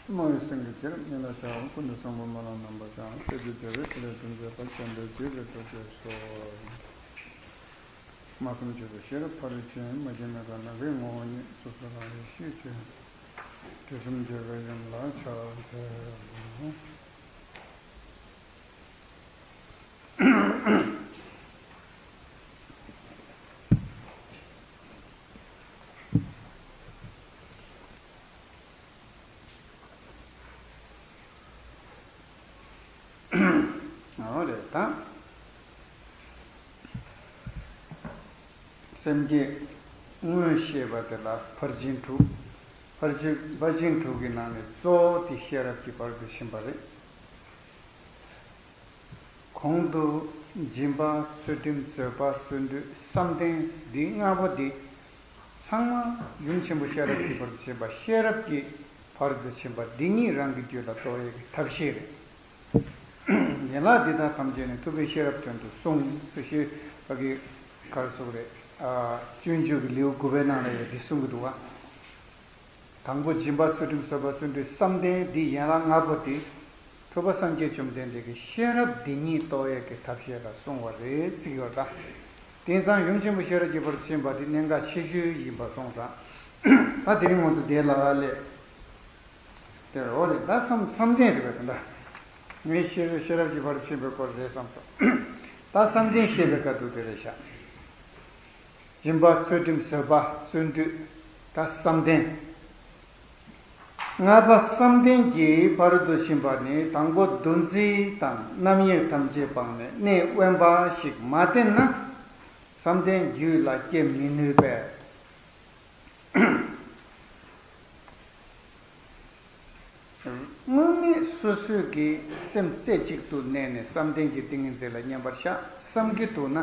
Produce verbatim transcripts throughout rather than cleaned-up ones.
སྨྲ་བའི་སེང་གེ་ཁྱེར་སྙིང་ལ་ཆགས། ཀུན་ཏུ་བཟང་པོ་སྨོན་ལམ་རྣམ་པར་བཤགས། སྲིད་པའི་རྒྱལ་བའི་ཕྲིན་ལས་སྒྲུབ་མཛད་པ། བཅོམ་ལྡན་འདས་ཀྱི་ཐུགས་རྗེས་སོ། སྨྲ་བསམ་བརྗོད་པའི་ཤེས་རབ་ཕ་རོལ་ཕྱིན། མ་སྐྱེས་མ་འགགས་ནམ་མཁའི་ངོ་བོ་ཉིད། སོ་སོ་རང་རིག་ཤེས་བྱའི་དུས་གསུམ་རྒྱལ་བའི་ཡུམ་ལ་ཕྱག་འཚལ་ལོ། འོ་རེད་ད། སེམས་བསྐྱེད་སྔོན་བཤད་པ་དེ་ལ་ཕར་ཕྱིན་དྲུག་ཕར་ཕྱིན་ཕར་ཕྱིན་དྲུག་གི་ནང་ནས་གཙོ་བོ་དེ་ཤེས་རབ་ཀྱི་བར་དུ་ཕྱིན་པ་རེད། གོང་དུ་སྦྱིན་པ་ཚུལ་ཁྲིམས་བཟོད་པ་བརྩོན་འགྲུས་བསམ་གཏན་འདི་ལྔ་པོ་འདི་ཚང་མ་ཡུམ་ཆེན་པོ་ཤེས་རབ་ཀྱི་བར་དུ་ཕྱིན་པ། ཤེས་རབ་ཀྱི་བར་དུ་ཕྱིན་པ་འདི་ཉིད་རང་གི་རྒྱུད་ལ་རྟོགས་ཡས་ཀྱི་ཐབས་ཤེས་རེད། ཡན་ལག་འདི་དག་ཐམས་ཅད་ནི་ཐུབ་པའི་ཤེས་རབ་དོན་དུ་གསུངས་ཟེར། ཤེས་རབ་ཀྱི་གར་སོགས་རེད། ཨ་སྤྱོད་འཇུག་གི་ལེའུ་དགུ་པའི་ནང་ལ་ཡང་འདི་གསུང་གི་འདུག་བ། དང་པོ་སྦྱིན་པ་ཚུལ་ཁྲིམས་བཟོད་པ་བརྩོན་འགྲུས་བསམ་གཏན་འདི་ཡན་ལག་ལྔ་པོ་འདི་ཐུབ་པ་སངས་རྒྱས་བཅོམ་ལྡན་འདས་ཀྱི་ཤེས་རབ་འདི་ཉིད་རྟོགས་ཡས་ཀྱི་ཐབས་ཤེས་ལ་གསུངས་པ་རེད་ཟེར་གྱི་ཡོད་ད། དེང་སང་ཡུམ་ཆེན་པོ་ཤེས་རབ་ཀྱི་བར་དུ་ཕྱིན་པ་འདི་གནད་འགག་ཆེ་ཤོས་ཡིན་པ་སོང་ཙང་། ད་དེ་རིང་ང་ཚོ་དེ་ལ་སླེབས། དེར་འོ་རེད་ད། བསམ་བསམ་གཏན་རེད་པ་དེ་འདྲ། ངས་ཤེས་རབ་ཤེས་རབ་ཀྱི་བར་ཕྱིན་པའི་སྐོར་རེད་བསམ་སོང་། ད་བསམ་གཏན་བཤད་པའི་སྐབས་དུ་དེ་རེད་ཤག་སྦྱིན་པ་ཚུལ་ཁྲིམས་བཟོད་པ་བརྩོན་འགྲུས་ད་བསམ་གཏན། ལྔ་པ་བསམ་གཏན་གྱི་བར་དུ་ཕྱིན་པ་ནི་དང་པོ་འདུ་འཛི་དང་རྣམ་གཡེང་ཐམས་ཅད་སྤངས་ནས་གནས་དབེན་པ་ཞིག་མ་བསྟེན་ན་བསམ་གཏན་རྒྱུད་ལ་སྐྱེ་མི་ནུས་པས། དངོས་གནས་སོ་སོའི་གི་སེམས་རྩེ་གཅིག་ཏུ་གནས་ནས་བསམ་གཏན་གྱི་ཏིང་ངེ་འཛིན་ལ་མཉམ་པར་བཞག་བསམ་གྱི་འདུག་ན།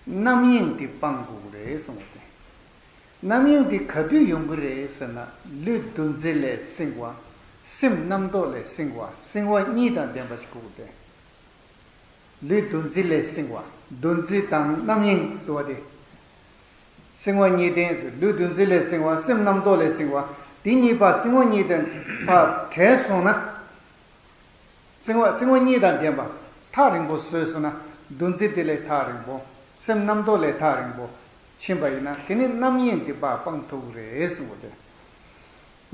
རྣམ་གཡེང་དེ་སྤང་དགོས་ཀྱི་རེད་གསུངས་པ་སྟེ། རྣམ་གཡེང་དེ་ག་དུས་ཡོང་གི་རེད་ཟེར་ན། ལུས་འདུ་འཛི་ལས་བསྲིང་བ། སེམས་རྣམ་རྟོག་ལས་བསྲིང་བ། བསྲིང་བ་གཉིས་དང་ལྡན་པ་ཞིག་དགོས་ཀྱི་རེད། ལུས་འདུ་འཛི་ལས་བསྲིང་བ། འདུ་འཛི་དང་རྣམ་གཡེང་ཟེར་བ་དེ། བསྲིང་བ་གཉིས་ལྡན་ཟེར། ལུས་འདུ་འཛི་ལས་བསྲིང་བ། སེམས་རྣམ་རྟོག་ལས་བསྲིང་བ། དེ་གཉིས་པ་བསྲིང་བ་གཉིས་ལྡན་པ་བྲལ་སོང་ན། བསྲིང་བ་བསྲིང་བ་གཉིས་དང་ལྡན་པ་ཐག་རིང་པོ་བཟོས་སོང་ན། འདུ་འཛི་དེ་ལས་ཐག་རིང་པོ། སེམས་རྣམ་རྟོག་ལས་ཐག་རིང་པོ་ཕྱིན་པ་ཡིན་ན། དེ་ནི་རྣམ་གཡེང་དེ་ཕར་སྤང་ཐུབ་ཀྱི་རེད་གསུངས་པ་སྟེ།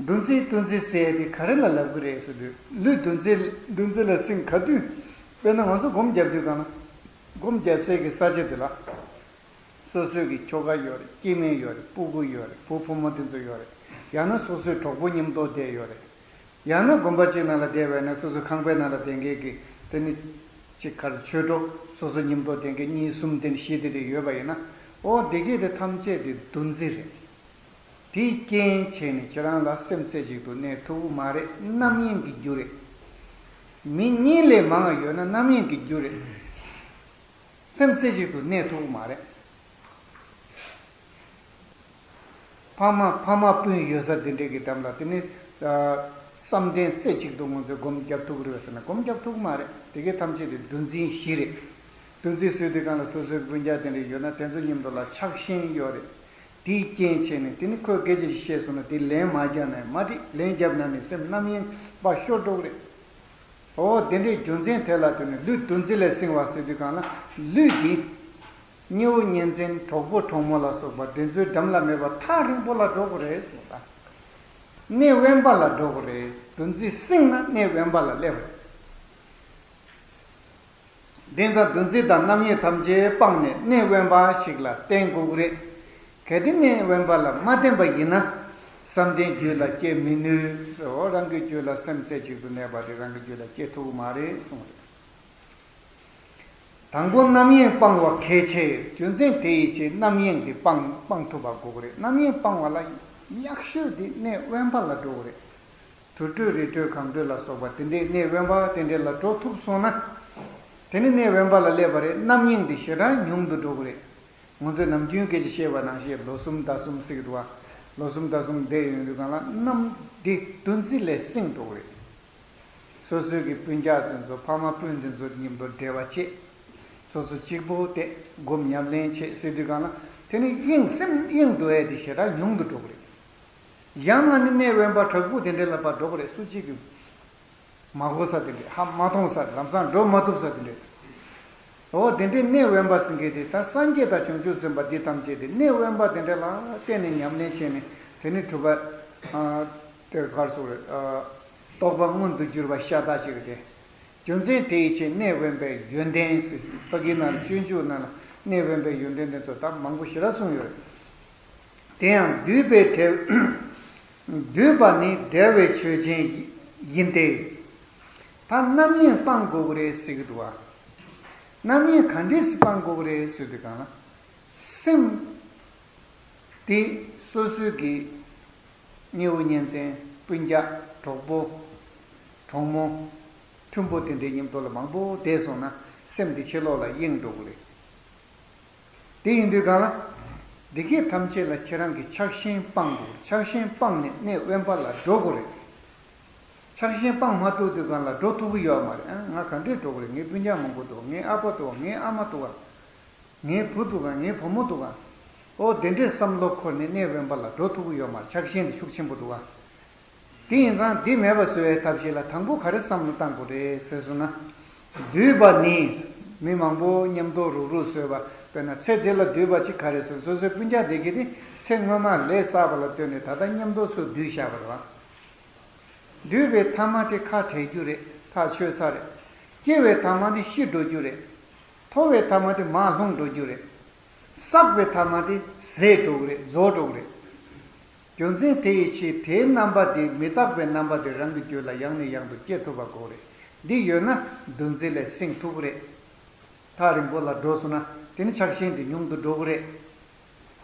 འདུ་འཛི་འདུ་འཛི་ཟེར་དེ་ག་རེ་ལ་ལབ་ཀྱི་རེད་ཟེར་དུས། ལུས་འདུ་འཛི་འདུ་འཛི་ལ་བསྲིང་ག་དུས། དཔེར་ན་ང་ཚོ་སྒོམ་རྒྱབ་དུས་གང་ན། སྒོམ་རྒྱབ་སའི་གི་ས་ཆ་དེ་ལ། སོ་སོའི་གི་ཁྱོ་ག་ཡོད་རེད། སྐྱེ་དམན་ཡོད་རེད། སྤུ་གུ་ཡོད་རེད། བུ་བུ་མོ་དེ་ཚོ་ཡོད་རེད། ཡང་ན་སོ་སོའི་གྲོགས་པོ་མཉམ་དུ་བསྡད་ཡོད་རེད། ཡང་ན་དགོན་པ་གཅིག་ནང་ལ་བསྡད་པ་ཡིན་ན། སོ་སོའི་ཁང་པའི་ནང་ལ་བསྡད་མཁན་གི་དེ་ནི་གཅིག་གར་ཆོས་གྲོགས་སོ་སོ་མཉམ་དུ་བསྡད་མཁན་གཉིས་གསུམ་དེ་ནི་བཞི་དེ་འདྲ་ཡོད་པ་ཡིན་ན། འོ་དེ་གས་དེ་ཐམས་ཅད་དེ་འདུ་འཛི་རེད། དེའི་རྐྱེན་བྱས་ནས་ཁྱེད་རང་ལ་སེམས་རྩེ་གཅིག་ཏུ་གནས་ཐུབ་ཀྱི་མ་རེད། རྣམ་གཡེང་གི་རྒྱུ་རེད། མི་གཉིས་ལས་མང་བ་ཡོད་ན་རྣམ་གཡེང་གི་རྒྱུ་རེད། སེམས་རྩེ་གཅིག་ཏུ་གནས་ཐུབ་ཀྱི་མ་རེད། ཕ་མ་ཕ་མ་སྤུན་ཡོད་ས་དེ་འདྲས་ཀྱི་འགྲམ་ལ་དེ་ནི་བསམ་གཏན་རྩེ་གཅིག་ཏུ་ང་ཚོས་སྒོམ་རྒྱབ་ཐུབ་ཀྱི་རེད་ཟེར་ན། སྒོམ་རྒྱབ་ཐུབ་ཀྱི་མ་རེད། དེ་གའི་ཐམས་ཅད་དེ་འདུ་འཛི་བཞི་རེད། འདུ་འཛི་ཟེར་དུས་གང་ལ་སོ་སོའི་སྤུན་ཀྱག་དེ་འདྲས་ཡོད་ན་དེ་ཚོ་མཉམ་དུ་ལ་ཆགས་ཞེན་ཡོད་རེད། དེའི་རྐྱེན་བྱས་ནས་དེ་ནི་ཁོས་སྐད་ཆ་ཞིག་བཤད་སོང་ན་དེ་ལན་མ་རྒྱབ་ན་མ་འགྲིག་ལན་རྒྱབ་ན་ནི་སེམས་རྣམ་གཡེང་པ་ཤོར་འགྲོ་གི་རེད། འོ་དེ་འདྲའི་རྒྱུ་མཚན་དེ་ལ་བརྟེན་ནས་ལུས་འདུ་འཛི་ལས་བསྲིང་བ་ཟེར་དུས་གང་ལ་ལུས་འདི། གཉེན་བོ་གཉེན་ཚན་གྲོགས་པོ་གྲོགས་མོ་ལ་སོགས་པ་དེ་ཚོའི་འགྲམ་ལ་མེད་པར་ཐག་རིང་པོ་ལ་འགྲོ་དགོས་རེད་ཟེར་བ་དང་། གནས་དབེན་པ་ལ་འགྲོ་དགོས་རེད། འདུ་འཛི་བསྲིངས་ན་གནས་དབེན་པ་ལ་སླེབས་རེད། དེ་ལྟར་འདུ་འཛི་དང་རྣམ་གཡེང་ཐམས་ཅད་སྤངས་ནས་གནས་དབེན་པ་ཞིག་ལ་བསྟེན་དགོས་ཀྱི་རེད། གལ་ཏེ་གནས་དབེན་པ་ལ་མ་བསྟེན་པ་ཡིན་ན། བསམ་གཏན་རྒྱུད་ལ་སྐྱེ་མི་ནུས་ཟེར། འོ་རང་གི་རྒྱུད་ལ་སེམས་རྩེ་གཅིག་ཏུ་གནས་པ་དེ་རང་གི་རྒྱུད་ལ་སྐྱེ་ཐུབ་ཀྱི་མ་རེད་གསུངས་རེད། དང་པོ་རྣམ་གཡེང་སྤང་བ་གལ་ཆེ། རྒྱུ་མཚན་དེ་ཡི་ཕྱིར་རྣམ་གཡེང་དེ་སྤང་སྤང་ཐུབ་པ་དགོས་ཀྱི་རེད། རྣམ་གཡེང་སྤང་བ་ལ་ཡག་ཤོས་དེ་གནས་དབེན་པ་ལ་འགྲོ་དགོས་རེད། དུར་ཁྲོད་རི་ཁྲོད་གངས་ཁྲོད་ལ་སོགས་པ་དེ་འདྲའི་གནས་དབེན་པ་དེ་འདྲ་ལ་འགྲོ་ཐུབ་སོང་ན། དེ་ནི་གནས་དབེན་པ་ལ་སླེབས་པ་རེད། རྣམ་གཡེང་དེ་ཞེ་དྲག་ཉུང་དུ་འགྲོ་གི་རེད། ང་ཚོས་ནམ་རྒྱུན་སྐད་ཆ་བཤད་པ་ནང་བཞིན་ལོ་གསུམ་ཟླ་གསུམ་ཟེར་གི་འདུག་བ། ལོ་གསུམ་ཟླ་གསུམ་བསྡད་ཡོང་དུས་གང་ལ་རྣམ་དེ་འདུ་འཛི་ལས་བསྲིངས་འགྲོ་གི་རེད། སོ་སོའི་གི་སྤུན་ཀྱག་དེ་ཚོ་ཕ་མ་སྤུན་དེ་ཚོ་མཉམ་དུ་འབྲེལ་བ་བྱེད། སོ་སོ་གཅིག་པོ་དེ་སྒོམ་ཉམས་ལེན་བྱེད་ཟེར་དུས་གང་ལ་དེ་ནི་གཡེང་སེམས་གཡེང་འགྲོ་ཡས་དེ་ཞེ་དྲག་ཉུང་དུ་འགྲོ་གི་རེད། ཡང་ན་ནི་གནས་དབེན་པ་བྲག་ཕུག་དེ་འདྲའི་ལ་ཕར་འགྲོ་དགོས་རེད། སུ་གཅིག་གིས་མ་གོ་ས་དེ་འདྲས། ཧ་མ་གཏོང་ས་དེ། ལམ་སང་འགྲོ་མ་ཐུབ་ས་དེ་འདྲས། འོ་དེ་འདྲའི་གནས་དབེན་པ་ཟེར་མཁན་དེ་ད་སངས་རྒྱས་དང་བྱང་ཆུབ་སེམས་དཔའ་འདི་ཐམས་ཅད་དེ་གནས་དབེན་པ་དེ་འདྲ་ལ་བརྟེན་ནས་ཉམས་ལེན་བྱས་ནས། དེ་ནི་གྲུབ་པ་དེ་གར་སོང་རེད། རྟོགས་པ་མངོན་དུ་གྱུར་པ་ཤ་སྟག་ཅིག་རེད་དེ། རྒྱུ་མཚན་དེའི་ཕྱིར་གནས་དབེན་པའི་ཡོན་ཏན་ཟེར། ཕ་གི་ནང་ལ་སྤྱོད་འཇུག་ནང་ལ་གནས་དབེན་པའི་ཡོན་ཏན་དེ་ཚོ་ད་མང་པོ་ཞེ་དྲག་གསུངས་ཡོད་རེད། དེ་ཡང་འདུས་པའི་འབྲས། འདུས་པ་ནི་འབྲེལ་བའི་ཆོས་ཅན་ཡིན་ཏེ། ད་རྣམ་གཡེང་སྤང་དགོས་ཀྱི་རེད་ཟེར་གྱི་འདུག་བ། རྣམ་གཡེང་ག་འདྲས་སེ་སྤང་དགོས་ཀྱི་རེད་ཟེར་དུས་སྒང་ལ། སེམས་དེ་སོ་སོའི་གི་གཉེན་བུ་གཉེན་ཚན། སྤུན་ཀྱག་གྲོགས་པོ། གྲོགས་མོ། མཐུན་པོ་དེ་འདྲའི་མཉམ་དུ་ལ་མང་པོ་བསྡད་སོང་ན། སེམས་དེ་ཕྱི་ལོགས་ལ་གཡེང་འགྲོ་གི་རེད། དེ་ཡིན་དུས་སྒང་ལ། འདི་སྐད་ཐམས་ཅད་ལ་ཁྱེད་རང་གིས་ཆགས་ཞེན་སྤང་དགོས། ཆགས་ཞེན་སྤངས་ནས་གནས་དབེན་པ་ལ་འགྲོ་དགོས་རེད། ཆགས་ཞེན་སྤང་མ་ཐུབ་དུས་སྒང་ལ་འགྲོ་ཐུབ་ཀྱི་ཡོད་མ་རེད། ཨ། ང་ག་འདྲས་འགྲོ་གི་རེད། ངའི་སྤུན་ཀྱག་མང་པོ་འདུག་ངའི་ཨ་ཕ་འདུག་ངའི་ཨ་མ་འདུག་ངའི་བུ་འདུག་ག་ངའི་བུ་མོ་འདུག་ག་འོ་དེ་འདྲས་བསམ་བློ་འཁོར་ནས་གནས་དབེན་པ་ལ་འགྲོ་ཐུབ་ཀྱི་ཡོད་མ་རེད། ཆགས་ཞེན་དེ་ཤུགས་ཆེན་པོ་འདུག་ག་དེ་ཡིན་ཙང་འདི་མེད་པ་བཟོ་བའི་ཐབས་ཤེས་ལ་དང་པོ་ག་རེ་བསམ་བློ་བཏང་དགོས་རེད་ཟེར་སོང་ན། འདུས་པ་ནི། མི་མང་པོ་མཉམ་དུ་རུག་རུག་བཟོས་པ། དཔེར་ན་ཚེ་འདི་ལ་འདུས་པ་གཅིག་ག་རེ་ཟེར། སོ་སོའི་སྤུན་ཀྱག་དེ་གིས་དེ་ཚེ་སྔོན་མ་ལས་བསགས་པ་ལ་ལྟོས་ནས་ད་ལྟ་མཉམ་དུ་སུ་འདུས་བཞག་པ་རེད་བ། འདུས་པའི་ཐ་མ་དེ་ཁ་བྲལ་རྒྱུ་རེད། ཐག་ཆོད་ཚར་རེད། སྐྱེ་བའི་ཐ་མ་དེ་ཤི་འགྲོ་རྒྱུ་རེད། འཐོར་བའི་ཐ་མ་དེ་མར་ལྷུང་འགྲོ་རྒྱུ་རེད། བསགས་པའི་ཐ་མ་དེ་ཟད་འགྲོ་གི་རེད། རྫོགས་འགྲོ་གི་རེད། རྒྱུ་མཚན་དེ་ཡི་ཕྱིར་དེའི་རྣམ་པ་དེ། མི་རྟག་པའི་རྣམ་པ་དེ་རང་གི་རྒྱུད་ལ་ཡང་ནས་ཡང་དུ་སྐྱེ་ཐུབ་པ་དགོས་རེད། འདི་ཡོད་ན་འདུ་འཛི་ལས་སེང་ཐུབ་ཀྱི་རེད། ཐག་རིང་པོ་ལ་འགྲོ་སོང་ན་དེ་ནི་ཆགས་ཞེན་དེ་ཉུང་དུ་འགྲོ་གི་རེད།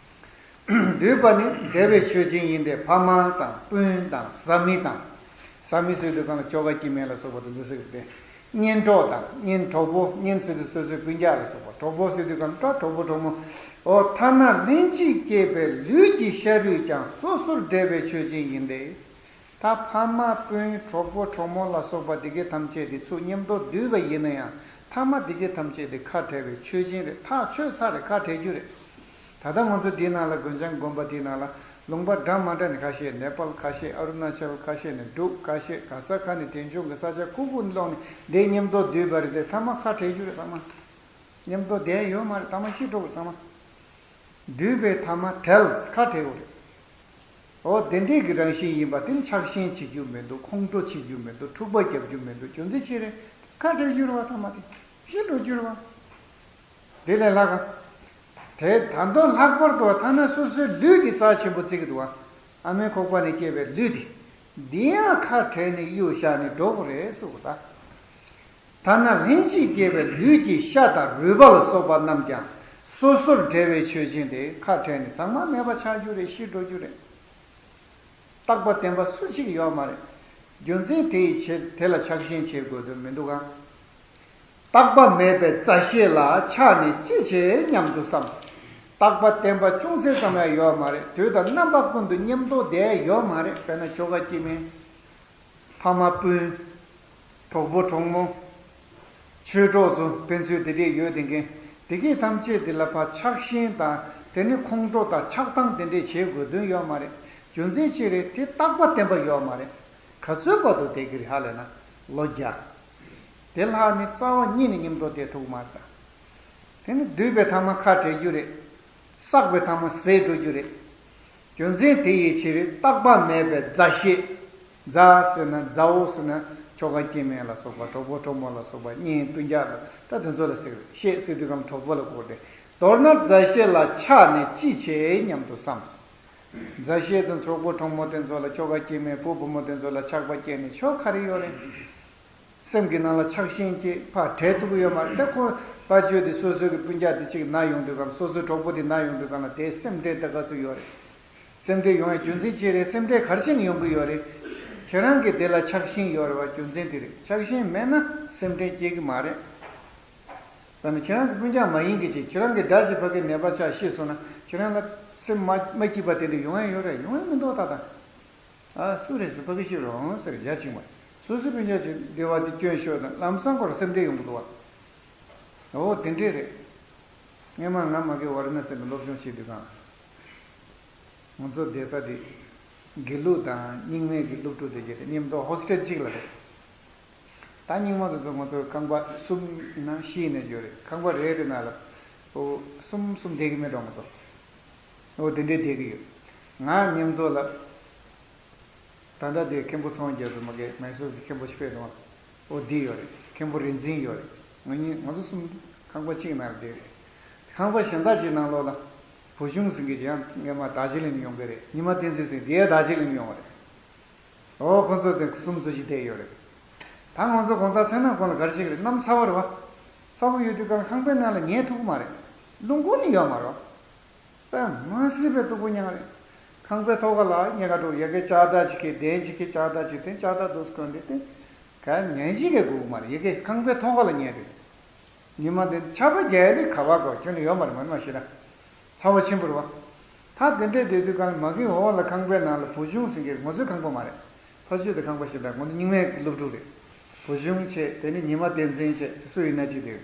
འདུས་པ་ནི་འབྲེལ་བའི་ཆོས་ཅན་ཡིན་ཏེ། ཕ་མ་དང་སྤུན་དང་བཟའ་མི་དང་། བཟའ་མི་ཟེར་དུས་སྒང་ལ་ཁྱོ་ག་སྐྱེ་དམན་ལ་སོགས་པ་དེ་ཚོ་ཟེར་གི་རེད། གཉེན་གྲོགས་དང་། གཉེན་གྲོགས་པོ། གཉེན་ཟེར་དུས་སོ་སོའི་སྤུན་ཀྱག་ལ་སོགས་པ། གྲོགས་པོ་ཟེར་དུས་སྒང་ལ་གྲོགས་པོ་གྲོགས་མོ། འོ་ཐ་ན་ལྷན་ཅིག་སྐྱེས་པའི་ལུས་ཀྱི་ཤ་རུས་ཀྱང་སོ་སོར་འབྲེལ་བའི་ཆོས་ཅན་ཡིན་ཏེ། ད་ཕ་མ་སྤུན་གྲོགས་པོ་གྲོགས་མོ་ལ་སོགས་པ་འདི་གའི་ཐམས་ཅད་དེ་ཚུར་མཉམ་དུ་འདུས་པ་ཡིན་ན་ཡང་། ཐ་མ་འདི་གའི་ཐམས་ཅད་དེ་ཁ་བྲལ་བའི་ཆོས་ཅན་རེད། ཐག་ཆོད་ཚར་རེད། ཁ་བྲལ་རྒྱུ་རེད། ད་ལྟ་ང་ཚོ་འདིའི་ནང་ལ་དགོན་ཆེན་དགོན་པ་འདིའི་ནང་ལ་ལུང་པ་འདྲ་མ་འདྲ་ནས་ཁ་ཤས། ནེ་པཱལ་ཁ་ཤས། ཨ་རུ་ན་ཅལ་ཁ་ཤས་ནས། འབྲུག་ཁ་ཤས། ག་ས་ག་ནས་དྲན་ཆུང་གི་ས་ཆ་ཁུག་ཁུག་ནས་སློག་ནས་འདིར་མཉམ་དུ་འདུས་པ་རེད་དེ། ཐ་མ་ཁ་བྲལ་རྒྱུ་རེད། ཐ་མ་མཉམ་དུ་བསྡད་ཡོད་མ་རེད། ཐ་མ་ཤི་འགྲོ་གི་རེད། ཚང་མ་འདུས་པའི་ཐ་མ་བྲལ། ཁ་བྲལ་ཡོད་རེད། འོ་དེ་འདྲའི་གི་རང་བཞིན་ཡིན་པ་དེ་ནི་ཆགས་ཞེན་བྱེད་རྒྱུ་མི་འདུག་ཁོང་ཁྲོ་བྱེད་རྒྱུ་མི་འདུག་འཁྲུག་པ་རྒྱབ་རྒྱུ་མི་འདུག་རྒྱུ་མཚན་ཅི་རེད། ཁ་བྲལ་རྒྱུ་རེད་བ། ཐ་མ་དེ་ཤི་འགྲོ་རྒྱུ་རེད་བ། དེ་ལས་ལྷག་ག་དེ་ད་དུང་ལྷག་པར་དུ་ཐ་ན་སོ་སོའི་ལུས་དེ་རྩ་ཆེན་པོ་བརྩི་གི་འདུག་བ། ཨ་མའི་ཁོག་པ་ནས་སྐྱེས་པའི་ལུས་དེ། འདི་ཡང་ཁ་བྲལ་ནས་གཡུག་བཞག་ནས་འགྲོ་དགོས་རེད་ཟེར་བ་ད། ཐ་ན་ལྷན་ཅིག་སྐྱེས་པའི་ལུས་ཀྱི་ཤ་དང་རུས་པ་ལ་སོགས་པ་རྣམས་ཀྱང་སོ་སོར་འབྲལ་བའི་ཆོས་ཅན་དེ་ཁ་བྲལ་ནས་ཚང་མ་མེད་པ་ཆགས་རྒྱུ་རེད། ཤི་འགྲོ་རྒྱུ་རེད། རྟག་པ་བརྟན་པ་སུ་གཅིག་ཡོད་མ་རེད། རྒྱུ་མཚན་དེ་ཡི་ཕྱིར་དེ་ལ་ཆགས་ཞེན་བྱེད་དགོས་དོན་མི་འདུག་གམ། རྟག་པ་མེད་པའི་མཛའ་བཤེས་ལ་ཆགས་ནས་ཅི་བྱེད་སྙམ་དུ་བསམ། རྟག་པ་བརྟན་པ་ཅུང་ཟད་ཙམ་ཡང་ཡོད་མ་རེད། དུས་དང་རྣམ་པ་ཀུན་ཏུ་མཉམ་དུ་བསྡད་ཡོད་མ་རེད། དཔེར་ན་ཁྱོ་ག་སྐྱེ་དམན། ཕ་མ་སྤུན། གྲོགས་པོ་གྲོགས་མོ། ཆོས་གྲོགས་ཚོ་ཕན་ཚུན་དེ་འདྲས་ཡོད་བསྡད་མཁན། དེ་གས་ཐམས་ཅད་དེ་ལ་ཕར་ཆགས་ཞེན་དང་དེ་ནི་ཁོང་ཁྲོ་དང་ཆགས་སྡང་དེ་འདྲས་བྱེད་དགོས་དོན་ཡོད་མ་རེད། རྒྱུ་མཚན་ཅི་རེད། དེ་རྟག་པ་བརྟན་པ་ཡོད་མ་རེད། ག་ཚོད་བར་དུ་བསྡད་ཀྱི་རེད། ཧ་ལས་ན་ལོ་བརྒྱ། དེ་ལྷག་ནི་རྩ་བ་ཉིད་ནས་མཉམ་དུ་བསྡད་ཐུབ་ཀྱི་མ་རེད་ད། དེ་ནི་འདུས་པའི་ཐ་མ་ཁ་བྲལ་རྒྱུ་རེད། བསགས་པའི་ཐ་མ་ཟད་འགྲོ་རྒྱུ་རེད། རྒྱུ་མཚན་དེ་ཡི་ཕྱིར་རྟག་པ་མེད་པའི་མཛའ་བཤེས། མཛའ་ཟེར་ན་མཛའ་བོ་ཟེར་ན་ཁྱོ་ག་སྐྱེ་དམན་ལ་སོགས་པ། གྲོགས་པོ་གྲོགས་མོ་ལ་སོགས་པ། གཉེན་སྤུན་ཀྱག་ལ། ད་དེ་ཚོ་ལ་ཟེར། བཤེས་ཟེར་དུས་སྒང་གྲོགས་པོ་ལ་གོ་སྟེ། མདོར་ན་མཛའ་བཤེས་ལ་ཆགས་ནས་ཅི་བྱེད་སྙམ་དུ་བསམ། མཛའ་བཤེས་དང་གྲོགས་པོ་གྲོགས་མོ་དེ་ཚོ་ལ། ཁྱོ་ག་སྐྱེ་དམན་བུ་བུ་མོ་དེ་ཚོ་ལ་ཆགས་པ་སྐྱེས་ནས་ཆོ་ག་རེ་ཡོད་རེད། སེམས་ཀྱི་ནང་ལ་ཆགས་ཞེན་སྐྱེས། ཕར་བྲལ་ཐུབ་ཀྱི་ཡོད་མ་རེད། ད་ཁོ་ཕར་བྱོས་ཏེ་སོ་སོའི་གི་སྤུན་ཀྱག་དེ་གཅིག་ན་ཡོང་དུས་སྒང་ལ། སོ་སོའི་གྲོགས་པོ་དེ་ན་ཡོང་དུས་སྒང་ལ་དེའི་སེམས་ཁྲལ་ད་ག་ཚོད་ཡོད་རེད། སེམས་ཁྲལ་ཡོང་བའི་རྒྱུ་མཚན་ཅི་རེད། སེམས་ཁྲལ་ག་རེ་བྱས་ནས་ཡོང་གི་ཡོད་རེད། ཁྱེད་རང་གི་དེ་ལ་ཆགས་ཞེན་ཡོད་རེད་བ། རྒྱུ་མཚན་དེ་རེད། ཆགས་ཞེན་མེད་ན་སེམས་ཁྲལ་སྐྱེ་གི་མ་རེད། ད་ནི་ཁྱེད་རང་གི་སྤུན་ཀྱག་མ་ཡིན་གྱི་ཅིག་ཁྱེད་རང་གི་དགྲ་ཅིག་ཕ་གིར་ནད་པ་ཆགས་ཤི་སོང་ན་ཁྱེད་རང་ལ་སེམས་མ་མ་སྐྱིད་པ་དེ་འདྲ་ཡོང་ཡ་ཡོད་རེད། ཡོང་ཡ་མི་འདུག་ད་ད། ཨ་སུ་རེད་ཟེར། ཕ་གི་ཤི་རོགས་ཟེར་ཡ་གཅིག་མ། སོ་སོའི་སྤུན་ཀྱག་ཅིག་བདེ་བ་ཅིག་སྐྱོན་ཤོར་དང་ལམ་སང་ཁོ་རང་སེམས་ཁྲལ་ཡོང་གི་འདུག་བ། འོ་དེ་འདྲས་རེད། སྔོན་མ་ང་མ་གི་ཝཱ་ར་ཎ་སི་ནས་སློབ་སྦྱོང་བྱེད་དུས་སྒང་། ང་ཚོ་བསྡད་ས་དེ། དགེ་ལུགས་དང་རྙིང་མའི་གི་སློབ་ཕྲུག་དེ་གྱད་དེ་མཉམ་དུ་ཧོ་སི་ཊེལ་གཅིག་ལ་རེད། ད་རྙིང་མ་དེ་ཚོ་ང་ཚོ་ཁང་པ་གསུམ་ཡིན་ན་བཞི་ཡིན་ན་ཡོད་རེད། ཁང་པ་རེ་རེ་ནང་ལ་ཨོ་གསུམ་གསུམ་བསྡད་ཀྱི་མེད་འགྲོ་ང་ཚོ། ཨོ་དེ་འདྲའི་བསྡད་ཀྱི་ཡོད། ང་མཉམ་དུ་ལ་ད་ལྟ་དེ་མཁན་པོ་ཚོང་རྒྱག་དུ་མ་གས་མའི་སོར་གྱི་མཁན་པོ་ཞིག་ཕེབས་འདུག་ཨོ་འདི་ཡོད་རེད། མཁན་པོ་རིག་འཛིན་ཡོད་རེད། ང་གཉིས་ང་ཚོ་གསུམ་ཁང་པ་གཅིག་ནང་ལ་བསྡད་རེད། ཁང་པ་གཞན་དག་ཅིག་ནང་ལོགས་ལ་བུ་ཆུང་ཟེར་མཁན་ཅིག་ཡང་སྔས་མ་རྡ་རྗེ་གླིང་ནས་ཡོང་གི་རེད། ཉི་མ་བསྟན་འཛིན་ཟེར་དེ་ཡང་རྡ་རྗེ་གླིང་ནས་ཡོང་བ་རེད། ཨོ་ཁོ་ཚོ་དེ་གསུམ་ཚོ་ཅིག་བསྡད་ཡོད་རེད། ད་ང་ཚོ་དགོང་དག་མཚན་ནག་གོང་ལ་ག་རེ་བྱེད་ཀྱི་རེད། གནམ་ཚ་བ་རེད་བ། ཚ་བ་ཡོད་དུས་ཀྱང་ཁང་པའི་ནང་ལ་ཉལ་ཐུབ་ཀྱི་མ་རེད། རླུང་ཁུག་ནི་ཡོད་མ་རེད། དཔེ་མ་སྲིད་པའི་སྡུག་པོ་མྱངས་རེད། ཁང་པའི་ཐོག་ཁ་ལ་ཉལ་ག་འགྲོ་ཡ་གི་ལྕགས་དར་ཅིག་གི་གདན་ཅིག་གི་ལྕགས་དར་ཅིག་དེ་ལྕགས་དར་འདུག་སྐོན་དེ་དེ་ག་ཉན་ཅིག་གི་དགོས་ཀྱི་མ་རེད། ཡ་གི་ཁང་པའི་ཐོག་ཁ་ལ་ཉལ་དུས། ཉི་མ་དེ་ཆར་པ་རྒྱག་ཡ་དེ་ག་བ་གོ་ཁྱོན་ནས་ཡོད་མ་རེད། མ་ནི་མ་ཤེས་ན། ཚ་བ་ཆེན་པོ་རེད་བ། ད་དེ་འདྲས་བསྡད་དུས་གང་ལ་མ་གི་འོག་ལ་ཁང་པའི་ནང་ལ་བུ་ཆུང་ཟེར་མཁན་ང་ཚོའི་ཁང་པ་མ་རེད། ཕ་ཆོས་དེ་ཁང་པ་ཞིག་དང་ང་ཚོ་རྙིང་མའི་སློབ་ཕྲུག་རེད། བུ་ཆུང་བྱས་དེ་ནི་ཉི་མ་བསྟན་འཛིན་བྱས་སུ་ཡིན་ན་ཅི་དེ།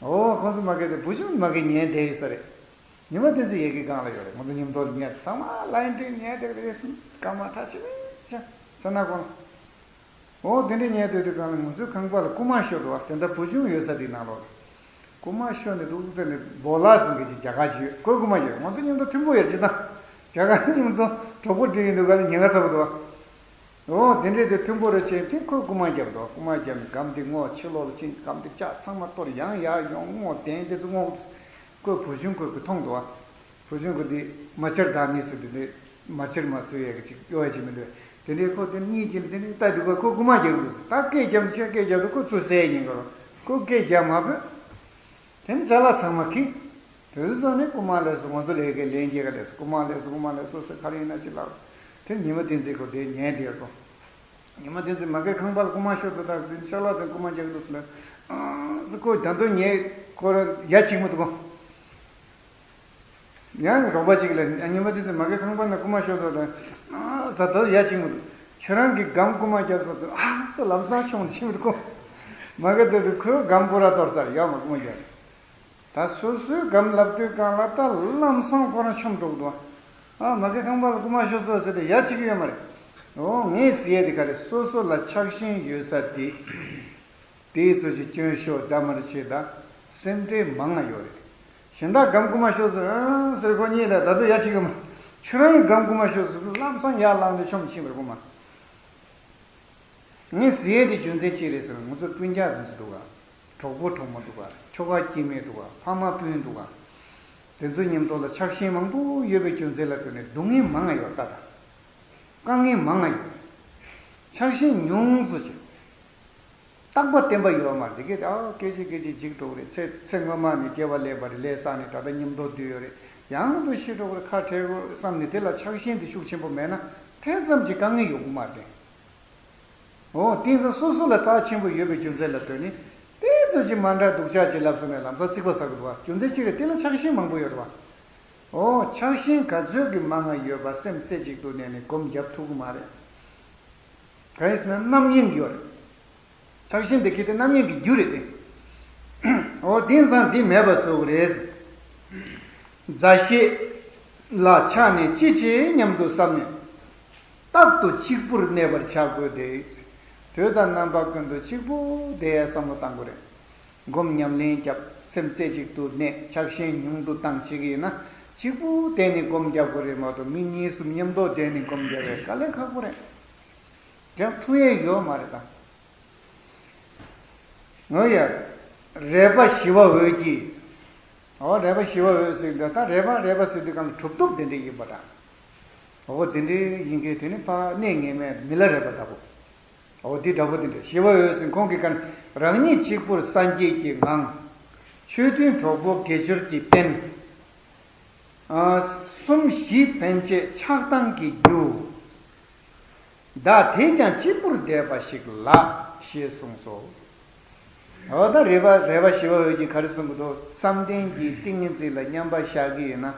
ཨོ་ཁོང་ཚོ་མ་གི་དེ་བུ་ཆུང་མ་གི་ཉལ་བསྡད་ཡོད་ས་རེད། ཉི་མ་བསྟན་འཛིན་ཡ་གི་སྒང་ལ་ཡོད་རེད། ང་ཚོ་མཉམ་དུ་ཉལ་ཚང་མ་ལ་ཡིན་དེ་ཉལ་བསྡད་རེད། སྐར་མ་ཁྲ་ཆེ་བས་ཤ་ཚ་ན་གོང་། ཨོ་དེ་འདྲའི་ཉལ་སྡོད་དུས་གང་ལ་ང་ཚོའི་ཁང་པ་ལ་རྐུ་མ་ཤོར་འདུག་བ། དེ་འདྲ་བུ་ཆུང་ཡོད་ས་དེའི་ནང་ལོགས་ལ། རྐུ་མ་ཤོར་ནས་འདུག་ཟེར་ནས་སྦོ་ལགས་ཟེར་མཁན་ཅིག་རྒྱ་གར་ཅིག་ཡོད། ཁོས་རྐུ་མ་ཤོར། ང་ཚོ་མཉམ་དུ་མཐུན་པོ་ཡོད་ཅི་ད། རྒྱ་གར་མཉམ་དུ་གྲོགས་པོ་འགྲིག་ཡིན་འདུག་ག་ལ་ཉེན་ཁ་ཚ་པོ་འདུག་བ། ཨོ་དེ་འདྲས་ཚེ་མཐུན་པོ་རེ་བྱས་དེ་ཁོས་རྐུ་མ་བརྒྱབ་འདུག་རྐུ་མ་བརྒྱབ་ནས་སྒམ་དེ་སྔོག་ཕྱི་ལོགས་ལ་ཕྱིན། སྒམ་དེ་ལྕགས་ཚང་མ་གཏོར་ཡང་ཡར་ཡོང་སྔོག་གདན་དེ་ཚོ་སྔོག་ཁོས་བུ་ཆུང་ཁོས་ཁོས་མཐོང་འདུག་བ། བུ་ཆུང་ཁོ་འདི་མ་ཆར་དང་མི་སྲིད་དེ་འདི་མ་ཆར་མ་ཚུད་ཡས་ཀྱི་ཅིག་གཡོ་ཡས་ཅིག་མི་འདུག་དེ་འདྲའི་ཁོ་དེ་གཉིས་ཀྱིས་དེ་འདྲའི་ལྟ་འདུག་ག་ཁོ་རྐུ་མ་རྒྱག་འདུག་ད་སྐད་རྒྱབ་ཁྱོད་སྐད་རྒྱབ་འདུག་ཁོ་ཚུར་ཟེར་ཡས་ཉན་གི་རོ། ཁོ་སྐད་རྒྱབ་མ་ཕོད། དེ་ནི་ཅ་ལག་ཚང་མ་ཁྱེར། དེ་ཚོ་ནི་རྐུ་མ་ལས་སུ་ང་ཚོ་ལས་ཀའི་ལས་འགྱེད་ག་ལས་སུ་རྐུ་མ་ལས་སུ་རྐུ་མ་ལས་སུ་སུ་ག་རེ་ཡིན་ན་ཅི་ལགས། དེ་ཉི་མ་བསྟན་འཛིན་ཁོ་དེ་ཉན་དེ་ཡོད་དོ། ཉི་མ་བསྟན་འཛིན་མ་གའི་ཁང་པ་ལ་རྐུ་མ་ཤོར་འདུག་ད་དེ་ཅ་ལག་དེ་རྐུ་མ་རྒྱག་འདུག་ཟེར་ལ། ཨང་ཟེར་ཁོ་ད་དུང་ཉལ་ཁོ་རང་ཡ་གཅིག་མི་འདུག་གོ། ཡང་རོགས་པ་གཅིག་ལ་ཉི་མ་དེ་ཚོ་མ་གི་ཁང་པ་ན་རྐུ་མ་ཤོར་སོང་དང་། ཨ་ས་དོར་ཡ་གཅིག་མི་འདུག་ཁྱོད་རང་གི་སྒམ་རྐུ་མ་བརྒྱབ་སོང་དུས་ཨ་ས་ལམ་སང་མཆོང་ནས་ཕྱིན་པ་རེད་ཁོ། མ་གི་དེ་དུས་ཁོའི་སྒམ་པོ་ར་གཏོར་ཚར་ཡོད་མ་རྐུ་མ་བརྒྱབ། ད་སོ་སོའི་སྒམ་ལབ་དུས་གང་ལ་ད་ལམ་སང་ཁོ་རང་མཆོང་འགྲོ་གི་འདུག་ཨ་མ་གི་ཁང་པ་ལ་རྐུ་མ་ཤོར་སོང་ཟེར་ཏེ་ཡ་གཅིག་ཡོད་མ་རེད། འོ་ངས་ཟེར་ཡ་དེ་ག་རེ་སོ་སོ་ལ་ཆགས་ཞེན་ཡོད་ས་དེ། དེའི་ཚོ་ཅིག་སྐྱོན་ཤོར་འདྲ་མར་བྱེད་ད་སེམས་ཁྲལ་མང་ང་ཡོད་རེད། གཞན་དག་སྒམ་རྐུ་མ་ཤོར་ཟེར་ཨང་ཟེར་ཁོ་གཉིས་ལ་ད་དུང་ཡ་གཅིག་གི་མ། ཁྱོད་རང་གི་སྒམ་རྐུ་མ་ཤོར་ཟེར་ལམ་སང་ཡར་ལངས་ཏེ་མཆོང་ཕྱིན་པར་རྐུ་མ། ངས་ཟེར་ཡས་དེ་རྒྱུ་མཚན་ཅི་རེད་ཟེར་ན་ང་ཚོ་སྤུན་ཀྱག་དེ་ཚོ་འདུག་ག་གྲོགས་པོ་གྲོགས་མོ་འདུག་ག་ཁྱོ་ག་སྐྱེ་དམན་འདུག་ག་ཕ་མ་སྤུན་འདུག་ག་དེ་ཚོ་མཉམ་དུ་ལ་ཆགས་ཞེན་མང་པོ་ཡོད་པའི་རྒྱུ་མཚན་ལ་བརྟེན་ནས་སྡུག་བསྔལ་མང་ང་ཡོད་ད་ད། དཀའ་ངལ་མང་ང་ཡོད། ཆགས་ཞེན་ཉུང་ཙམ་བྱེད། རྟག་པ་བརྟན་པ་ཡོད་མ་རེད། དེ་གས་ཨ་སྐད་ཅིག་སྐད་ཅིག་འཇིག་འགྲོ་གི་རེད། ཚེ་ཚེ་སྔོན་མ་ནས་སྐྱེ་བ་ལེན་པ་རེད། ལས་བསགས་ནས་ད་ལྟ་མཉམ་དུ་སྡོད་ཡོད་རེད། ཡང་དུ་ཤི་འགྲོ་གི་རེད། ཁ་བྲལ་དགོས་རེད་བསམ་ནས་དེ་ལ་ཆགས་ཞེན་དེ་ཤུགས་ཆེན་པོ་མེད་ན་དེ་ཙམ་གྱི་དཀའ་ངལ་ཡོང་གི་མ་རེད། འོ་དེ་ཙང་སོ་སོ་ལ་རྩ་ཆེན་པོ་ཡོད་པའི་རྒྱུ་མཚན་ལ་ལྟོས་ནས་དེ་ཙམ་གྱི་མ་འདྲ་སྡུག་ཅག་ཅིག་ལབ་སོང་ནས་ལམ་སང་རྩིག་པ་ཟ་གི་འདུག་བ། རྒྱུ་མཚན་ཅི་རེད། དེ་ལ་ཆགས་ཞེན་མང་པོ་ཡོད་རེད་བ། འོ་ཆགས་ཞེན་ག་ཚོད་ཀྱི་མང་ང་ཡོད་པ་སེམས་རྩེ་གཅིག་ཏུ་གནས་ནས་སྒོམ་རྒྱབ་ཐུབ་ཀྱི་མ་རེད། གང་ཡིན་ཟེར་ན་རྣམ་གཡེང་གི་ཡོད་རེད། ཆགས་ཞེན་དེ་གལ་ཏེ་རྣམ་གཡེང་གི་རྒྱུ་རེད་དེ། འོ་དེང་སང་འདི་མེད་པ་བཟོ་དགོས་རེད། མཛའ་བཤེས་ལ་ཆགས་ནས་ཅི་བྱེད་སྙམ་དུ་བསམ་ནས། རྟག་ཏུ་གཅིག་པུར་གནས་པར་བྱ་དགོས་ཏེ། དུས་དང་རྣམ་པ་ཀུན་ཏུ་གཅིག་པུ་བསྡད་ཡ་བསམ་བློ་བཏང་དགོས་རེད། སྒོམ་ཉམས་ལེན་རྒྱབ། སེམས་རྩེ་གཅིག་ཏུ་གནས། ཆགས་ཞེན་ཉུང་དུ་བཏང་བྱེད་ཀྱི་ཡིན་ན་གཅིག་པུ་བསྡད་ནས་སྒོམ་རྒྱབ་དགོས་རེད་མ་གཏོགས་མི་གཉིས་གསུམ་མཉམ་དུ་བསྡད་ནས་སྒོམ་རྒྱབ་པའི་དཀའ་ལས་ཁག་པོ་རེད། རྒྱབ་ཐུབ་ཡས་ཡོད་མ་རེད་ད། ངོ་ཡ། རས་པ་ཞི་བ་འོད་ཀྱིས། འོ་རས་པ་ཞི་བ་འོད་ཟེར་འདི་ད་རས་པ་རས་པ་ཟེར་དུས་གང་ལ་གྲུབ་ཐོབ་དེ་འདྲས་ཡིན་པ་དང་། འོ་དེ་འདྲས་ཡིན་མཁན་དེ་ནི་ཕ་གནས་ངེས་མེད་མི་ལ་རས་པ་ལྟ་བུ། འོ་འདི་འདྲ་པོ་དེ་འདྲས་ཞི་བ་འོད་ཟེར་ཁོང་གི་གང་རང་ཉིད་གཅིག་པུར་སངས་རྒྱས་ཀྱི་ངང་། ཆོས་མཐུན་གྲོགས་པོ་དགེ་སྦྱོར་གྱི་རྟེན། ཨ། གསུམ་བཞི་ཕན་ཆད་ཆགས་སྡང་གི་རྒྱུ། བདག་དེས་ཀྱང་གཅིག་པུར་བསྡད་པ་ཞིག་ལགས་ཞེས་གསུངས་སོ། འོ་ད་རས་པ་རས་པ་ཞི་བ་འོད་ཀྱིས་ག་རེ་གསུང་གི་འདུག་བསམ་གཏན་གྱི་ཏིང་ངེ་འཛིན་ལ་མཉམ་པར་བཞག་གི་ཡིན་ན།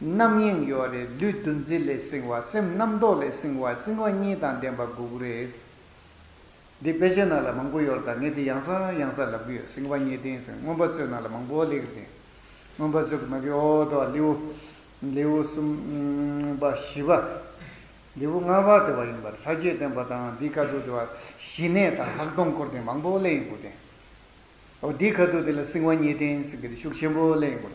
རྣམ་གཡེང་ཡོད་རེད། ལུས་འདུ་འཛི་ལས་བསྲིང་བ། སེམས་རྣམ་རྟོག་ལས་བསྲིང་བ། བསྲིང་བ་གཉིས་དང་ལྡན་པ་དགོས་ཀྱི་རེད། འདི་དཔེ་ཆའི་ནང་ལ་མང་པོ་ཡོད་རེད། ད་ངས་འདི་ཡང་སང་ཡང་སང་ལབ་ཀྱི་ཡོད། བསྲིང་བ་གཉིས་ལྡན་ཟེར་མངོན་པ་མཛོད་ནང་ལ་མང་པོ་སླེབས་ཀྱི་རེད། མངོན་པ་མཛོད་ཀྱི་མ་གི་འོ་དོ་ལེའུ་ལེའུ་གསུམ་པ་བཞི་པ། འབྲས་བུ་ལྔ་པ་དེ་བ་ཡིན་པར་ལྷ་བརྒྱད་བསྟན་པ་དང་འདི་ཁ་ཐུག་དེ་བ་ཞི་གནས་དང་ལྷག་མཐོང་སྐོར་དེ་མང་པོ་གླེང་ཡོང་གི་རེད། འོ་འདི་ཁ་ཐུག་དེ་ལ་སྲིང་བ་གཉིས་ལྡན་ཟེར་གྱི་དེ་ཤུགས་ཆེན་པོ་གླེང་ཡོང་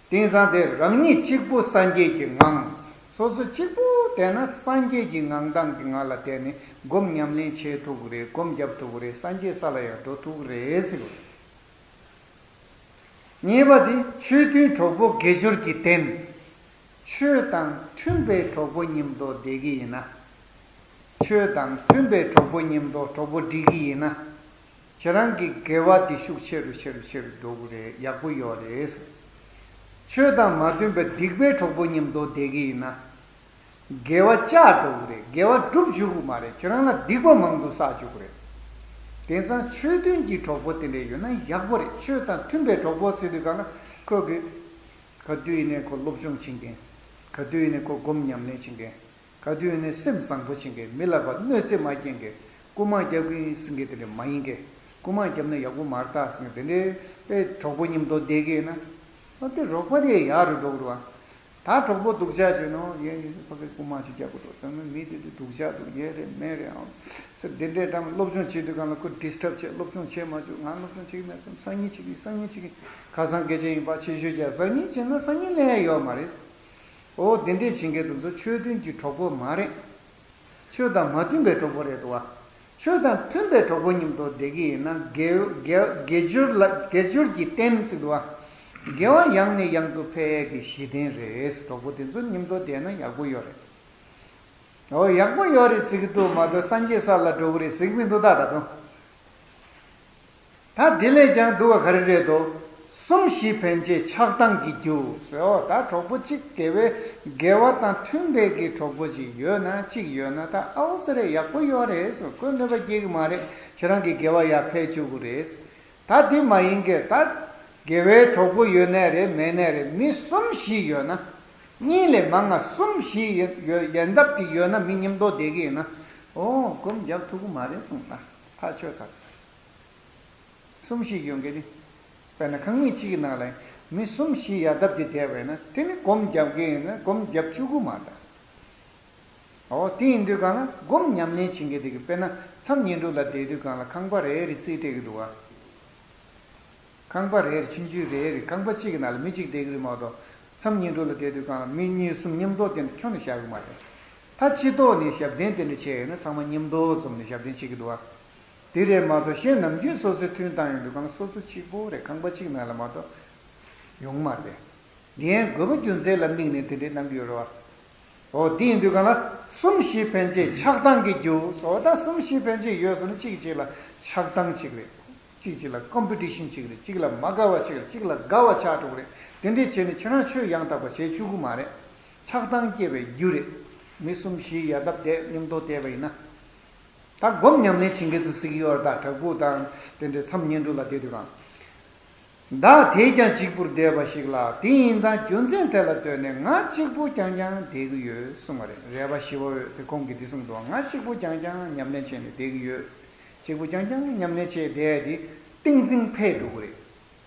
གི་རེད། དེང་སང་དེ་རང་ཉིད་གཅིག་པུ་སངས་རྒྱས་ཀྱི་ངང་། སོ་སོ་གཅིག་པུ་བསྡད་ན་སངས་རྒྱས་ཀྱི་ངང་སྟངས་ཀྱི་ངང་ལ་བསྡད་ནས་སྒོམ་ཉམས་ལེན་བྱེད་ཐུབ་ཀྱི་རེད། སྒོམ་རྒྱབ་ཐུབ་ཀྱི་རེད། སངས་རྒྱས་ས་ལ་ཡང་འགྲོ་ཐུབ་ཀྱི་རེད་ཟེར་གྱི་རེད། གཉིས་པ་དེ་ཆོས་མཐུན་གྲོགས་པོ་དགེ་སྦྱོར་གྱི་རྟེན། ཆོས་དང་མཐུན་པའི་གྲོགས་པོ་མཉམ་དུ་བསྡད་ཀྱི་ཡིན་ན། ཆོས་དང་མཐུན་པའི་གྲོགས་པོ་མཉམ་དུ་གྲོགས་པོ་སྒྲིག་གི་ཡིན་ན། ཁྱེད་རང་གི་དགེ་བ་དེ་ཤུགས་ཆེ་རུ་ཆེ་རུ་ཆེ་རུ་འགྲོ་གི་རེད། ཡག་པོ་ཡོད་རེད། ཆོས་དང་མ་མཐུན་པའི་སྡིག་པའི་གྲོགས་པོ་མཉམ་དུ་བསྡད་ཀྱི་ཡིན་ན། དགེ་བ་བཅག་འགྲོ་གི་རེད། དགེ་བ་སྒྲུབ་བཅུག་གི་མ་རེད། ཁྱེད་རང་ལ་སྡིག་པ་མང་དུ་བསགས་བཅུག་གི་རེད། དེང་སང་ཆོས་མཐུན་གྱི་གྲོགས་པོ་དེ་འདྲ་ཡོད་ན་ཡག་པོ་རེད། ཆོས་དང་མཐུན་པའི་གྲོགས་པོ་ཟེར་དུས་གང་ལ་ཁོ་གི་ག་དུས་ཡིན་ནའི་ཁོ་སློབ་སྦྱོང་བྱེད་མཁན། ག་དུས་ཡིན་ནའི་ཁོ་སྒོམ་ཉམས་ལེན་བྱེད་མཁན། ག་དུས་ཡིན་ནའི་སེམས་བཟང་པོ་བྱེད་མཁན། མི་ལ་བ་གནོད་འཚེ་མ་སྐྱེལ་མཁན། རྐུ་མ་རྒྱག་གི་ཡིན་ཟེར་མཁན་དེ་འདྲ་མ་ཡིན་མཁན། རྐུ་མ་བརྒྱབ་ན་ཡག་པོ་མ་རེད་ད་ཟེར་མཁན་དེ་འདྲའི་དཔེ་གྲོགས་པོ་མཉམ་དུ་བསྡད་ཀྱི་ཡིན་ན། ཨ་དེ་རོགས་པ་དེ་ཡག་རུ་འགྲོ་གི་རེད་བ། ད་གྲོགས་པོ་སྡུག་ཅག་བྱས་ནོ་ཡེ་ཡེ་ཕ་གི་རྐུ་མ་ཅིག་རྒྱག་གི་འདུག་ད་ནི་མི་དེ་དེ་སྡུག་ཅག་འདུག་ཡེ་རེད་མེད་རེད་ཨང་། ཟེར་དེ་འདྲའི་དང་སློབ་སྦྱོང་བྱེད་དུས་གང་ལ་ཁོ་ཌིས་ཊབ་བྱེད། སློབ་སྦྱོང་བྱེད་མ་བཅུག་ང་སློབ་སྦྱོང་བྱེད་ཀྱི་མེད་བསམ། སང་ཉིན་བྱེད་ཀྱི་སང་ཉིན་བྱེད་ཀྱི། ཁ་སང་སྐད་ཆ་ཡིན་པ་ཆེ་ཤོས་ཀྱང་སང་ཉིན་བྱེད་ན་སང་ཉིན་ལས་ཡག་ཡོད་མ་རེད། འོ་དེ་འདྲའི་བྱེད་མཁན་དེ་ཚོ་ཆོས་མཐུན་གྱི་གྲོགས་པོ་མ་རེད། ཆོས་དང་མ་མཐུན་པའི་གྲོགས་པོ་རེད་འདུག་བ། ཆོས་དང་མཐུན་པའི་གྲོགས་པོ་མཉམ་དུ་བསྡད་ཀྱི་ཡིན་ན་དགེ་དགེ་དགེ་སྦྱོར་ལ་དགེ་སྦྱོར་གྱི་རྟེན་ཟེར་འདུག་བ། དགེ་བ་ཡང་ནས་ཡང་དུ་འཕེལ་ཡས་ཀྱི་གཞི་རྟེན་རེད། གྲོགས་པོ་དེ་ཚོ་མཉམ་དུ་བསྡད་ན་ཡག་པོ་ཡོད་རེད། འོ་ཡག་པོ་ཡོད་རེད་ཟེར་གྱི་འདུག་མ་གཏོགས་སངས་རྒྱས་ས་ལ་འགྲོ་གི་རེད་ཟེར་གྱི་མི་འདུག་ད་ད་དུང་། ད་དེ་ལས་ཀྱང་སྡུག་པ་ག་རེ་རེད་དོ། གསུམ་བཞི་ཕན་བྱེད་ཆགས་སྡང་གི་རྒྱུ་ཟེར། འོ་ད་གྲོགས་པོ་གཅིག་དགེ་བའི་དགེ་བ་དང་མཐུན་པའི་གི་གྲོགས་པོ་གཅིག་ཡོད་ན་གཅིག་ཡོད་ན་ད་ཨའོ་ཙི་རེ་ཡག་པོ་ཡོད་རེད་ཟེར། ཁོས་གནོད་པ་སྐྱེལ་གི་མ་རེད། ཁྱེད་རང་གི་དགེ་བ་ཡར་འཕེལ་བཅུག་གི་རེད། ད་དེ་མ་ཡིན་གི་ད་དགེ་བའི་གྲོགས་པོ་ཡོད་ནའི་རེད་མེད་ནའི་རེད། མི་གསུམ་བཞི་ཡོད་ན། གཉིས་ལས་མང་ང་གསུམ་བཞི་ཡོད་ཡོད་ཡན་འདབ་དེ་ཡོད་ན་མི་མཉམ་དུ་བསྡད་གི་ཡིན་ན། འོ་སྒོམ་རྒྱག་ཐུབ་གི་མ་རེད་གསུངས། ད་ཐག་ཆོད་ས་རེད། གསུམ་བཞི་ཡོང་གི་རེད། དཔེར་ན་ཁང་མིག་གཅིག་གི་ནང་ལ་མི་གསུམ་བཞི་ཡ་བཏབ་སྟེ་བསྡད་པ་ཡིན་ན་དེ་ནི་སྒོམ་རྒྱབ་ཀྱི་ཡིན་ན་སྒོམ་རྒྱབ་བཅུག་གི་མ་རེད། འོ་དེ་ཡིན་དུས་གང་ལ་སྒོམ་ཉམས་ལེན་བྱེད་མཁན་དེ་གི་དཔེར་ན་མཚམས་བསྙེན་སྒྲུབ་ལ་བསྡད་དུས་གང་ལ་ཁང་པ་རེ་རེ་རྩིས་སྤྲད་ཀྱི་འདུག་བ། ཁང་པ་རེ་རེ་ཆུང་ཆུང་རེ་རེ་ཁང་པ་གཅིག་གི་ནང་ལ་མི་གཅིག་བསྡད་ཀྱི་རེད་མ་གཏོགས་མཚམས་བསྙེན་སྒྲུབ་ལ་བསྡད་དུས་གང་ལ་མི་གཉིས་གསུམ་མཉམ་དུ་དེ་འདྲ་ཁྱོན་ནས་བཞག་གི་མ་རེད། ད་སྤྱི་ཚོགས་ནས་ཞབས་བརྟན་དེ་འདྲ་བྱས་ཡོད་ན་ཚང་མ་མཉམ་དུ་འཛོམས་ནས་ཞབས་བརྟན་བྱེད་ཀྱི་འདུག་བ། དེ་རེད་མ་གཏོགས་གཞན་ནམ་རྒྱུན་སོ་སོའི་མཐུན་བཏང་ཡོང་དུས་གང་ལ་སོ་སོ་གཅིག་པོ་རེད། ཁང་པ་གཅིག་ནང་ལ་མ་གཏོགས་ཡོང་མ་རེད། འདི་ཡང་དགོས་པ་རྒྱུ་མཚན་ལ་དམིགས་ནས་དེ་འདྲའི་གནང་གི་ཡོད་རེད་བ། འོ་དེ་ཡིན་དུས་གང་ལ་གསུམ་བཞི་ཕན་བྱེད་ཆགས་སྡང་གི་རྒྱུ་ཟེར་བ། ད་གསུམ་བཞི་ཕན་བྱེད་ཡོད་ཟེར་ན་གཅིག་གཅིག་ལ་ཆགས་སྡང་གཅིག་རེད། གཅིག་གཅིག་ལ་ཀོམ་པི་ཊི་ཤན་གཅིག་རེད། གཅིག་ལ་མ་དགའ་བ་གཅིག་རེད། གཅིག་ལ་དགའ་བ་ཆགས་འགྲོ་གི་རེད། དེ་འདྲས་བྱས་ནས་ཁྱོད་རང་ཆོས་ཡང་དག་པ་བྱེད་བཅུག་གི་མ་རེད། ཆགས་སྡང་སྐྱེ་བའི་རྒྱུ་རེད། མི་གསུམ་བཞི་ཡ་བཏབ་བསྡད་མཉམ་དུ་བསྡད་པ་ཡིན་ན། ད་སྒོམ་ཉམས་ལེན་བྱེད་མཁན་ཚོ་ཟེར་གྱི་ཡོད་རེད། ད་བྲག་ཕུག་དང་དེ་འདྲའི་མཚམས་བསྙེན་སྒྲུབ་ལ་བསྡད་དུས་གང་། བདག་དེས་ཀྱང་གཅིག་པུར་བསྡད་པ་ཞིག་ལ། དེ་ཡིན་དང་རྒྱུ་མཚན་དེ་ལ་ལྟོས་ནས་ང་གཅིག་པུ་རྐྱང་རྐྱང་བསྡད་ཀྱི་ཡོད་གསུངས་པ་རེད། རས་པ་ཞི་བ་འོད་དེ་ཁོང་གིས་འདི་གསུངས་འདུག་ང་གཅིག་པུ་རྐྱང་རྐྱང་ཉམས་ལེན་བྱས་ནས་བསྡད་ཀྱི་ཡོད། གཅིག་པུ་རྐྱང་རྐྱང་ཉམས་ལེན་བྱས་བསྡད་དེ་ཏིང་འཛིན་འཕེལ་འགྲོ་གི་རེད།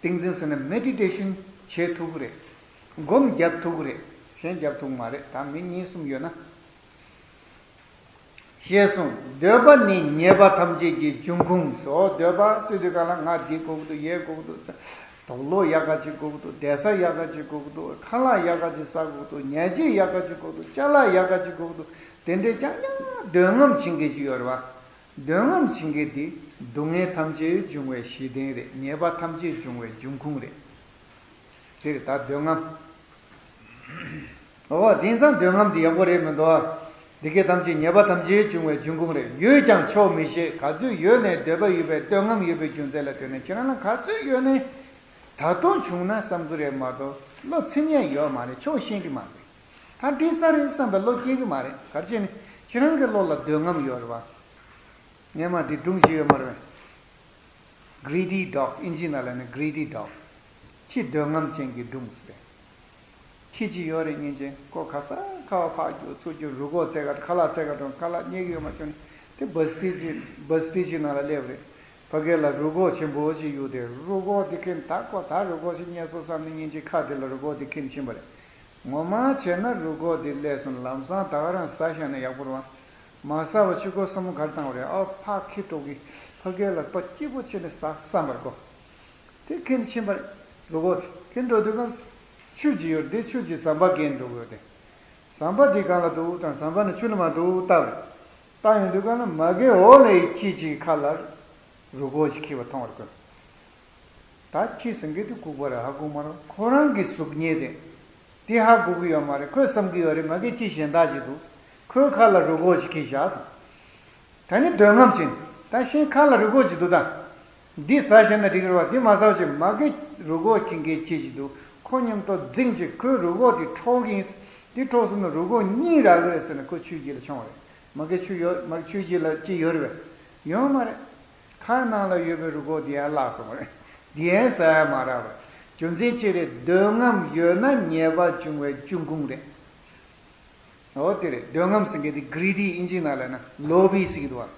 ཏིང་འཛིན་ཟེར་ན་མེ་ཌི་ཊེ་ཤན་བྱེད་ཐུབ་ཀྱི་རེད། སྒོམ་རྒྱབ་ཐུབ་ཀྱི་རེད། གཞན་རྒྱབ་ཐུབ་ཀྱི་མ་རེད། ད་མི་གཉིས་གསུམ་ཡོད་ན། ཞེས་གསུངས། འདོད་པ་ནི་ཉེས་པ་ཐམས་ཅད་ཀྱི་འབྱུང་ཁུངས་སོ། འདོད་པ་ཟེར་དུས་གང་ལ་ང་འདི་དགོས་ཀྱི་འདུག་ཡས་དགོས་ཀྱི་འདུག་དུག་ལོག་ཡག་ག་ཅིག་དགོས་ཀྱི་འདུག་བསྡད་ས་ཡག་ག་ཅིག་དགོས་ཀྱི་འདུག་ཁ་ལག་ཡག་ག་ཅིག་ཟ་དགོས་ཀྱི་འདུག་ཉལ་ཆས་ཡག་ག་ཅིག་དགོས་ཀྱི་འདུག་ཅ་ལག་ཡག་ག་ཅིག་དགོས་ཀྱི་འདུག་དེ་འདྲའི་རྐྱང་རྐྱང་འདོད་རྔམ་བྱེད་མཁན་ཅིག་ཡོད་རེད་བ། འདོད་རྔམ་བྱེད་མཁན་དེ་སྡུག་བསྔལ་ཐམས་ཅད་འབྱུང་བའི་གཞི་རྟེན་རེད། ཉེས་པ་ཐམས་ཅད་འབྱུང་བའི་འབྱུང་ཁུངས་རེད། དེ་རེད་ད་འདོད་རྔམ། འོ་དེང་སང་འདོད་རྔམ་དེ་ཡག་པོ་རེད་མི་འདུག་ཨ། འདི་སྐད་ཐམས་ཅད་ཉེས་པ་ཐམས་ཅད་འབྱུང་བའི་འབྱུང་ཁུངས་རེད། ཡོད་ཀྱང་ཆོག་མི་ཤེས། ག་ཚོད་ཡོད་ནས་འདོད་པ་ཡོད་པའི་འདོད་རྔམ་ཡོད་པའི་རྒྱུ་མཚན་ལ་ལྟོས་ནས་ཁྱེད་རང་ལ་ག་ཚོད་ཡོད་ནས་ད་དུང་བྱུང་ན་བསམ་གི་རེད་མ་གཏོགས་བློ་ཚིམ་ཡ་ཡོད་མ་རེད། ཆོག་ཤེས་ཀྱི་མ་རེད། ད་འགྲིག་ས་རེད་བསམ་པའི་བློ་སྐྱེ་གི་མ་རེད། ག་རེ་བྱས་ནས་ཁྱེད་རང་གི་བློ་ལ་འདོད་རྔམ་ཡོད་རེད་བ། སྔས་མ་འདི་སྒྲུང་ཞིག་ཡོད་མ་རེད་པས། Greedy dog། ཨིན་ཇི་ནང་ལ་ནི་greedy dog། ཁྱི་འདོད་རྔམ་ཅན་གྱི་སྒྲུང་ཟེར། ཁྱི་གཅིག་ཡོད་རེད་སྙིང་རྗེ། ཁོ་ག་ས་ག་བ་ཕར་རྒྱུག་ཚུར་རྒྱུག་རུས་ཁོག་ཚད་ཀ་ཁ་ལག་ཚད་ཀ་འགྲོ་ཁ་ལག་རྙེད་ཀྱི་ཡོད་མ་བྱུང་ནས་དེ་བ་སི་ཏི་ཅིག་བ་སི་ཏི་ཅིག་ནང་ལ་སླེབས་རེད། ཕ་གི་ལ་རུས་ཁོག་ཆེན་པོ་ཅིག་གཡུགས་ཏེ་རུས་ཁོག་དེ་ཁེངས། ད་ཁོ་ད་རུས་ཁོག་ཅིག་རྙེད་སོང་བསམ་ནས་སྙིང་རྗེ་ཁ་དེ་ལ་རུས་ཁོག་དེ་ཁེངས་ཕྱིན་པ་རེད། ངོ་མ་བྱས་ན་རུས་ཁོག་འདི་ལས་སོང་ལམ་སང་ད་ག་རང་ཟ་བཞག་ན་ཡག་པོ་རེད་བ། མ་ཟ་བ་ཕྱི་ཁོག་སོ་མོ་གར་བཏང་བ་རེད། ཨོ་ཕ་ཁི་དྲོ་གི་ཕ་གི་ལ་པ་སྐྱིད་པོ་བྱས་ནས་ཟ་བསམ་པར་གོ། དེ་ཁྱེར་ཕྱིན་པ་རེད། རུས་ཁོག་དེ་ཁྱེར་འགྲོ་དུས་གང་ཆུ་ཅིག་ཡོད་རེད། དེ་ཆུ་ཅིག་ཟམ་པ་བརྒལ་འགྲོ་གི་ཡོད་དེ། ཟམ་པ་འདི་གང་ལ་འདུག་དང་ཟམ་པ་ནི་ཆུ་ལ་མ་འདུག་བལྟ་བ་རེད། བལྟ་ཡོང་དུས་གང་ལ་མ་གི་འོག་ལ་ཡི་ཁྱི་ཅིག་ཁ་ལ་རུས་ཁོག་ཅིག་འཁྱེར་བ་མཐོང་བར་གོ། ད་ཁྱི་ཟེར་མཁན་དེ་ལྐུགས་པ་རེད། ཧ་གོ་མ་རེད། ཁོ་རང་གི་གཟུགས་བརྙན་རེད། དེ་ཧ་གོ་གི་ཡོད་མ་རེད། ཁོས་བསམ་གི་ཡོད་རེད། མ་གི་ཁྱི་གཞན་དག་ཅིག་འདུག་ཁོའི་ཁ་ལ་རུས་ཁོག་ཅིག་འཁྱེར་བཞག་ཟེར། ད་ནི་འདོད་རྔམ་ཕྱིན། ད་གཞན་ཁ་ལ་རུས་ཁོག་ཅིག་འདུག་ད། འདི་ཟ་བཞག་ན་འགྲིག་གི་རེད་བ། འདི་མ་ཟ་བ་བྱས་མ་གི་རུས་ཁོག་འཁྱེར་མཁན་ཁྱི་ཅིག་འདུག་ཁོ་མཉམ་དུ་འཛིང་བྱས་ཁོའི་རུས་ཁོག་དེ་འཕྲོག་གི་ཡིན། འདི་འཕྲོག་སོང་ན་རུས་ཁོག་གཉིས་རག་གི་རེད་ཟེར་ནས་ཁོ་ཆུའི་རྗེས་ལ་མཆོང་བ་རེད། མ་གི་ཆུ་ཡོད། མ་གི་ཆུའི་རྗེས་ལ་ཅི་ཡོད་རེད་བས། ཡོད་མ་རེད། ཁ་ནང་ལ་ཡོད་པའི་རུས་ཁོག་འདི་ཡང་བརླག་སོང་བ་རེད། འདི་ཡང་ཟ་ཡ་མ་རག་པ་རེད། རྒྱུ་མཚན་ཅི་རེད། འདོད་རྔམ་ཡོད་ན་ཉེས་པ་འབྱུང་བའི་ཅུང་ཁུངས་རེད། འོ་དེ་རེད། འདོད་རྔམ་ཟེར་མཁན་དེ་གྷི་རི་ཌི་ཨིན་ཇིའི་ནང་ལ་ན་ལོ་བྷི་ཟེར་གྱི་འདུག་བ།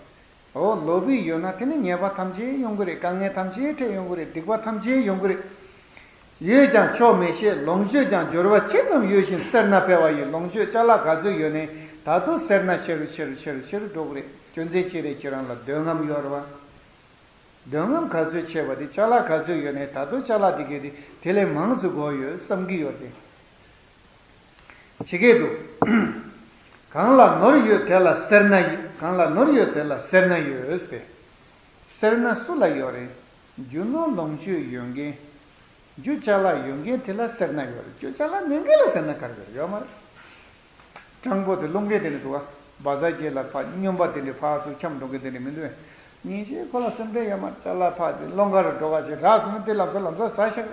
འོ་ལོ་བྷི་ཡོད་ན་དེ་ནི་ཉེས་པ་ཐམས་ཅད་ཡོང་གི་རེད། དཀའ་ངལ་ཐམས་ཅད་འཕྲད་ཡོང་གི་རེད། སྡིག་པ་ཐམས་ཅད་ཡོང་གི་རེད། ཡོད་ཀྱང་ཆོག་མི་ཤེས། ལོངས་སྤྱོད་ཀྱང་འབྱོར་བ་ཇི་ཙམ་ཡོད་བཞིན་སེར་སྣ་འཕེལ་བ་ཡི། ལོངས་སྤྱོད་ཅ་ལག་ག་ཚོད་ཡོད་ནའི་ད་དུང་སེར་སྣ་ཆེ་རུ་ཆེ་རུ་ཆེ་རུ་ཆེ་རུ་འགྲོ་གི་རེད། རྒྱུ་མཚན་ཅི་རེད། ཁྱེད་རང་ལ་འདོད་རྔམ་ཡོད་རེད་བ། འདོད་རྔམ་ག་ཚོད་ཆེ་བ་དེ་ཅ་ལག་ག་ཚོད་ཡོད་ནའི་ད་དུང་ཅ་ལག་དེ་གས་དེ་དེ་ལས་མང་ཙམ་དགོས་ཡོད་བསམ་གྱི་ཡོད་རེད། ཇི་སྐད་དུ། གང་ལ་ནོར་ཡོད་དེ་ལ་སེར་སྣ་ཡོད། གང་ལ་ནོར་ཡོད་དེ་ལ་སེར་སྣ་ཡོད་ཟེར་ཏེ། སེར་སྣ་སུ་ལ་ཡོད་རེད། རྒྱུ་ནོར་ལོངས་སྤྱོད་ཡོད་མཁན། རྒྱུ་ཅ་ལག་ཡོད་མཁན་དེ་ལ་སེར་སྣ་ཡོད་རེད། རྒྱུ་ཅ་ལག་མེད་མཁན་ལ་སེར་སྣ་ག་རེ་ཡོད་རེད། ཡོད་མ་རེད། སྤྲང་པོ་དེ་སློང་མཁན་དེ་ནི་འདུག་ག་བ་ཛ་གྱེས་ལ་ཕ་སྨྱོན་པ་དེ་འདྲའི་ཕར་ཚུར་འཁྱམ་འགྲོ་མཁན་དེ་འདྲ་མི་འདུག་ག་ཉིན་ཤས་ཁོ་ལ་སེམས་ཁྲལ་ཡོད་མ་རེད། ཅ་ལག་ཕར་དེ་སློང་ག་རུ་འགྲོ་ག་ཞེས་རག་སོང་ན་དེ་ལམ་སང་ལམ་སང་ཟ་ཤག་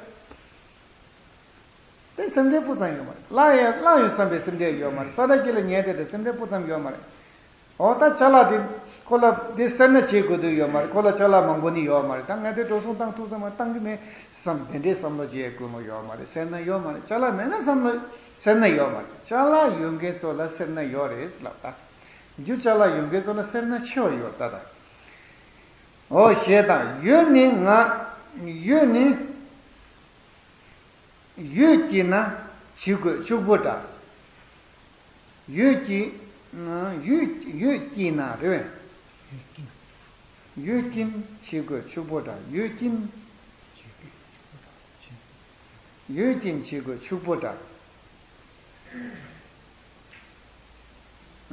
དེ་སེམས་ཁྲལ་སྤུ་ཙམ་ཡོད་མ་རེད། བརླག་ཡང་བརླག་ཡོང་བསམ་པའི་སེམས་ཁྲལ་ཡོད་མ་རེད། ས་ཁྲ་གཅིག་ལ་ཉལ་བསྡད་དེ་སེམས་ཁྲལ་སྤུ་ཙམ་ཡོད་མ་རེད། འོ་ད་ཅ་ལག་དེ་ཁོ་ལ་དེ་སེར་སྣ་བྱེད་དགོས་དུས་ཡོད་མ་རེད། ཁོ་ལ་ཅ་ལག་མང་པོ་ནི་ཡོད་མ་རེད། ད་ངས་དེ་འགྲོ་སོང་བཏང་ཐུབ་ས་མ་བཏང་གི་མེད་བསམ་དེ་འདྲའི་བསམ་བློ་བྱེད་ཡས་ཀུན་སློང་ཡོད་མ་རེད། སེར་སྣ་ཡོད་མ་རེད། ཅ་ལག་མེད་ན་བསམ་བློ་སེར་སྣ་ཡོད་མ་རེད། ཅ་ལག་ཡོད་མཁན་ཚོ་ལ་སེར་སྣ་ཡོད་རེད་ལབ་ད། རྒྱུ་ཅ་ལག་ཡོད་མཁན་ཚོ་ལ་སེར་སྣ་ཆེ་བ་ཡོད་ད་ད། འོ་ཞེས་དང་། ཡོད་ནི་ང་། ཡོད་ནི། ཡོད་ཀྱི་ན་བྱེད་དགོས་ཕྱུག་པོ་འདྲ། ཡོད་ཀྱི། ཡོད་ཡོད་ཀྱི་ན་རེད། ཡོད་ཀྱིན་བྱེད་དགོས་ཕྱུག་པོ་འདྲ། ཡོད་ཀྱིན། ཡོད་ཀྱིན་བྱེད་དགོས་ཕྱུག་པོ་འདྲ།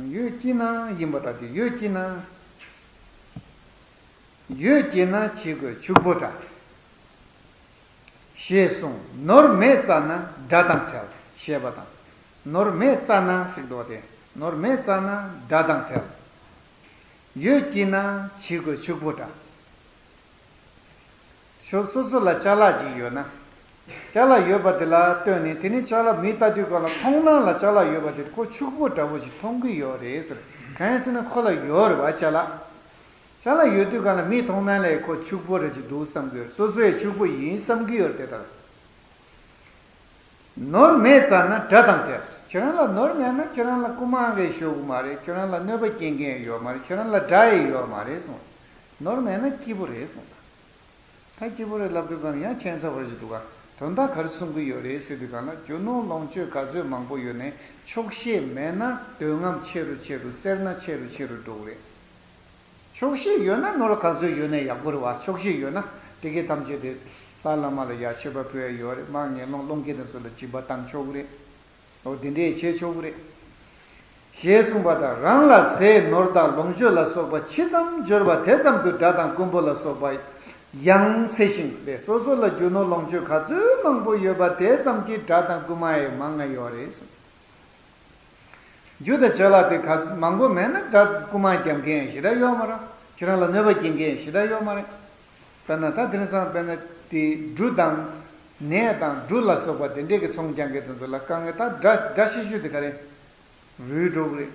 ཡོད་ཀྱི་ན་ཡིན་པ་ལྟ་སྟེ། ཡོད་ཀྱི་ན། ཡོད་ཀྱི་ན་བྱེད་དགོས་ཕྱུག་པོ་འདྲ། ཞེས་གསུངས། ནོར་མེད་རྩ་ན་དགྲ་དང་བྲལ། ཞེས་པ་དང་། ནོར་མེད་རྩ་ན་ཟེར་དོ་དེ། ནོར་མེད་རྩ་ན་དགྲ་དང་བྲལ། ཡོད་ཀྱི་ན་བྱེད་དགོས་ཕྱུག་པོ་འདྲ། ཤོ་སོ་སོ་ལ་ཅ་ལག་ཅིག་ཡོད་ན། ཅ་ལག་ཡོད་པ་དེ་ལ་ལྟོས་ནས་དེ་ནི་ཅ་ལག་མི་ལྟ་དུས་སྒང་ལ་མཐོང་སྣང་ལ་ཅ་ལག་ཡོད་པ་དེ་ཁོ་ཕྱུག་པོ་འདྲ་པོ་ཞིག་མཐོང་གི་ཡོད་རེད་ཟེར། གང་ཡིན་ཟེར་ན་ཁོ་ལ་ཡོད་རེད་བ་ཅ་ལག་ཅ་ལག་ཡོད་དུས་སྒང་ལ་མིའི་མཐོང་སྣང་ལས་ཁོ་ཕྱུག་པོ་རེད་ཅིག་འདུག་བསམ་གི་ཡོད་རེད། སོ་སོ་ཡང་ཕྱུག་པོ་ཡིན་བསམ་གི་ཡོད་རེད་དེ་ལྟར། ནོར་མེད་རྩ་ན་དགྲ་དང་བྲལ། ཁྱེད་རང་ལ་ནོར་མེད་ན་ཁྱེད་རང་ལ་རྐུ་མ་གིས་ཤོར་གི་མ་རེད། ཁྱེད་རང་ལ་གནོད་པ་སྐྱེལ་མཁན་ཡོད་མ་རེད། ཁྱེད་རང་ལ་དགྲ་ཡང་ཡོད་མ་རེད་གསུངས། ནོར་མེད་ན་སྐྱིད་པོ་རེད་གསུངས། ད་སྐྱིད་པོ་རེད་ལབ་དུས་སྒང་ལ་ཡང་ཁྱད་མཚར་བ་ཞིག་འདུག་ག་དོན་དག་ག་རེ་གསུང་གི་ཡོད་རེད་ཟེར་དུས་སྒང་ལ་རྒྱུ་ནོར་ལོངས་སྤྱོད་ག་ཚོད་མང་པོ་ཡོད་ནའི་ཆོག་ཤེས་མེད་ན་འདོད་རྔམ་ཆེ་རུ་ཆེ་རུ་སེར་སྣ་ཆེ་རུ་ཆེ་རུ་འགྲོ་གི་རེད། ཆོག་ཤེས་ཡོད་ན་ནོར་ག་ཚོད་ཡོད་ནའི་ཡག་པོ་རེད་བ། ཆོག་ཤེས་ཡོད་ན་དེ་གའི་ཐམས་ཅད་དེ་ལྷ་བླ་མ་ལ་ཡར་མཆོད་པ་ཕུལ་ཡ་ཡོད་རེད། མར་ངན་སློང་སློང་མཁན་དེ་ཚོ་ལ་སྦྱིན་པ་བཏང་ཆོག་གི་རེད། འོ་དེ་འདྲས་བྱེད་ཆོག་གི་རེད། ཞེས་གསུངས་པ་དང་། རང་ལ་ཟས་ནོར་དང་ལོངས་སྤྱོད་ལ་སོགས་པ་ཇི་ཙམ་འབྱོར་བ་དེ་ཙམ་དུ་དགྲ་དང་རྐུན་པོ་ལ་སོགས་པ་ཡང་འཚེ་ཞིང་ཟེར། སོ་སོ་ལ་རྒྱུ་ནོར་ལོངས་སྤྱོད་ག་ཚོད་མང་པོ་ཡོད་པ་དེ་ཙམ་གྱིས་དགྲ་དང་རྐུན་མ་ཡང་མང་ང་ཡོད་རེད་གསུངས། རྒྱུ་དང་བྱ་ལ་དེ་ག་མང་པོ་མེད་ན་དགྲ་རྐུན་མ་རྒྱག་མཁན་ཞེ་དྲག་ཡོད་མ་རེད། ཁྱེད་རང་ལ་གནོད་པ་སྐྱེལ་མཁན་ཞེ་དྲག་ཡོད་མ་རེད། དཔེར་ན་ད་དེང་སང་དཔེར་ན་དེ་འབྲུ་དང་ནས་དང་འབྲུ་ལ་སོགས་པ་དེ་འདྲས་ཀྱི་ཚོང་རྒྱག་མཁན་དེ་ཚོ་ལ་དཀའ་ངལ། ད་དགྲ་དགྲ་ཤི་ཤོས་དེ་ག་རེ་རུལ་འགྲོ་གི་རེད།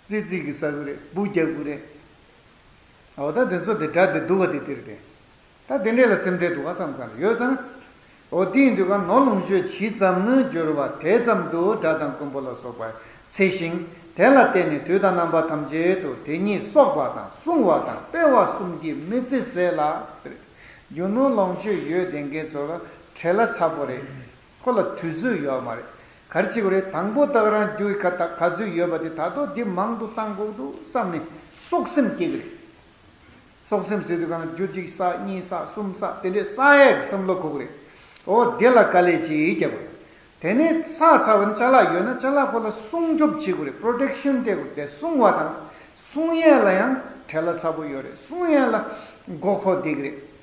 ཙི་ཙི་གི་ཟ་གི་རེད། འབུ་རྒྱག་གི་རེད། འོ་ད་དེ་ཚོ་དེ་དགྲ་དེ་སྡུག་པ་དེ་དེ་རེད་དེ། ད་དེ་འདྲས་ལ་སེམས་ཁྲལ་འདུག་ག་བསམ་ཙང་ཡོད་ཙང་། འོ་དེ་ཡིན་དུས་ཀ་ནོར་ལོངས་སྤྱོད་ཇི་ཙམ་ནུས་འབྱོར་བ་དེ་ཙམ་དུ་དགྲ་དང་རྐུན་པོ་ལ་སོགས་པ་འཚེ་ཞིང་དེ་ལ་བརྟེན་ནས་དུས་དང་རྣམ་པ་ཐམས་ཅད་དུ་དེ་ཉིད་གསོག་པ་དང་བསྲུང་བ་དང་སྤེལ་བ་གསུམ་གྱིས་མི་ཚེ་ཟད་ལ་ཟེར། རྒྱུ་ནོར་ལོངས་སྤྱོད་ཡོད་བསྡད་མཁན་ཚོ་ལ་བྲེལ་བ་ཚ་པོ་རེད། ཁོ་ལ་དུས་ཚོད་ཡོད་མ་རེད། ག་རེ་བྱེད་དགོས་རེད། དང་པོ་ད་ག་རང་རྒྱུ་ག་ད་ག་ཚོད་ཡོད་པ་དེ་ད་དུང་འདི་མང་དུ་བཏང་དགོས་འདུག་བསམ་ནས་སོག་སེམས་སྐྱེ་གི་རེད། སོག་སེམས་ཟེར་དུས་གང་ལ་རྒྱུ་གཅིག་བསགས་གཉིས་བསགས་གསུམ་བསགས་དེ་འདྲས་བསགས་ཡས་ཀྱི་བསམ་བློ་འཁོར་གི་རེད། འོ་དེ་ལ་དཀའ་ལས་ཅིག་རྒྱབ་དགོས་རེད། དེ་ནས་བསགས་ཚར་བ་ནི་ཅ་ལག་ཡོད་ན་ཅ་ལག་ཁོ་ལ་སྲུང་སྐྱོབ་བྱེད་དགོས་རེད། པྲོ་ཊེག་ཤན་སྤྲད་དགོས་རེད། དེ་སྲུང་བ་དང་སྲུང་ཡས་ལ་ཡང་བྲེལ་བ་ཚ་པོ་ཡོད་རེད། སྲུང་ཡས་ལ་མགོ་འཁོར་བསྡད་གི་རེད།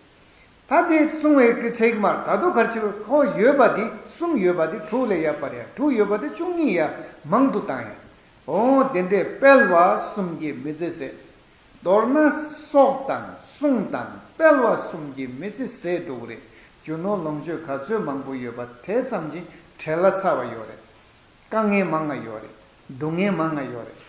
ད་དེ་སྲུང་བའི་གི་ཚད་ཀྱི་མར་ད་དུང་ག་རེ་བྱེད་དགོས། ཁོ་ཡོད་པ་དེ་གསུམ་ཡོད་པ་དེ་དྲུག་ལས་ཡར་སྤར་ཡ། དྲུག་ཡོད་པ་དེ་བཅུ་གཉིས་ཡར་མང་དུ་བཏང་ཡ། འོ་དེ་འདྲས་སྤེལ་བ་གསུམ་གྱིས་མི་ཚེ་ཟད། མདོར་ན་སྲོག་དང་སྲུང་དང་སྤེལ་བ་གསུམ་གྱིས་མི་ཚེ་ཟད་འགྲོ་གི་རེད། རྒྱུ་ནོར་ལོངས་སྤྱོད་ག་ཚོད་མང་པོ་ཡོད་པ་དེ་ཙམ་གྱིས་བྲེལ་བ་ཚ་བ་ཡོད་རེད། དཀའ་ངལ་མང་ང་ཡོད་རེད། སྡུག་བསྔལ་མང་ང་ཡོད་རེད།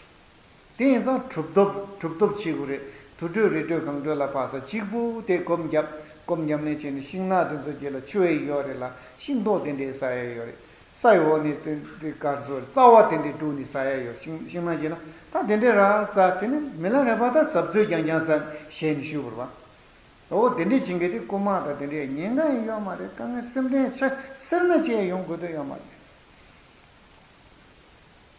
དེ་ཡིན་ཙང་གྲུབ་ཐོབ་གྲུབ་ཐོབ་བྱེད་དགོས་རེད། དུར་ཁྲོད་རི་ཁྲོད་གངས་ཁྲོད་ལ་ཕར་ས་གཅིག་པུ་དེ་སྒོམ་རྒྱབ། སྒོམ་རྒྱབ་ནས་བྱས་ནས་ཤིང་ནགས་དེ་ཚོ་རྗེས་ལ་ཆུ་ཡི་ཡོད་རེད་ལ། ཤིང་ཏོག་དེ་འདྲའི་ཟ་ཡ་ཡོད་རེད། ས་ཡི་འོག་ནས་དེ་དེ་གར་བཟོ་རྩ་བ་དེ་འདྲའི་བསྒྲུགས་ནས་ཟ་ཡ་ཡོད། ཤིང་ཤིང་ནགས་རྗེས་ལ་ད་དེ་འདྲའི་ར་ཟ། དེ་ནས་མི་ལ་རས་པ་ད་ཟབ་ཚོད་རྐྱང་རྐྱང་ཟ་ཞེས་ནས་ཞུ་བར་བ། འོ་དེ་འདྲའི་བྱེད་མཁན་དེ་རྐུ་མ་དང་དེ་འདྲའི་ཉེན་ཁ་ཡང་ཡོད་མ་རེད། དཀའ་ངལ་སེམས་ཁྲལ་ཆ་སེར་སྣ་ཅི་ཡང་ཡོང་དགོས་དོན་ཡོད་མ་རེད།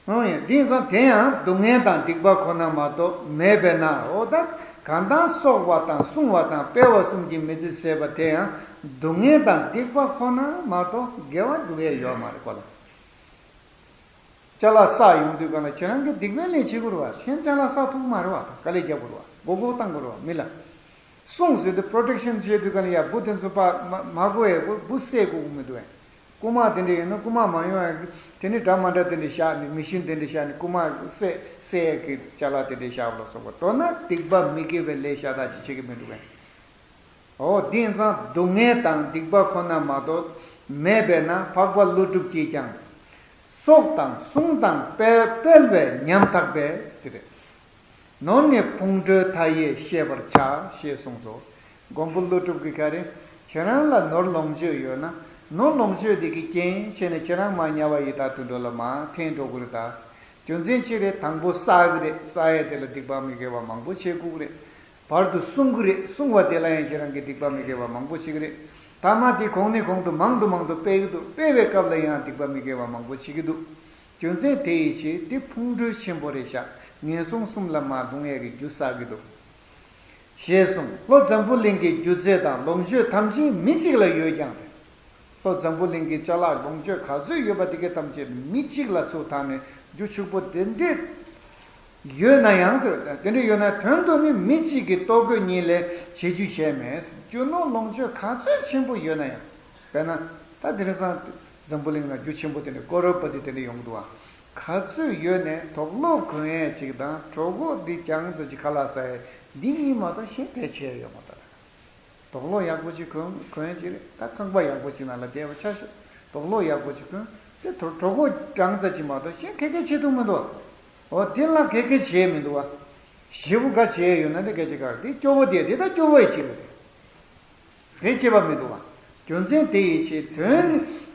འོ་ཡ། དེ་ཡིན་ཙང་དེ་ཡང་སྡུག་བསྔལ་དང་སྡིག་པ་ཁོ་ན་མ་གཏོགས་མེད་པས་ན། འོ་ད་གང་དང་གསོག་པ་དང་སྲུང་བ་དང་སྤེལ་བ་གསུམ་གྱིས་མི་ཚེ་ཟད་པ་དེ་ཡང་སྡུག་བསྔལ་དང་སྡིག་པ་ཁོ་ན་མ་གཏོགས་དགེ་བ་སྒྲུབ་ཡས་ཡོད་མ་རེད་ཁོ་ལ། ཅ་ལག་བསགས་ཡོང་དུས་གང་ལ་ཁྱེད་རང་གིས་སྡིག་པའི་ལས་བྱེད་དགོས་རེད་བ། གཞན་ཅ་ལག་བསགས་ཐུབ་མ་རེད་བ། དཀའ་ལས་རྒྱག་དགོས་རེད་བ། མགོ་སྐོར་བཏང་དགོས་རེད་བ་མི་ལ། སྲུང་ཟེར་དུས་པྲོ་ཊེག་ཤན་བྱེད་དུས་གང་ལ་ཡ་འབུ་དེ་ཚོ་པ་མ་མ་གོ་ཡ། འབུ་འབུ་བསད་དགོས་ཀྱི་མི་འདུག་ཨེ། རྐུ་མ་དེ་འདྲ་ཡིན་ན་རྐུ་མ་མ་ཡོང་ཡ་གི་དེ་ནི་འདྲ་མ་འདྲ་དེ་འདྲ་བཞག་ནས་མི་ཤིན་དེ་འདྲ་བཞག་ནས་རྐུ་མ་བསད་བསད་ཡ་གི་ཅ་ལག་དེ་འདྲ་བཞག་པ་ལ་སོགས་པ་མདོར་ན་སྡིག་པ་མི་དགེ་བའི་ལས་ཤ་སྟག་ཅིག་བྱེད་ཀྱི་མི་འདུག་ཨེ། འོ་དེ་ཡིན་ཙང་སྡུག་བསྔལ་དང་སྡིག་པ་ཁོ་ན་མ་གཏོགས་མེད་པས་ན་འཕགས་པ་ཀླུ་སྒྲུབ་ཀྱིས་ཀྱང་། སྲོག་དང་སྲུང་དང་སྤེལ་སྤེལ་བས་ཉམ་ཐག་པས་དེ་རེད། ནོར་ནི་ཕུང་ཁྲོལ་མཐའ་ཡས་ཤེས་པར་བྱ། ཞེས་གསུངས་སོ། མགོན་པོ་ཀླུ་སྒྲུབ་ཀྱིས་ག་རེ། ཁྱེད་རང་ལ་ནོར་ལོངས་སྤྱོད་ཡོད་ན་ནོར་ལོངས་སྤྱོད་དེ་གི་རྐྱེན་བྱས་ནས་ཁྱེད་རང་མ་དམྱལ་བ་ཡི་དྭགས་དུད་འགྲོ་ལ་མར་འཐེན་འགྲོ་གི་རེད་ད། རྒྱུ་མཚན་ཅི་རེད། དང་པོ་བསགས་གི་རེད། བསགས་ཡས་དེ་ལ་སྡིག་པ་མི་དགེ་བ་མང་པོ་བྱེད་དགོས་ཀྱི་རེད། བར་དུ་སྲུང་གི་རེད། སྲུང་བ་དེ་ལ་ཡང་ཁྱེད་རང་གིས་སྡིག་པ་མི་དགེ་བ་མང་པོ་བྱེད་ཀྱི་རེད། ཐ་མ་དེ་གོང་ནས་གོང་དུ་མང་དུ་མང་དུ་སྤེལ་གྱི་འདུག་སྤེལ་བའི་སྐབས་ལ་ཡང་སྡིག་པ་མི་དགེ་བ་མང་པོ་བྱེད་ཀྱི་འདུག་རྒྱུ་མཚན་དེ་ཡི་ཕྱིར་དེ་ཕུང་ཁྲོལ་ཆེན་པོ་རེད་ཤག་ངན་སོང་གསུམ་ལ་མར་ལྷུང་ཡས་ཀྱི་རྒྱུ་བསགས་ཀྱི་འདུག་ཞེས་གསུངས། ལྷོ་འཛམ་བུ་གླིང་གི་རྒྱུ་རྫས་དང་ལོངས་སྤྱོད་ཐམས་ཅད་མི་གཅིག་ལ་ཡོད་ཀྱང་། ལྷོ་འཛམ་བུ་གླིང་གི་ཅ་ལག་ལོངས་སྤྱོད་ག་ཚོད་ཡོད་པ་དེ་གའི་ཐམས་ཅད་མི་གཅིག་ལ་ཚུར་བཏང་ནས་རྒྱུ་ཕྱུག་པོ་དེ་འདྲས་ཡོད་ན་ཡང་ཟེར། དེ་འདྲས་ཡོད་ན་དོན་དུ་ནི་མི་གཅིག་གི་ལྟོ་གོས་གཉིས་ལས་བྱེད་རྒྱུ་གཞན་མེད། རྒྱུ་ནོར་ལོངས་སྤྱོད་ག་ཚོད་ཆེན་པོ་ཡོད་ན་ཡང་། དཔེར་ན་ད་དེང་སང་འཛམ་བུ་གླིང་ན་རྒྱུ་ཆེན་པོ་དེ་འདྲས་ཀོ་རོར་པ་ཏི་དེ་འདྲས་ཡོང་གི་འདུག་བ། ག་ཚོད་ཡོད་ནས་དུག་ལོག་གོན་ཡས་གཅིག་དང་གྲོད་ཁོག་འདི་རྐྱང་ཙམ་གྱི་ཁ་ལག་ཟ་ཡས་འདི་གཉིས་མ་གཏོགས་གཞན་གལ་ཆེ་ཡ་ཡོད་མ་རེད། དུག་ལོག་ཡག་པོ་ཅིག་གོན་གོན་ཅིག་རེད། ད་ཁང་པ་ཡག་པོ་ཅིག་ནང་ལ་བསྡད་པ་ཆ་ཤོག་དུག་ལོག་ཡག་པོ་ཅིག་གོན། དེ་གྲོད་གྲོད་ཁོག་གྲང་ཙམ་ཅིག་མ་གཏོགས་གཞན་ག་གེ་བྱེད་ཐུབ་མི་འདུག་འོ་དེ་ལ་ག་གེ་བྱེད་མི་འདུག་བ། ཞེ་པོ་ག་བྱེད་ཡོད་ན་དེ་ག་ཅིག་གར་དེ་སྐྱོ་བོ་དེ་དེ་ད་སྐྱོ་བོ་ཡི་ཅིག་རེད། དེ་སྐྱེ་བ་མི་འདུག་བ། རྒྱུ་མཚན་དེ་ཡི་ཕྱིར་དོན་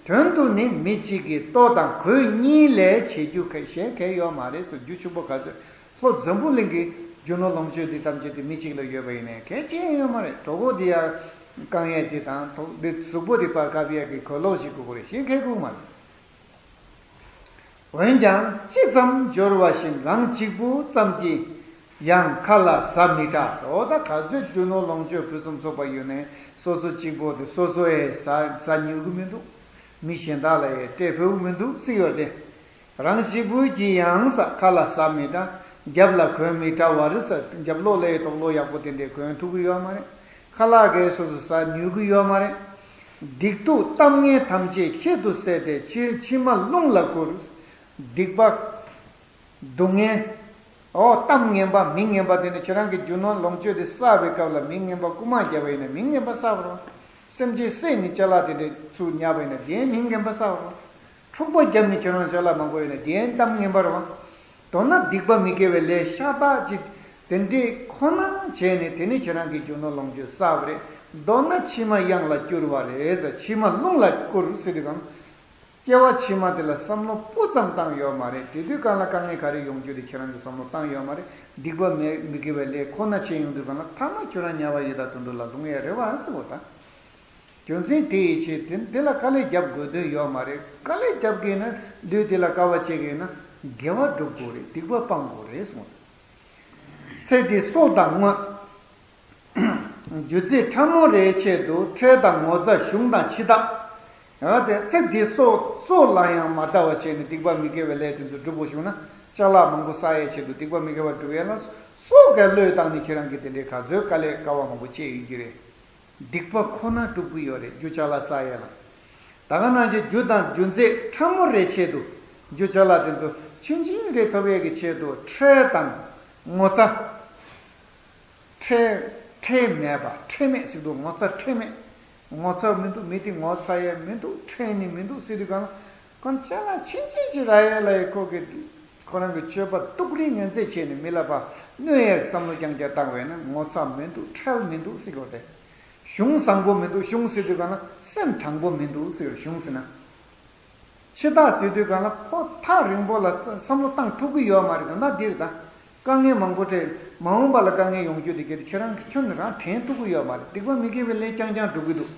དོན་དུ་ནི་མི་གཅིག་གི་ལྟོ་དང་གོས་གཉིས་ལས་བྱེད་རྒྱུ་གཞན་གང་ཡོད་མ་རེད་ཟེར། རྒྱུ་ཕྱུག་པོ་ག་ཚོད། ལྷོ་འཛམ་བུ་གླིང་གི་རྒྱུ་ནོར་ལོངས་སྤྱོད་འདི་ཐམས་ཅད་དེ་མི་གཅིག་ལ་ཡོད་པ་ཡིན་ནའི་གལ་ཆེ་ཡོད་མ་རེད། གྲོད་ཁོག་འདི་ཡང་བསྐང་ཡས་དེ་དང་ཐོག་འདི་གཟུགས་པོ་འདི་ཕར་བཀབ་ཡས་ཀྱི་གོས་ལོག་ཅིག་དགོས་ཀྱི་རེད། གཞན་གང་དགོས་མ་རེད། འོན་ཀྱང་ཅི་ཙམ་འབྱོར་བ་བཞིན་རང་གཅིག་པུ་ཙམ་གྱིས་ཡང་ཁ་ལ་ཟ་མི་དྲག་འོ་ད་ག་ཚོད་རྒྱུ་ནོར་ལོངས་སྤྱོད་ཕུན་སུམ་ཚོགས་པ་ཡོད་ནའི་སོ་སོ་གཅིག་པོ་དེ་སོ་སོ་ཡས་ཟ་ཟ་ནུས་ཀྱི་མི་འདུག་མི་གཞན་དག་ལ་ཡས་སྤྲད་ཕོད་ཀྱི་མི་འདུག་ཟེར་ཡོད་དེ། རང་གཅིག་པུ་གྱིས་ཡང་ཟ་ཁ་ལ་ཟ་མི་དྲག་རྒྱབ་ལ་གོན་མི་དྲག་བ་རེད་ཟེར། རྒྱབ་ལོགས་ལ་ཡས་དུག་ལོག་ཡག་པོ་དེ་འདྲས་གོན་ཐུབ་ཀྱི་ཡོད་མ་རེད། ཁ་ལག་གས་སོ་སོ་ཟ་ནུས་ཀྱི་ཡོད་མ་རེད། སྡིག་སྡུག་གཏམ་ངན་ཐམས་ཅད་ཁྱད་དུ་བསད་དེ་ཕྱི་ཕྱི་མ་རླུང་ལ་བསྐུར། སྡིག་པ། སྡུག་བསྔལ། ཨོ་གཏམ་ངན་པ་མི་ངན་པ་དེ་ནི་ཁྱེད་རང་གི་རྒྱུ་ནོར་ལོངས་སྤྱོད་དེ་བསགས་པའི་སྐབས་ལ་མི་ངན་པ་རྐུ་མ་བརྒྱབ་པ་ཡིན་ན་མི་ངན་པ་བསགས་པ་རེད། སེམས་ཅན་བསད་ནས་ཅ་ལག་དེ་འདྲ་ཚུར་བརྙས་པ་ཡིན་ན་དེ་མི་ངན་པ་བསགས་པ་རེད། འཁྲུག་པ་བརྒྱབ་ནས་ཁྱེད་རང་ཅ་ལག་མང་པོ་ཡོད་ན་དེ་གཏམ་ངན་པ་རེད་བ། མདོར་ན་སྡིག་པ་མི་དགེ་བའི་ལས་ཤ་སྟག་ཅིག་དེ་འདྲས་ཁོ་ན་བྱས་ནས་དེ་ནི་ཁྱེད་རང་གི་རྒྱུ་ནོར་ལོངས་སྤྱོད་བསགས་པ་རེད། མདོར་ན་ཕྱི་མ་གཡང་ལ་བསྐྱུར་བ་རེད་ཟེར། ཕྱི་མ་རླུང་ལ་བསྐུར་ཟེར་དུས་གང་། སྐྱེ་བ་ཕྱི་མ་དེ་ལ་བསམ་བློ་སྤུ་ཙམ་བཏང་ཡོད་མ་རེད། དེ་དུས་གང་ལ་དཀའ་ངལ་ག་རེ་ཡོང་རྒྱུ་རེད་ཁྱེད་རང་གིས་བསམ་བློ་བཏང་ཡོད་མ་རེད། སྡིག་པ་མི་མི་དགེ་བའི་ལས་ཁོ་ན་བྱས་ཡོང་དུས་གང་ལ་ཐ་མ་ཁྱོད་རང་དམྱལ་བ་ཡི་དྭགས་དུད་འགྲོ་ལ་ལྷུང་ཡས་རེད་བ་ཟེར་བ་དང་། རྒྱུ་མཚན་དེ་ཡི་ཕྱིར་དེ་འདི་ལ་དཀའ་ལས་རྒྱབ་དགོས་དོན་ཡོད་མ་རེད། དཀའ་ལས་རྒྱབ་དགོས་ན་ལུས་འདི་ལ་དཀའ་བ་སྤྱད་དགོས་ན་དགེ་བ་སྒྲུབ་དགོས་རེད། སྡིག་པ་སྤང་དགོས་རེད་གསུངས། ཚེ་འདིའི་སྲོག་དང་བསྔོ། རྒྱུ་རྫས་ཕྲ་མོ་རེའི་ཆེད་དུ་ཁྲེལ་དང་ངོ་ཚ་གཞུང་དང་འཆི་བདག་ཡང་དེ་ཚེ་འདིའི་སྲོག་སྲོག་ལ་ཡང་མ་ལྟ་བ་བྱས་ནས་སྡིག་པ་མི་དགེ་བའི་ལས་དེ་ཚོ་སྒྲུབ་དགོས་བྱུང་ན་ཅ་ལག་མང་པོ་བསག་ཡའི་ཆེད་དུ་སྡིག་པ་མི་དགེ་བ་སྒྲུབ་ཡས་ལ་སྲོག་གི་བློས་བཏང་ནས་ཁྱེད་རང་གིས་དེ་འདྲའི་ག་ཚོད་དཀའ་ལས་དཀའ་བ་མང་པོ་སྤྱད་ཡོད་ཀྱི་རེད། སྡིག་པ་ཁོ་ན་སྒྲུབ་ཀྱི་ཡོད་རེད། རྒྱུ་ཅ་ལག་བསག་ཡས་ལ། ད་ག་ནང་བཞིན་རྒྱུ་དང་རྒྱུ་རྫས་ཕྲ་མོ་རེའི་ཆེད་དུ་རྒྱུ་ཅ་ལག་དེ་ཚོ་ཆུང་ཆུང་རེ་ཐོབ་ཡས་ཀྱི་ཆེད་དུ་ཁྲེལ་དང་ངོ་ཚ། ཁྲེལ་ཁྲེལ་མེད་པ་ཁྲེལ་མེད་ཟེར་དུས་ངོ་ཚ་ཁྲེལ་མེད། ངོ་ཚ་མི་འདུག་མི་དེ་ངོ་ཚ་ཡས་མི་འདུག་ཁྲེལ་ནི་མི་འདུག་ཟེར་དུས་གང་ལ། གང་ཅ་ལག་ཆུང་ཆུང་ཅིག་རག་ཡས་ལ་ཡི་ཁོ་གི་ཁོ་རང་གི་སྤྱོད་པ་སྡུག་རུས་ངན་ཚད་བྱས་ནས་མི་ལ་ཕར་གནོད་ཡས་བསམ་བློ་རྐྱང་རྐྱང་བཏང་བས་ན་ངོ་ཚ་མི་འདུག་ཁྲེལ་མི་འདུག་ཟེར་དགོས་ཏེ། གཞུང་བཟང་པོ་མི་འདུག་གཞུང་ཟེར་དུས་གང་ལ་སེམས་དྲང་པོ་མི་འདུག་ཟེར་གཞུང་ཟེར་ན། འཆི་བདག་ཟེར་དུས་གང་ལ་ཁོ་ཐག་རིང་པོ་ལ་བསམ་བློ་བཏང་ཐུབ་ཀྱི་ཡོད་མ་རེད། ད་ལྟ་འདིར་ད་དཀའ་ངལ་མང་པོ་འཕྲད། མ་འོངས་པ་ལ་དཀའ་ངལ་ཡོང་རྒྱུ་དེ་གལ་ཏེ་ཁྱེད་རང་གི་ཁྱོན་ནས་རང་དྲན་ཐུབ་ཀྱི་ཡོད་མ་རེད། སྡིག་པ་མི་དགེ་བའི་ལས་རྐྱང་རྐྱང་སྒྲུབ་ཀྱི་འདུག་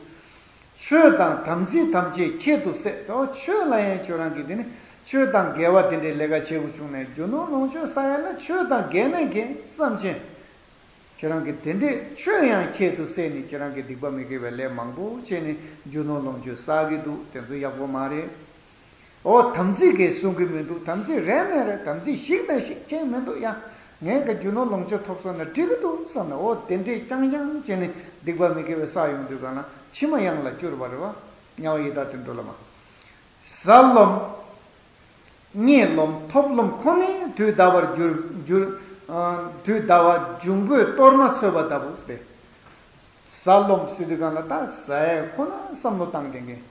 ཆོས་དང་དམ་ཚིག་ཐམས་ཅད་ཁྱད་དུ་བསད། གཙོ་བོ་ཆོས་ལ་ཡང་ཁྱོད་རང་གིས་དེ་ནི་ཆོས་དང་འགལ་བ་དེ་འདྲའི་ལས་ཀ་བྱེད་དགོས་བྱུང་ནས་རྒྱུ་ནོར་ལོངས་སྤྱོད་བསག་ཡ་ལ་ཆོས་དང་འགལ་མེད་ཀྱི་བསམ་བྱས། ཁྱེད་རང་གིས་དེ་འདྲས་ཆོས་ཡང་ཁྱད་དུ་བསད་ནས་ཁྱེད་རང་གིས་སྡིག་པ་མི་དགེ་བའི་ལས་མང་པོ་བྱས་ནས་རྒྱུ་ནོར་ལོངས་སྤྱོད་བསག་གི་འདུག་དེ་ཚོ་ཡག་པོ་མ་རེད། ཨོ་དམ་ཚིག་གིས་སྲུང་གི་མི་འདུག་དམ་ཚིག་རེད་མེད་རེད། དམ་ཚིག་ཞིག་དང་ཞིག་ཁྱད་མི་འདུག་ཡང་ངས་ག་རྒྱུ་ནོར་ལོངས་སྤྱོད་ཐོབ་སོང་ན་འགྲིག་གི་འདུག་བསམ་ན་ཨོ་དེ་འདྲས་རྐྱང་རྐྱང་བྱས་ནས་སྡིག་པ་མི་དགེ་བའི་བསགས་ཡོང་དུས་གང་ལ་ཕྱི་མ་གཡང་ལ་སྐྱུར་བ་རེད་བ། དམྱལ་བ་ཡི་དྭགས་དུད་འགྲོ་ལ་མ། གཟའ་རློམ། གཉིད་རློམ་ཐོབ་རློམ་ཁོ་ནས་དུས་འདའ་བར་འགྱུར་འགྱུར། ཨ། དུས་འདའ་བ་འབྱུང་པོས་གཏོར་མ་འཚོལ་བ་ལྟ་བུ་སྟེ། གཟའ་རློམ་ཟེར་དུས་གང་ལ་ད་ཟ་ཡས་ཁོ་ན་བསམ་བློ་བཏང་དེ་གིན།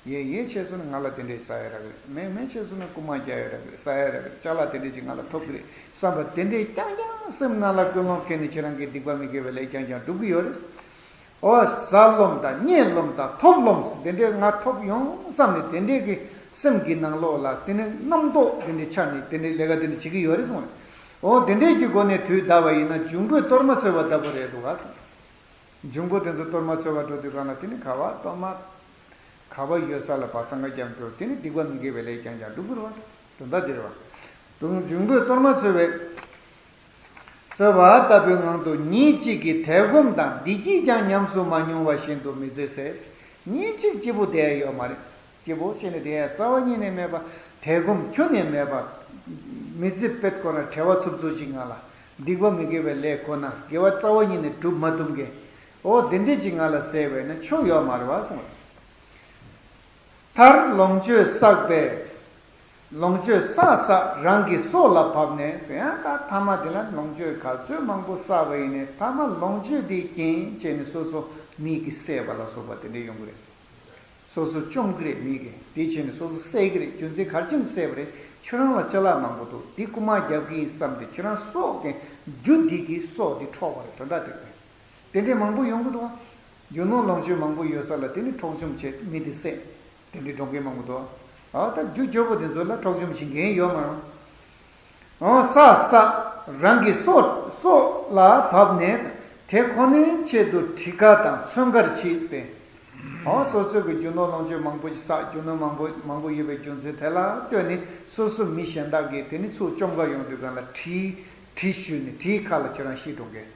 ཡས་ཡས་བྱས་སོང་ན་ང་ལ་དེ་འདྲས་ཟ་ཡས་རག་རེད། མེད་མེད་བྱས་སོང་ན་རྐུ་མ་རྒྱག་ཡས་རག་རེད། ཟ་ཡས་རག་རེད། ཅ་ལག་དེ་འདྲས་ཅིག་ང་ལ་ཐོབ་ཀྱི་རེད་བསམ་པ་དེ་འདྲས་རྐྱང་རྐྱང་སེམས་ནང་ལ་ཀུན་སློང་ཁྱེར་ནས་ཁྱེད་རང་གིས་སྡིག་པ་མི་དགེ་བའི་ལས་རྐྱང་རྐྱང་སྒྲུབ་ཀྱི་ཡོད་རེད། ཨོ་གཟའ་རློམ་དང་གཉིད་རློམ་དང་ཐོབ་རློམ་ཟེར་དེ་འདྲས་ང་ཐོབ་ཡོང་བསམ་ནས་དེ་འདྲས་ཀྱི་སེམས་ཀྱི་ནང་ལོགས་ལ་དེ་ནས་རྣམ་རྟོག་དེ་འདྲས་འཆར་ནས་དེ་འདྲས་ལས་ཀ་དེ་འདྲས་བྱེད་ཀྱི་ཡོད་རེད་གསུངས་རེད། ཨོ་དེ་འདྲས་ཀྱི་སྒོ་ནས་དུས་འདའ་བ་ཡིན་ན་འབྱུང་པོས་གཏོར་མ་འཚོལ་བ་ལྟ་བུ་རེད་འདུག་ག་གསུངས། འབྱུང་པོ་དེ་ཚོ་གཏོར་མ་འཚོལ་བ་འགྲོ་དུས་གང་ལ་དེ་ནི་ག་བ་གཏོར་མ་ག་བ་ཡོད་ས་ལ་བ་ཚང་ཀ་རྒྱབ་འགྲོ་དེ་ནི་སྡིག་པ་མི་དགེ་བའི་ལས་རྐྱང་རྐྱང་སྒྲུབ་དགོས་རེད་བ། དོན་དག་འདི་རེད་བ། དུང་འབྱུང་པོས་གཏོར་མ་འཚོལ་བའི་འཚོལ་བ་ལྟ་བུའི་ངང་དུ་ཉིན་གཅིག་གི་དལ་གོམས་དང་བདེ་སྐྱིད་ཀྱང་ཉམས་སུ་མ་མྱོང་བ་བཞིན་དུ་མི་ཚེ་ཟད། ཉིན་གཅིག་སྐྱིད་པོ་བསྡད་ཡ་ཡོད་མ་རེད། སྐྱིད་པོ་བྱས་ནས་བསྡད་ཡ་རྩ་བ་ཉིད་ནས་མེད་པ། དལ་གོམས་ཁྱོན་ནས་མེད་པ། མི་ཚེ་དཔེ་ཁོ་ན་བྲེལ་བ་འཚུབ་འཚུབ་ཅིག་ངང་ལ། སྡིག་པ་མི་དགེ་བའི་ལས་ཁོ་ན་དགེ་བ་རྩ་བ་ཉིད་ནས་སྒྲུབ་མ་ཐུབ་མཁན། ཨོ་དེ་འདྲས་ཅིག་ངང་ལ་ཟད་པས་ན་ཆོ་ཡོད་མ་རེད་བ་གསུངས། མཐར་ལོངས་སྤྱོད་བསགས་པས། ལོངས་སྤྱོད་བསགས་བསགས་རང་གི་སྲོག་ལ་བབས་ནས་ཟེར་ཡང་ད་ཐ་མ་དེ་ལ་ལོངས་སྤྱོད་ག་ཚོད་མང་པོ་བསགས་པ་ཡིན་ནའི་ཐ་མ་ལོངས་སྤྱོད་དེའི་རྐྱེན་བྱས་ནས་སོ་སོ་མིག་གིས་བསད་པ་ལ་སོགས་པ་དེ་འདྲས་ཡོང་གི་རེད། སོ་སོ་བཅོམ་གི་རེད་མིག་གིས། དེ་བྱས་ནས་སོ་སོ་བསད་ཀྱི་རེད། རྒྱུ་མཚན་ག་རེ་བྱས་ནས་བསད་པ་རེད། ཁྱོད་རང་ལ་ཅ་ལག་མང་པོ་འདུག་འདི་རྐུ་མ་རྒྱག་གི་ཡིན་བསམ་སྟེ་ཁྱོད་རང་སྲོག་གི་རྒྱུ་འདི་གི་སྲོག་འདི་འཕྲོག་པ་རེད། དོན་དག་དེ་རེད། དེ་འདྲས་མང་པོ་ཡོང་གི་འདུག་ཨ། རྒྱུ་ནོར་ལོངས་སྤྱོད་མང་པོ་ཡོད་ས་ལ་དེ་ནི་འཕྲོག་བཅོམ་བྱས་མི་དེ་བསད། དེ་འདྲས་འགྲོ་མཁན་མང་པོ་འདུག་ཨ། ད་རྒྱུ་རྒྱོབ་པོ་དེ་ཚོ་ལ་འཕྲོག་བཅོམ་བྱེད་མཁན་ཡོད་མ་རུང་། འོ་བསགས་བསགས་རང་གི་སྲོག་སྲོག་ལ་བབས་ནས་དེ་ཁོ་ནའི་ཆེད་དུ་གྲི་ཁ་དང་མཚོན་ཁར་བྱེད་ཟེར། འོ་སོ་སོ་གི་རྒྱུ་ནོར་ལོངས་སྤྱོད་མང་པོ་ཞིག་བསགས། རྒྱུ་ནོར་མང་པོ་མང་པོ་ཡོད་པའི་རྒྱུ་མཚན་དེ་ལ་ལྟོས་ནས་སོ་སོ་མི་གཞན་དག་གིས་དེ་ནི་ཚུར་བཅོམ་ག་ཡོང་དུས་གང་ལ་གྲི་གྲི་གཞུས་ནས་གྲིའི་ཁ་ལ་ཁྱོད་རང་ཤི་འགྲོ་མཁན།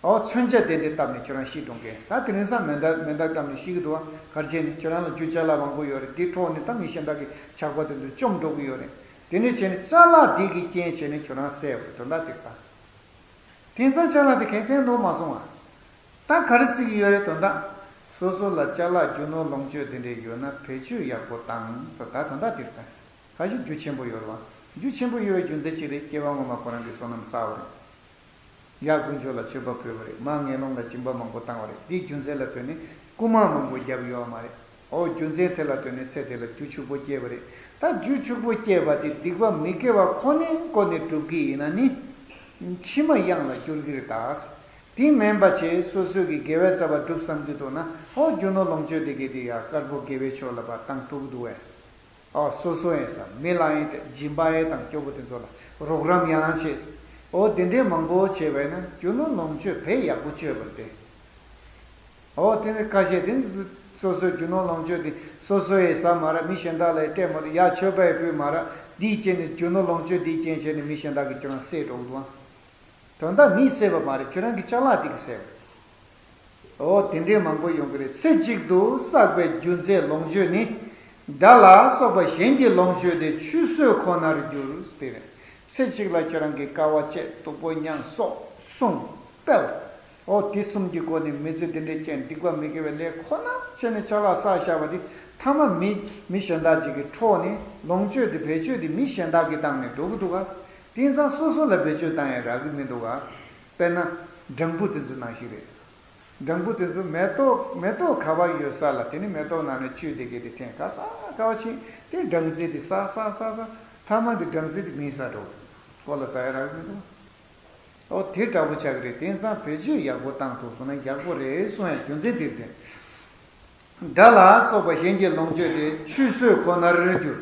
ཨོ་མཚོན་ཆ་དེ་འདྲས་བཏབ་ནས་ཁྱོད་རང་ཤི་འགྲོ་མཁན། ད་དེ་རིང་སང་མེ་མདའ་མེ་མདའ་བཏབ་ནས་ཤི་གི་འདུག་བ། ག་རེ་བྱས་ནས་ཁྱོད་རང་ལ་རྒྱུ་ཅ་ལག་མང་པོ་ཡོད་རེད། འདི་འཕྲོག་ནས་ད་མི་གཞན་དག་གི་ཇག་པ་དེ་ཚོས་བཅོམ་འགྲོ་གི་ཡོད་རེད། དེ་འདྲས་བྱས་ནས་ཅ་ལག་འདི་གི་རྐྱེན་བྱས་ནས་ཁྱོད་རང་བསད་པ་རེད། དོན་དག་དེ་ལྟ། དེང་སང་ཅ་ལག་དེ་གས་ཕན་ཐོགས་མ་སོང་བ། ད་ག་རེ་ཟེར་གི་ཡོད་རེད་དོན་དག་སོ་སོ་ལ་ཅ་ལག་རྒྱུ་ནོར་ལོངས་སྤྱོད་དེ་འདྲས་ཡོད་ན་བེད་སྤྱོད་ཡག་པོ་བཏང་ཟེར། ད་དོན་དག་དེ་ལྟ། ཁ་ཤས་རྒྱུ་ཆེན་པོ་ཡོད་རེད་བ། རྒྱུ་ཆེན་པོ་ཡོད་པའི་རྒྱུ་མཚན་ཅི་རེད། སྐྱེ་བ་སྔོན་མ་ཁོ་རང་གི་བསོད་ནམས་བསགས་པ་རེད། ཡར་དཀོན་མཆོག་ལ་མཆོད་པ་ཕུལ་བ་རེད། མར་ངན་སློང་ལ་སྦྱིན་པ་མང་པོ་བཏང་བ་རེད། དེའི་རྒྱུ་མཚན་ལ་ལྟོས་ནས་རྐུ་མ་མང་པོ་བརྒྱབ་ཡོད་མ་རེད། ཨོ་རྒྱུ་མཚན་དེ་ལ་ལྟོས་ནས་ཚེ་དེ་ལ་རྒྱུ་ཕྱུག་པོ་སྐྱེས་པ་རེད། ད་རྒྱུ་ཕྱུག་པོ་སྐྱེས་པ་དེ་སྡིག་པ་མི་དགེ་བ་ཁོ་ནའི་སྒོ་ནས་སྒྲུབ་ཀྱི་ཡིན་ན་ནི། ཕྱི་མ་གཡང་ལ་སྐྱུར་གྱི་རེད་ད། དེ་མིན་པ་བྱས་སོ་སོས་ཀྱི་དགེ་བའི་རྩ་བ་སྒྲུབ་བསམ་གྱི་འདུག་ན་ཨོ་རྒྱུ་ནོར་ལོངས་སྤྱོད་དེ་གས་དེ་ཡ་དཀར་པོ་དགེ་བའི་ཕྱོགས་ལ་ཕར་བཏང་ཐུབ་ཀྱི་འདུག་བས། ཨོ་སོ་སོ་ཡིན་ས་མི་ལ་ཡིན་ཏེ་སྦྱིན་པ་ཡིན་དང་སྐྱོ་པོ་དེ་ཚོ་ལ་རོགས་རམ་ཡང་བྱས། ཨོ་དེ་འདྲའི་མང་པོ་བྱས་པས་ན་རྒྱུ་ནོར་ལོངས་སྤྱོད་བས་ཡག་པོ་སྤྱོད་པར་བསྟན། ཨོ་དེ་ནི་ཁ་ཤས་དེ་ནི་ སོ་སོའི་རྒྱུ་ནོར་ལོངས་སྤྱོད་དེ་སོ་སོ་ཡིས་ཟ་མ་རག་མི་གཞན་དག་ལ་ཡང་སྤྲད་མ་ཐུབ། ཡ་མཆོད་པ་ཡང་ཕུལ་མ་རག་འདིའི་རྐྱེན་ནས་རྒྱུ་ནོར་ལོངས་སྤྱོད་འདིའི་རྐྱེན་བྱས་ནས་མི་གཞན་དག་གིས་ཁྱོད་རང་བསད་འགྲོ་གི་འདུག་ཨ། དོན་དག་མིས་བསད་པ་མ་རེད། ཁྱོད་རང་གི་ཅ་ལག་དེ་གིས་བསད་པ། འོ་དེ་འདྲའི་མང་པོ་ཡོང་གི་རེད། ཚེ་གཅིག་ཏུ་བསགས་པའི་རྒྱུ་རྫས་ལོངས་སྤྱོད་ནི། དགྲ་ལ་སོགས་པ་གཞན་གྱི་ལོངས་སྤྱོད་དེ། ཆུད་ཟོས་ཁོ་ནར་འགྱུར་ཟེར་ཏེ་རེད། ཚེ་གཅིག་ལ་ཁྱོད་རང་གིས་དཀའ་བ་སྤྱད། སྡུག་པོ་མྱངས། སྲོག་བསྲུངས། སྤེལ། འོ་དེ་གསུམ་གྱི་སྒོ་ནས་མི་ཚེ་འདི་འདྲའི་རྐྱེན་སྡིག་པ་མི་དགེ་བའི་ལས་ཁོ་ན་བྱས་ནས་ཅ་ལག་བསགས་བཞག་པ་དེ་མཐའ་མ་མི་མི་གཞན་དག་ཅིག་གིས་འཕྲོག་ནས་ལོངས་སྤྱོད་དེ་བེད་སྤྱོད་དེ་མི་གཞན་དག་གིས་བཏང་ནས་འགྲོ་གི་འདུག་ག། དེང་སང་སོ་སོ་ལ་བེད་སྤྱོད་བཏང་ཡ་རག་གི་མི་འདུག་ག། དཔེར་ན་སྦྲང་བུ་དེ་ཚོ་ནང་བཞིན་རེད། སྦྲང་བུ་དེ་ཚོ་མེ་ཏོག་མེ་ཏོག་ག་པར་ཡོད་ས་ལ་དེ་ནི་མེ་ཏོག་ནང་ནས་བཅུས་བསྡད་མཁན་དེ་འཐེན། ག་ས་ག་པར་ཕྱིན་དེ་སྦྲང་རྩི་དེ་ཟ་ཟ་ཟ་ཟ། མཐའ་མ་དེ་སྦྲང་རྩི་དེ་མིས་ཟ་འགྲོ། ཁོ་ལ་ཟ་ཡ་རག་གི་མི་འདུག། ཨོ་དེ་འདྲ་པོ་ཆགས་ཀྱི་རེད། དེང་སང་བེད་སྤྱོད་ཡག་པོ་བཏང་ཐུབ་སོང་ན་ཡག་པོ་རེད་གསུང་ཡ་རྒྱུ་མཚན་དེ་རེད། དགྲ་ལ་སོགས་པ་གཞན་གྱི་ལོངས་སྤྱོད་དེ། ཆུད་ཟོས་ཁོ་ནར་འགྱུར།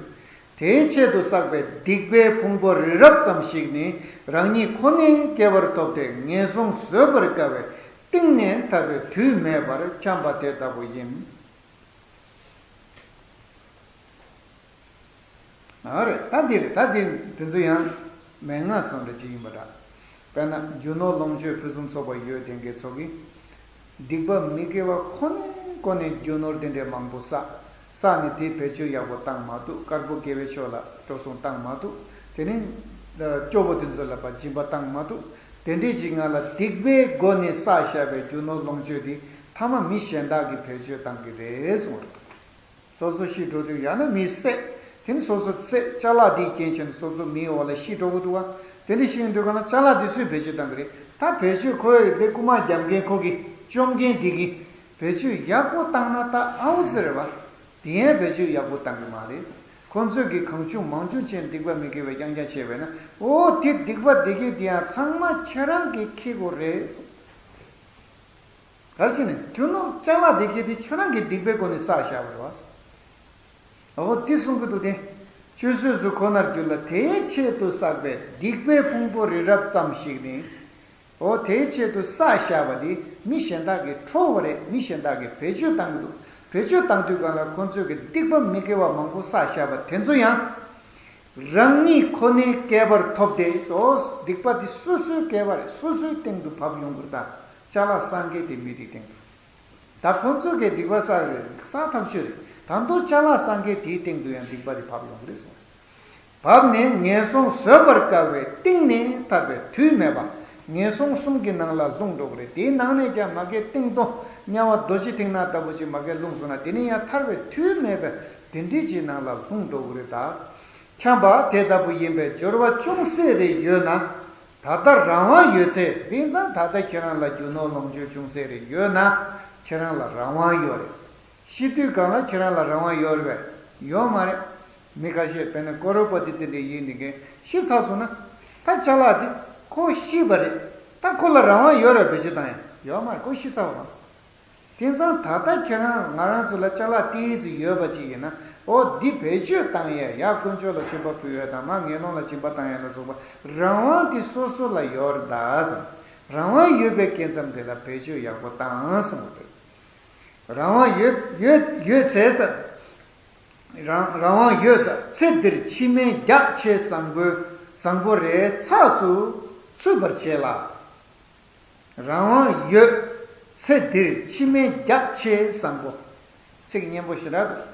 དེའི་ཆེད་དུ་བསགས་པའི་སྡིག་པའི་ཕུང་པོ་རི་རབ་ཙམ་ཞིག་ནི་རང་ཉིད་ཁོ་ནའི་སྐལ་བར་ཐོབ་སྟེ་ངན་སོང་བཟོད་པར་དཀའ་བས་གཏིང་ནས་ཐར་པའི་དུས་མེད་པར་འཁྱམས་པ་དེ་ལྟ་བུ་ཡིན། ཨ་རེད། ད་འདི་རེད། ད་འདི་འདི་ཚོ་ཡང་མན་ངག་སོགས་འདྲ་ཅིག་ཡིན་པ་འདྲ། དཔེར་ན་རྒྱུ་ནོར་ལོངས་སྤྱོད་ཕུན་སུམ་ཚོགས་པ་ཡོད་མཁན་གྱི་ཚོ་གིས་སྡིག་པ་མི་དགེ་བ་ཁོ་ནས་ཁོ་ནས་རྒྱུ་ནོར་དེ་འདྲའི་མང་པོ་བསགས། བསགས་ནས་དེ་བེད་སྤྱོད་ཡག་པོ་བཏང་མ་ཐུབ། དཀར་པོ་དགེ་བའི་ཕྱོགས་ལ་འགྲོ་སོང་བཏང་མ་ཐུབ། དེ་ནས་སྐྱོ་པོ་དེ་ཚོ་ལ་ཕར་སྦྱིན་པ་བཏང་མ་ཐུབ། དེ་འདྲའི་ཅིག་ང་ལ་སྡིག་པའི་སྒོ་ནས་བསགས་བཞག་པའི་རྒྱུ་ནོར་ལོངས་སྤྱོད་དེ་མཐའ་མ་མི་གཞན་དག་གིས་བེད་སྤྱོད་བཏང་གི་རེད་གསུངས། སོ་སོ་ཤི་འགྲོ་དུས་ཡང་ན་མི་བསད། དེ་ནི་སོ་སོ་བསད། ཅ་ལག་འདིའི་རྐྱེན་བྱས་ནས་སོ་སོ་མིའི་འོག་ལ་ཤི་འགྲོ་གི་འདུག་བ། དེ་འདྲ་ཤི་ཡོང་དུས་གང་ལ་ཅ་ལག་འདི་སུས་བེད་སྤྱོད་བཏང་གི་རེད། ད་བེད་སྤྱོད་ཁོ་ཡི་དེ་རྐུ་མ་རྒྱབ་མཁན་ཁོ་གི་བཅོམ་མཁན་འདི་གི་བེད་སྤྱོད་ཡག་པོ་བཏང་ན་ད་ཨའུ་ཟེར་བ། དེ་ཡང་བེད་སྤྱོད་ཡག་པོ་བཏང་གི་མ་རེད། ཁོ་ཚོས་ཀྱི་གང་བྱུང་མང་བྱུང་བྱས་སྡིག་པ་མི་དགེ་བའི་རྐྱང་རྐྱང་བྱས་པས་ན། འོ་དེ་སྡིག་པ་སྡིག་གི་དེ་ཡང་ཚང་མ་ཁྱེད་རང་གིས་འཁྱེར་དགོས་རེད། ག་རེ་བྱས་ནས་རྒྱུ་ནོར་ཅ་ལག་འདི་གས་དེ་ཁྱོད་རང་གི་སྡིག་པའི་སྒོ་ནས་བསགས་བཞག་པ་རེད་བ། འོ་དེ་གསུང་གི་འདུག་སྟེ། ཆུད་ཟོས་སུ་ཁོ་ནར་འགྱུར་ལ། དེའི་ཆེད་དུ་བསགས་པའི་སྡིག་པའི་ཕུང་པོ་རི་རབ་ཙམ་ཞིག་ནི། འོ་དེའི་ཆེད་དུ་བསགས་བཞག་པ་དེ་མི་གཞན་དག་གིས་འཕྲོག་པ་རེད། མི་གཞན་དག་གིས་བེད་སྤྱོད་བཏང་གི་འདུག། བེད་སྤྱོད་བཏང་དུས་གང་ལ་ཁོ་ཚོས་ཀྱི་སྡིག་པ་མི་དགེ་བ་མང་པོ་བསགས་བཞག་པ་དེ་ཚོ་ཡང་། རང་ཉིད་ཁོ་ནའི་བསྐལ་པར་ཐོབ་སྟེ། སོ་སྡིག་པ་དེ་སོ་སོའི་བསྐལ་པར་སོ་སོའི་སྟེང་དུ་བབས་ཡོང་གི་རེད། ད་ཅ་ལག་བསགས་མཁན་དེ་མི་དེའི་སྟེང་དུ། ད་ཁོ་ཚོས་ཀྱི་སྡིག་པ་བསགས་རེད། བསགས་ཐག་ཆོད་རེད། ད་མདོ་ཅ་ལག་བསགས་མཁན་དེའི་སྟེང་དུ་ཡང་སྡིག་པ་དེ་བབས་ཡོང་གི་རེད་གསུངས། བབས་ནས་ངན་སོང་བཟོད་པར་དཀའ་བས་གཏིང་ནས་ཐར་པའི་དུས་མེད་པ། ངན་སོང་གསུམ་གྱི་ནང་ལ་ལྷུང་འགྲོ་གི་རེད། དེའི་ནང་ནས་ཀྱང་མ་གི་གཏིང་རྡོ་དམྱལ་བ་རྡོ་རྗེ་གཏིང་ནག་ལྟ་བུ་ཅིག་མ་གི་ལྷུང་སོང་ན་དེ་ནས་ཡང་ཐར་བའི་དུས་མེད་པས་དེ་འདྲའི་ཅིག་ནང་ལ་ལྷུང་འགྲོ་གི་རེད་ད། འཁྱམས་པ་དེ་ལྟ་བུ་ཡིན་པས་སྦྱོར་བ་ཅུང་ཟད་རེ་ཡོད་ན། ད་ལྟ་རང་དབང་ཡོད་ཚེ། དེང་སང་ད་ལྟ་ཁྱེད་རང་ལ་རྒྱུ་ནོར་ལོངས་སྤྱོད་ཅུང་ཟད་རེ་ཡོད་ན་ཁྱེད་རང་ལ་རང་དབང་ཡོད་རེད། ཤི་དུས་གང་ལ་ཁྱེད་རང་ལ་རང་དབང་ཡོད་རེད་པས། ཡོད་མ་རེད། མི་ཁ་ཤས་དཔེར་ན་ཀོ་རོ་པ་ཏི་དེ་འདྲ་ཡིན་ནི་མཁན་ཤི་ཚར་སོང་ན། ད་ཅ་ལག་དེ་ཁོ་ཤི་བ་རེད། ད་ཁོ་ལ་རང་དབང་ཡོད་རེད་བེད་སྤྱོད་བཏང་ཡ། ཡོད་མ་རེད། ཁོ་ཤི་ཚར་བ་མ། དེང་སང་ད་ལྟ་ཁྱེད་རང་ང་རང་ཚོ་ལ་ཅ་ལག་ཏོག་ཙམ་ཡོད་པ་ཅིག་ཡིན་ན། འོ་འདི་བེད་སྤྱོད་བཏང་ཡས། ཡ་དཀོན་མཆོག་ལ་མཆོད་པ་ཕུལ་ཡས་དང་། མ་ངན་སློང་ལ་སྦྱིན་པ་བཏང་ཡས་ལ་སོགས་པ་རང་དབང་དེ་སོ་སོ་ལ་ཡོད་རེད་ད་ཟེར། རང་དབང་ཡོད་པའི་སྐབས་ཙམ་དེ་ལ་བེད་སྤྱོད་ཡག་པོ་བཏང་གསུངས་པ་རེད། རང་དབང་ཡོད་ཡོད་ཡོད་ཚེ་ཟེར། རང་རང་དབང་ཡོད་ཟེར། ཚེ་འདིར་ཕྱི་མའི་རྒྱགས་ཆེ་བཟང་པོའི་བཟང་པོ་རེ་ཚགས་སུ་ཚུད་པར་བྱེད་ལ། རང་དབང་ཡོད། ཚེ་འདིར་ཕྱི་མའི་རྒྱགས་ཆེ་བཟང་པོ། ཚིག་སྙན་པོ་ཞེ་དྲག་འདུག།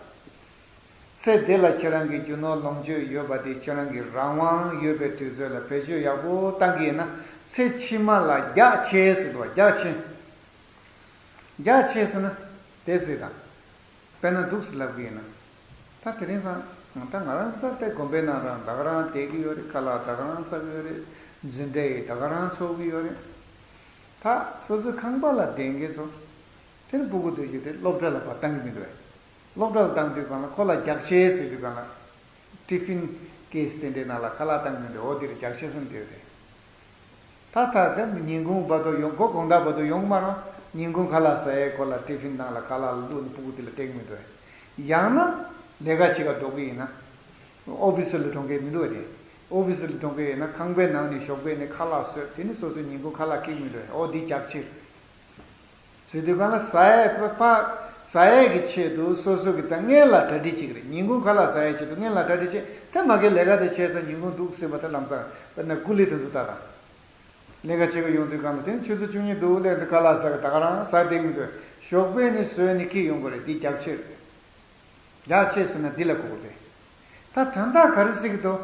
ཚེ་འདི་ལ་ཁྱེད་རང་གི་རྒྱུ་ནོར་ལོངས་སྤྱོད་ཡོད་པ་དེ་ཁྱེད་རང་གི་རང་དབང་ཡོད་པའི་དུས་ཚོད་ལ་བེད་སྤྱོད་ཡག་པོ་བཏང་གི་ཡིན་ན། ཚེ་ཕྱི་མ་ལ་རྒྱགས་ཆེ་ཟེར་འདུག་བ། རྒྱགས་ཆེ། རྒྱགས་ཆེ་ཟེར་ན་དེ་ཟེར་དང་། དཔེར་ན་འདུག་སེ་ལབ་གི་ཡིན་ན། ད་དེ་རིང་སང་ད་ང་རང་ཚོ་ད་ལྟའི་དགོན་པའི་ནང་རང་ད་ག་རང་བསྡད་ཀྱི་ཡོད་རེད། ཁ་ལག་ད་ག་རང་ཟ་གི་ཡོད་རེད། འཛིན་གྲྭ་ཡི་ད་ག་རང་འཚོགས་ཀྱི་ཡོད་རེད། ད་སོ་སོའི་ཁང་པ་ལ་བསྡད་མཁན་ཚོ་དེ་ནི་སྤུ་གུ་དུས་ཀྱི་དེ་སློབ་གྲྭ་ལ་ཕར་བཏང་གི་མི་འདུག་བས། སློབ་གྲྭ་ལ་བཏང་དུས་གང་ལ་ཁོ་ལ་རྒྱགས་ཆེ་ཟེར་དུས་གང་ལ། ཊི་ཕིན་ཀེ་སི་དེ་འདྲའི་ནང་ལ་ཁ་ལག་བཏང་གི་མི་འདུག། འོ་དེ་རེད། རྒྱགས་ཆེ་ཟེར་ན་དེ་རེད། ད་ད་ལྟ་ཉིན་གུང་བར་དུ་ཡོང་། མགོ་དགོང་དག་བར་དུ་ཡོང་མ་རུང་། ཉིན་གུང་ཁ་ལག་ཟ་ཡའི་སྐོར་ལ་ཊི་ཕིན་ནང་ལ་ཁ་ལག་ལ་བླུགས་ནས་སྤུ་གུ་དེ་ལ་སྤྲད་ཀྱི་མི་འདུག། ཡང་ན་ལས་ཀ་བྱེད་ག་འགྲོ་གི་ཡིན་ན། ཨོ་ཕི་སི་ལ་འགྲོ་མཁན་མི་འདུག་བས་དེ། ཨོ་ཕི་སི་ལ་འགྲོ་མཁན་ཡིན་ན་ཁང་པའི་ནང་ནས་ཞོགས་པ་ནས་ཁ་ལག་བཟོས། དེ་ནས་སོ་སོའི་ཉིན་གུང་ཁ་ལག་འཁྱེར་གྱི་མི་འདུག། ཨོ་འདི་རྒྱགས་ཆེ་རེད། ཟེར་དུས་གང་ལ་ཟ་ཡས་ཕ། ཟ་ཡས་ཀྱི་ཆེད་དུ་སོ་སོ་གི་ད་སྔན་ལ་གྲ་སྒྲིག་བྱེད་ཀྱི་རེད། ཉིན་གུང་ཁ་ལག་ཟ་ཡས་ཆེད་དུ་སྔན་ལ་གྲ་སྒྲིག་བྱེད། དེ་མ་གི་ལས་ཀ་དེ་བྱས་ཙང་ཉིན་གུང་འདུག་ཟིན་པ་དེ་ལམ་སང་དཔེར་ན་ཀུ་ལི་དེ་ཚོ་ལྟ་དང་། ལས་ཀ་བྱེད་དགོས་ཡོང་དུས་གང་ལ་དེ་ནི་ཆུ་ཚོད་བཅུ་གཉིས་འདུག་ལས་འདི་ཁ་ལག་ཟ་གི་ད་ག་རང་ཟ་བསྡད་མི་འདུག་ཞོགས་པའི་ནི་ཟོས་ནི་ཁྱེར་ཡོང་དགོས་རེད། འདི་རྒྱགས་ཆེ་རེད། རྒྱགས་ཆེ་ཟེར་ན་འདི་ལ་གོ་དགོས་རེད། ད་དོན་དག་ག་རེ་ཟེར་གི་འདུག་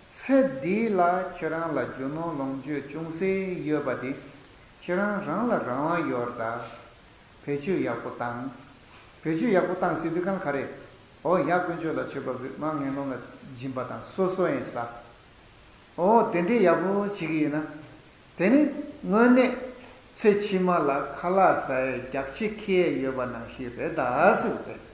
ཚེ་འདི་ལ་ཁྱེད་རང་ལ་རྒྱུ་ནོར་ལོངས་སྤྱོད་ཅུང་ཟད་ཡོད་པ་དེ་ཁྱེད་རང་རང་ལ་རང་དབང་ཡོད་རེད་ད། བེད་སྤྱོད་ཡག་པོ་བཏང་། བེད་སྤྱོད་ཡག་པོ་བཏང་ཟེར་དུས་གང་ག་རེ། འོ་ཡ་དཀོན་མཆོག་ལ་མཆོད་པ་འབུལ། མ་ངན་སློང་ལ་སྦྱིན་པ་དང་སོ་སོ་ཡང་ཟ། འོ་དེ་འདྲའི་ཡག་པོ་བྱེད་ཀྱི་ཡིན་ན། དེ་ནི་དངོས་གནས་ཚེ་ཕྱི་མ་ལ་ཁ་ལག་ཟ་ཡས་རྒྱགས་ཕྱེ་འཁྱེར་ཡས་ཡོད་པ་ནང་བཞིན་རེད་ད་ཟེར་བ་རེད།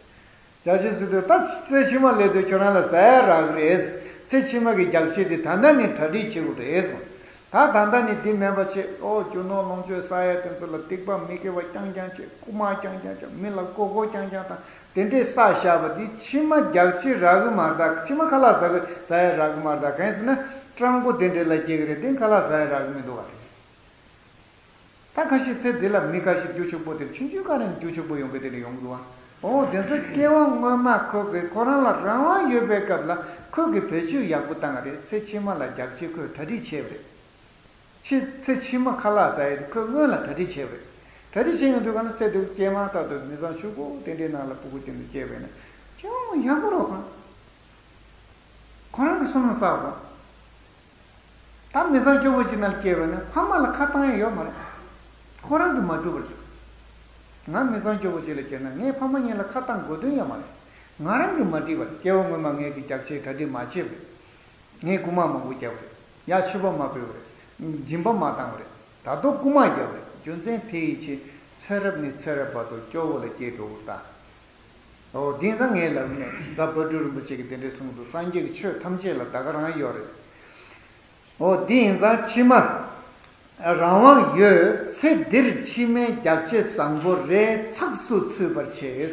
རྒྱགས་ཕྱེ་ཟེར་དུས་ད་ཚེ་ཕྱི་མ་སླེབས་དུས་ཁྱོད་རང་ལ་ཟ་ཡས་རག་གི་རེད། ཚེ་ཕྱི་མ་གི་རྒྱགས་ཕྱེ་དེ་ད་ལྟ་ནས་གྲ་སྒྲིག་བྱེད་དགོས་རེད་ཟེར། ད་ད་ལྟ་ནས་འདི་མེད་པ་བྱེད། ཨོ་རྒྱུ་ནོར་ལོངས་སྤྱོད་ཟ་ཡས་དེ་ཚོ་ལ་སྡིག་པ་མི་དགེ་བ་རྐྱང་རྐྱང་བྱེད། རྐུ་མ་རྐྱང་རྐྱང་བྱེད། མི་ལ་མགོ་སྐོར་རྐྱང་རྐྱང་དང་དེ་འདྲས་བསགས་བཞག་པ་འདི་ཕྱི་མ་རྒྱགས་ཕྱེ་རག་གི་མ་རེད་ད། ཕྱི་མ་ཁ་ལག་ཟ་གི་ཟ་ཡས་རག་གི་མ་རེད་ད། གང་ཡིན་ཟེར་ན་སྤྲང་པོ་དེ་འདྲས་ལ་སྐྱེ་གི་རེད་དེ། ཁ་ལག་ཟ་ཡས་རག་གི་མི་འདུག་བ་རེད། ད་ཁ་ཤས་ཚེ་འདི་ལ་མི་ཁ་ཤས་རྒྱུ་ཕྱུག་པོ་དེ་ཆུང་ཆུང་ག་རེ་རྒྱུ་ཕྱུག་པོ་ཡོང་གི་དེ་ལ་ཡོང་གི་འདུག་བ། འོ་དེ་ཚོ་སྐྱེ་བ་སྔོན་མ་ཁོ་གི་ཁོ་རང་ལ་རང་དབང་ཡོད་པའི་སྐབས་ལ་ཁོ་གི་བེད་སྤྱོད་ཡག་པོ་བཏང་བ་རེད། ཚེ་ཕྱི་མ་ལ་རྒྱགས་ཕྱེ་ཁོས་གྲ་སྒྲིག་བྱས་པ་རེད། ཕྱི་ཚེ་ཕྱི་མ་ཁ་ལག་ཟ་ཡས་དེ་ཁོས་སྔོན་ལ་གྲ་སྒྲིག་བྱས་པ་རེད། གྲ་སྒྲིག་བྱས་ཡོང་དུས་ག་ན་ཚེ་འདིར་སྐྱེས་མ་ཐག་ཏུ་མི་ཚང་ཕྱུག་པོ་དེ་འདྲའི་ནང་ལ་སྤུ་གུ་དེ་འདྲ་སྐྱེས་པས་ན་ཅུང་ཡག་པོ་རོགས་གང་། ཁོ་རང་གི་བསམ་བློ་བསགས་དགོས། ད་མི་ཚང་སྐྱོ་པོ་ཅིག་ནང་སྐྱེས་པ་ན་ཕ་མ་ལ་ཁ་བཏང་ཡ་ཡོད་མ་རེད། ཁོ་རང་གིས་མ་བསྒྲུབས་པ་རེད། ང་མི་ཚང་སྐྱོ་པོ་ཅིག་ལ་སྐྱེས་ན་ངས་ཕ་མ་གཉིས་ལ་ཁ་བཏང་དགོས་དོན་ཡོད་མ་རེད། ང་རང་གིས་མ་བསྒྲིགས་པ་རེད། སྐྱེ་བ་སྔོན་མ་ངས་ཀྱི་རྒྱགས་ཕྱེ་གྲ་སྒྲིག་མ་བྱས་པ་རེད། ངས་རྐུ་མ་མང་པོ་བརྒྱབ་པ་རེད། ཡ་མཆོད་པ་མ་ཕུལ་བ་རེད། སྦྱིན་པ་མ་བཏང་བ་རེད། ད་དུང་རྐུ་མ་བརྒྱབ་པ་རེད། རྒྱུ་མཚན་དེ་ཡི་ཕྱིར་ཚེ་རབས་ནས་ཚེ་རབས་བར་དུ་སྐྱོ་བོ་ལ་སྐྱེས་འགྲོ་གི་རེད་ད། འོ་དེང་སང་ངས་ལབ་ནས་རྫ་དཔལ་སྤྲུལ་རིན་པོ་ཆེ་གིས་དེ་འདྲས་གསུངས་འདུག་སངས་རྒྱས་ཀྱི་ཆོས་ཐམས་ཅད་ལ་ད་ག་རང་ཡོད་རེད། འོ་དེ་ཡིན་ཙང་ཕྱི་མ་རང་དབང་ཡོད། ཚེ་འདིར་ཕྱི་མའི་རྒྱགས་ཕྱེ་བཟང་པོ་རེ་ཚགས་སུ་ཚུད་པར་བྱེད།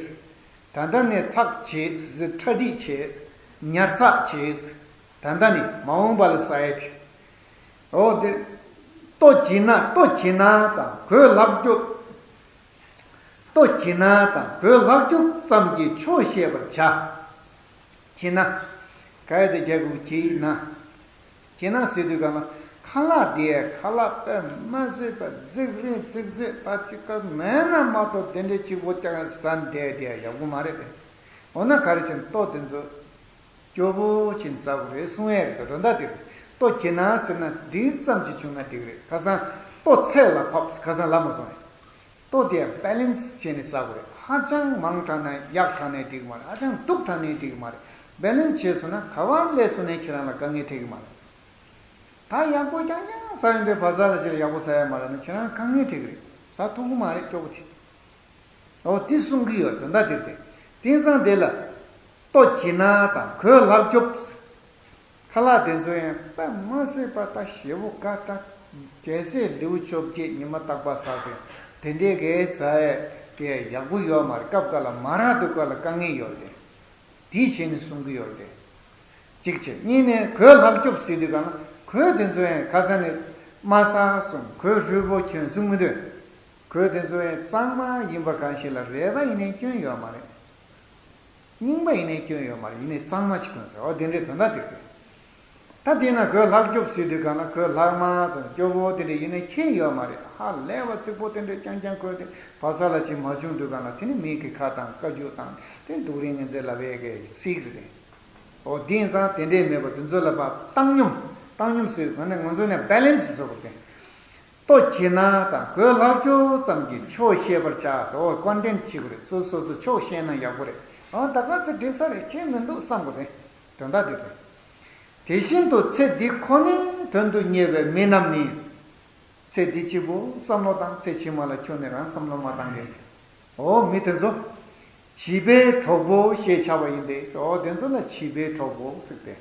ད་ལྟ་ནས་ཚགས་བྱེད། གྲ་སྒྲིག་བྱེད། ཉར་ཚགས་བྱེད། ད་ལྟ་ནས་མ་འོངས་པ་ལ་ཟ་ཡས་དེ། འོ་དེ། ལྟོ་གྱིས་ན་ལྟོ་གྱིས་ན་དང་གོས་ལག་སྐྱོབ། ལྟོ་གྱིས་ན་དང་གོས་ལག་སྐྱོབ་ཙམ་གྱིས་ཆོག་ཤེས་པར་བྱ། གྱིས་ན། ག་ཡ་དེ་རྒྱ་གུ་གྱིས་ན། གྱིས་ན་ཟེར་དུས་གང་ལ་ཁ་ལག་དེ་ཁ་ལག་དཔེ་མ་སྲིད་པ་རྫིག་རིང་རྫིག་རྫིག་ད་ཅིག་ག་མེད་ན་མ་གཏོགས་དེ་འདྲའི་གཅིག་པོ་ཀྱང་ཟ་འདས་དེ་ཡག་པོ་མ་རེད་དེ། འོ་ན་ག་རེ་བྱས་ན་ལྟོ་དེ་ཚོ་སྐྱོ་པོ་ཕྱིན་ཟ་དགོས་རེད་གསུང་ཡས་རེད། དོན་དག་དེ་རེད། ལྟོ་གྱིས་ན་ཟེར་ན་འགྲིག་ཙམ་གྱིས་བྱུང་ན་འགྲིག་རེད། ཁ་སང་ལྟོ་ཚད་ལ་ཕབ། ཁ་སང་ལབ་མ་སོང་ངས། ལྟོ་དེ་བེ་ལེན་སི་བྱས་ནས་ཟ་དགོས་རེད། ཧ་ཅང་མང་དྲགས་ན་ཡག་དྲགས་ནའི་འགྲིག་གི་མ་རེད། ཧ་ཅང་སྡུག་དྲགས་ནའི་འགྲིག་གི་མ་རེད། བེ་ལེན་སི་བྱས་སོང་ན་ག་བ་སླེབས་སོང་ནའི་ཁྱེད་རང་ལ་དཀའ་ངལ་འཕྲད་ཀྱི་མ་རེད། ད་ཡག་པོ་རྐྱང་རྐྱང་ཟ་ཡོང་དུས་བ་ཚ་ལ་ཅིག་ལ་ཡག་པོ་ཟ་ཡ་མ་རག་ན་ཁྱེད་རང་དཀའ་ངལ་འཕྲད་ཀྱི་རེད། ཟ་ཐུབ་ཀྱི་མ་རེད་སྐྱོ་པོ་དེ། འོ་དེ་གསུང་གི་ཡོད། དོན་དག་དེ་རེད། དེང་སང་དེ་ལ་ལྟོ་གྱིས་ན་དང་གོས་ལག་སྐྱོབ། ཁ་ལག་དེ་ཚོ་ཡང་དཔེ་མ་སྲིད་པ་ད་ཞེ་པོ་དགའ། ད་རྒྱལ་སྲས་ལེའུ་བཅོ་བརྒྱད་ཉི་མ་རྟག་པར་ཟ་ཟེར་དེ་འདྲའི་གས་ཟ་ཡས་དེ་ཡག་པོ་ཡོད་མ་རེད། སྐབས་འགའ་ལ་མ་རག་དུས་སྐབས་ལ་དཀའ་ངལ་ཡོད་རེད། དེའི་ཆེད་ནས་གསུང་གི་ཡོད་རེད། གཅིག་བྱས། གཉིས་ནས་གོས་ལག་སྐྱོབ་ཟེར་དུས་གང་ལ་གོས་དེ་ཚོ་ཡང་ཁ་སང་ནས་དམའ་ས་གསུམ་གོས་ཧྲུལ་པོ་གྱོན་གསུང་མི་འདོད། གོས་དེ་ཚོ་ཡང་གཙང་མ་ཡིན་པ་གང་ཞིག་ལ་རས་པ་ཡིན་ནའི་སྐྱོན་ཡོད་མ་རེད། རྙིང་པ་ཡིན་ནའི་སྐྱོན་ཡོད་མ་རེད། ཡིན་ནའི་གཙང་མ་ཞིག་གྱོན་ཟེར། འོ་དེ་འདྲའི་དོན་དག་དེ་རེད། ད་དེས་ན་གོས་ལྷག་སྐྱོབ་ཟེར་དུས་གང་ལ་གོས་ལྷག་མ་ཙམ་སྐྱོ་བོ་དེ་འདྲ་ཡིན་ན་ཁྱད་ཡོད་མ་རེད། ཧ་ལས་པ་རྩིག་པོ་དེ་འདྲ་རྐྱང་རྐྱང་གོན་ཏེ་བ་ཚ་ལ་ཅིག་མ་བྱུང་དུས་གང་ལ་དེ་ནི་མིག་གི་ཁ་དང་བཀའ་བརྒྱུད་དང་དེ་སྡུག་རིང་ངན་ཚད་ལབ་པའི་གི་སྲིད་རེད། འོ་དེ་ཡིན་ཙང་དེ་འདྲས་མེད་པ་དེ་ཚོ་ལ་བ་བཏང་སྙོམས། བཏང་སྙོམས་ཟེར་དུས་གང་ནས་ང་ཚོ་ནས་བེ་ལེན་སི་བཟོ་དགོས་ཏེ། ལྟོ་གྱིས་ན་དང་གོས་ལྷག་སྐྱོབ་ཙམ་གྱིས་ཆོག་ཤེས་པར་བྱ། འོ་ཀོན་ཊེན་བྱེད་དགོས་རེད། སོ་སོ་སོ་ཆོག་ཤེས་ན་ཡག་པོ་རེད། འོ་ད་ག་ཚོད་འགྲིག་ས་རེད། ཁྱད་མི་འདུག་བསམ་དགོས་རེད། དོན་དག་དེ་རེད། དེ་བཞིན་དུ་ཚེ་འདི་ཁོ་ནའི་དོན་དུ་གཉེར་བའི་མི་རྣམས་ནི། ཚེ་འདི་གཅིག་པུ་བསམ་བློ་བཏང་། ཚེ་ཕྱི་མ་ལ་ཁྱོན་ནས་རང་བསམ་བློ་མ་བཏང་མཁན། འོ་མི་དེ་ཚོ། བྱིས་པའི་གྲོགས་པོ་ཞེས་བྱ་བ་ཡིན་ཏེ། འོ་དེ་ཚོ་ལ་བྱིས་པའི་གྲོགས་པོ་ཟེར་ཏེ།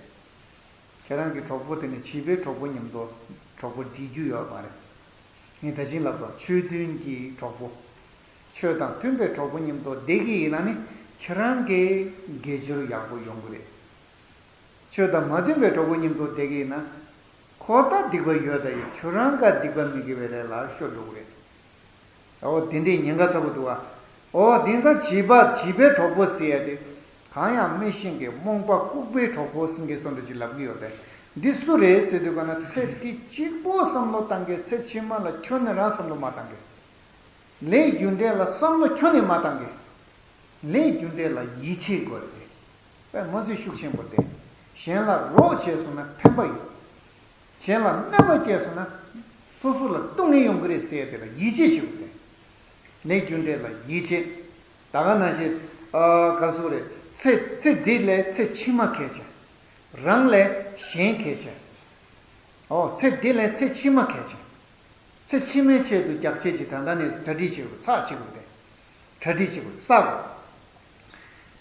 ཁྱེད་རང་གི་གྲོགས་པོ་དེ་ནི་བྱིས་པའི་གྲོགས་པོ་མཉམ་དུ་གྲོགས་པོ་སྒྲིག་རྒྱུ་ཡོད་མ་རེད། ངས་ད་ཅིང་ལབ་སོང་། ཆོས་མཐུན་གྱི་གྲོགས་པོ། ཆོས་དང་མཐུན་པའི་གྲོགས་པོ་མཉམ་དུ་བསྡད་ཀྱི་ཡིན་ན་ནི་ཁྱེད་རང་གི་དགེ་སྦྱོར་ཡག་པོ་ཡོང་གི་རེད། ཆོས་དང་མ་མཐུན་པའི་གྲོགས་པོ་མཉམ་དུ་བསྡད་ཀྱི་ཡིན་ན། ཁོ་ད་སྡིག་པ་ཡོད་ད་ཡིན། ཁྱོད་རང་ག་སྡིག་པ་མི་དགེ་བའི་ལས་ལ་ཤོར་འགྲོ་གི་རེད། འོ་དེ་འདྲའི་ཉེན་ཁ་ཚ་པོ་འདུག་ཨ། འོ་དེ་ཙང་བྱིས་པ་བྱིས་པའི་གྲོགས་པོ་ཟེར་ཡ་དེ། གང་ཡང་མི་ཤེས་མཁན་རྨོངས་པ་ལྐུགས་པའི་གྲོགས་པོ་ཟེར་མཁན་བཟོ་འདྲ་ཅིག་ལབ་ཀྱི་ཡོད་པས། འདི་སུ་རེད་ཟེར་དུས་ག་ན་ཚེ་འདི་གཅིག་པོ་བསམ་བློ་བཏང་མཁན། ཚེ་ཕྱི་མ་ལ་ཁྱོན་ནས་རང་བསམ་བློ་མ་བཏང་མཁན། ལས་རྒྱུ་འབྲས་ལ་བསམ་བློ་ཁྱོན་ནས་མ་བཏང་མཁན། ལས་རྒྱུ་འབྲས་ལ་ཡིད་ཆེས་དགོས་རེད། དཔེ་མི་སྲིད་ཤུགས་ཆེན་པོ་དེ། གཞན་ལ་རོགས་བྱས་སོང་ན་ཕན་པ་ཡོད། གཞན་ལ་གནོད་པ་སྐྱེལ་སོང་ན་སོ་སོ་ལ་སྡུག་བསྔལ་ཡོང་གི་རེད་ཟེར་ཡ་དེ་ལ་ཡིད་ཆེས་བྱེད་དགོས་ཏེ། ལས་རྒྱུ་འབྲས་ལ་ཡིད་ཆེས། ད་ག་ནང་བཞིན། ཨ། ག་རེ་ཟེར་དགོས་རེད། ཚེ་ཚེ་འདི་ལས་ཚེ་ཕྱི་མ་གལ་ཆེ། རང་ལས་གཞན་གལ་ཆེ། ཨོ། ཚེ་འདི་ལས་ཚེ་ཕྱི་མ་གལ་ཆེ། ཚེ་ཕྱི་མའི་ཆེད་དུ་རྒྱགས་ཆེ་ཅིག་ད་ལྟ་ནས་གྲ་སྒྲིག་བྱེད་དགོས། ཚགས་བྱེད་དགོས་ཏེ། གྲ་སྒྲིག་བྱེད་དགོས། བསགས་དགོས།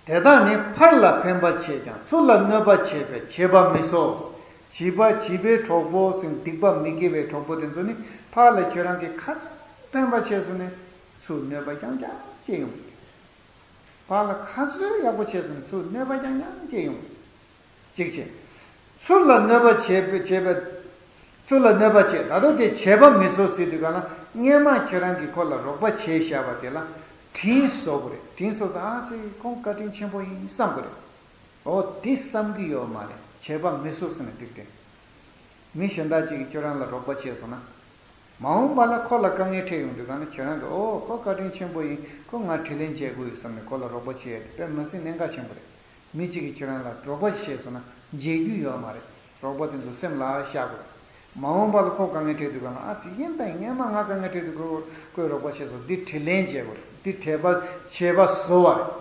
དེ་དག་ནི་ཕར་ལ་ཕན་པར་བྱེད་ཀྱང་ཚུར་ལ་གནོད་པ་བྱེད་པས་བྱེད་པ་མི་གསོག། བྱིས་པ་བྱིས་པའི་གྲོགས་པོ་ཟེར་སྡིག་པ་མི་དགེ་བའི་གྲོགས་པོ་དེ་ཚོ་ནི་ཕར་ལ་ཁྱོད་རང་གིས་ག་ཚོད་ཕན་པ་བྱས་སོང་ནས་ཚུར་གནོད་པ་རྐྱང་རྐྱང་སྐྱེལ་ཡོང་གི། ཕར་ལ་ག་ཚོད་ཡག་པོ་བྱས་སོང་ནས་ཚུར་གནོད་པ་རྐྱང་རྐྱང་སྐྱེལ་ཡོང་གི། གཅིག་བྱས། ཚུར་ལ་གནོད་པ་བྱེད་པའི་བྱེད་པའི། ཚུར་ལ་གནོད་པ་བྱེད། ད་དུང་དེ་བྱེད་པ་མི་གསོག་ཟེར་དུས་ག་ལ། སྔན་མ་ཁྱེད་རང་གིས་ཁོ་ལ་རོགས་པ་བྱས་བཞག་པ་དེ་ལ་དྲིན་གཟོ་དགོས་རེད། དྲིན་གཟོ་ས། ཨ་ཙི། ཁོང་བཀའ་དྲིན་ཆེན་པོ་ཡིན་བསམ་དགོས་རེད། འོ་དེ་བསམ་གྱི་ཡོད་མ་རེད། བྱེད་པ་མི་གསོག་ཟེར་ནས་འགྲིག་སྟེ། མི་གཞན་དག་ཅིག་གིས་ཁྱོད་རང་ལ་རོགས་པ་བྱས་སོང་ན། མ་འོངས་པ་ལ་ཁོ་ལ་དཀའ་ངལ་འཕྲད་ཡོང་དུས་ག་ན་ཁྱོད་རང་གིས། ཨོ། ཁོ་བཀའ་དྲིན་ཆེན་པོ་ཡིན། ཁོ་ང་དྲིན་ལན་འཇལ་དགོས་ཡོད་བསམ་ནས་ཁོ་ལ་རོགས་པ་བྱས་ཏེ། དཔེ་མི་སྲིད་གནད་འགག་ཆེན་པོ་རེད། མི་གཅིག་གིས་ཁྱོད་རང་ལ་རོགས་པ་བྱས་སོང་ན་འཇལ་རྒྱུ་ཡོད་མ་རེད། རོགས་པ་དེ་ཚོ་སེམས་ལ་བཞག་དགོས། མ་འོངས་པ་ལ་ཁོ་དཀའ་ངལ་འཕྲད་དུས་ག་ན། ཨ་ཙི། ཡིན་དང་ཡིན། སྔན་མ་ང་དཀའ་ངལ་འཕྲད་དུས་ཁོས་ཁོས་རོགས་པ་བྱས་སོང་། འདི་དྲིན་ལན་འཇལ་དགོས་རེད། འདི་བྱེད་པ་བྱེད་པ་གཟོ་བ་རེད།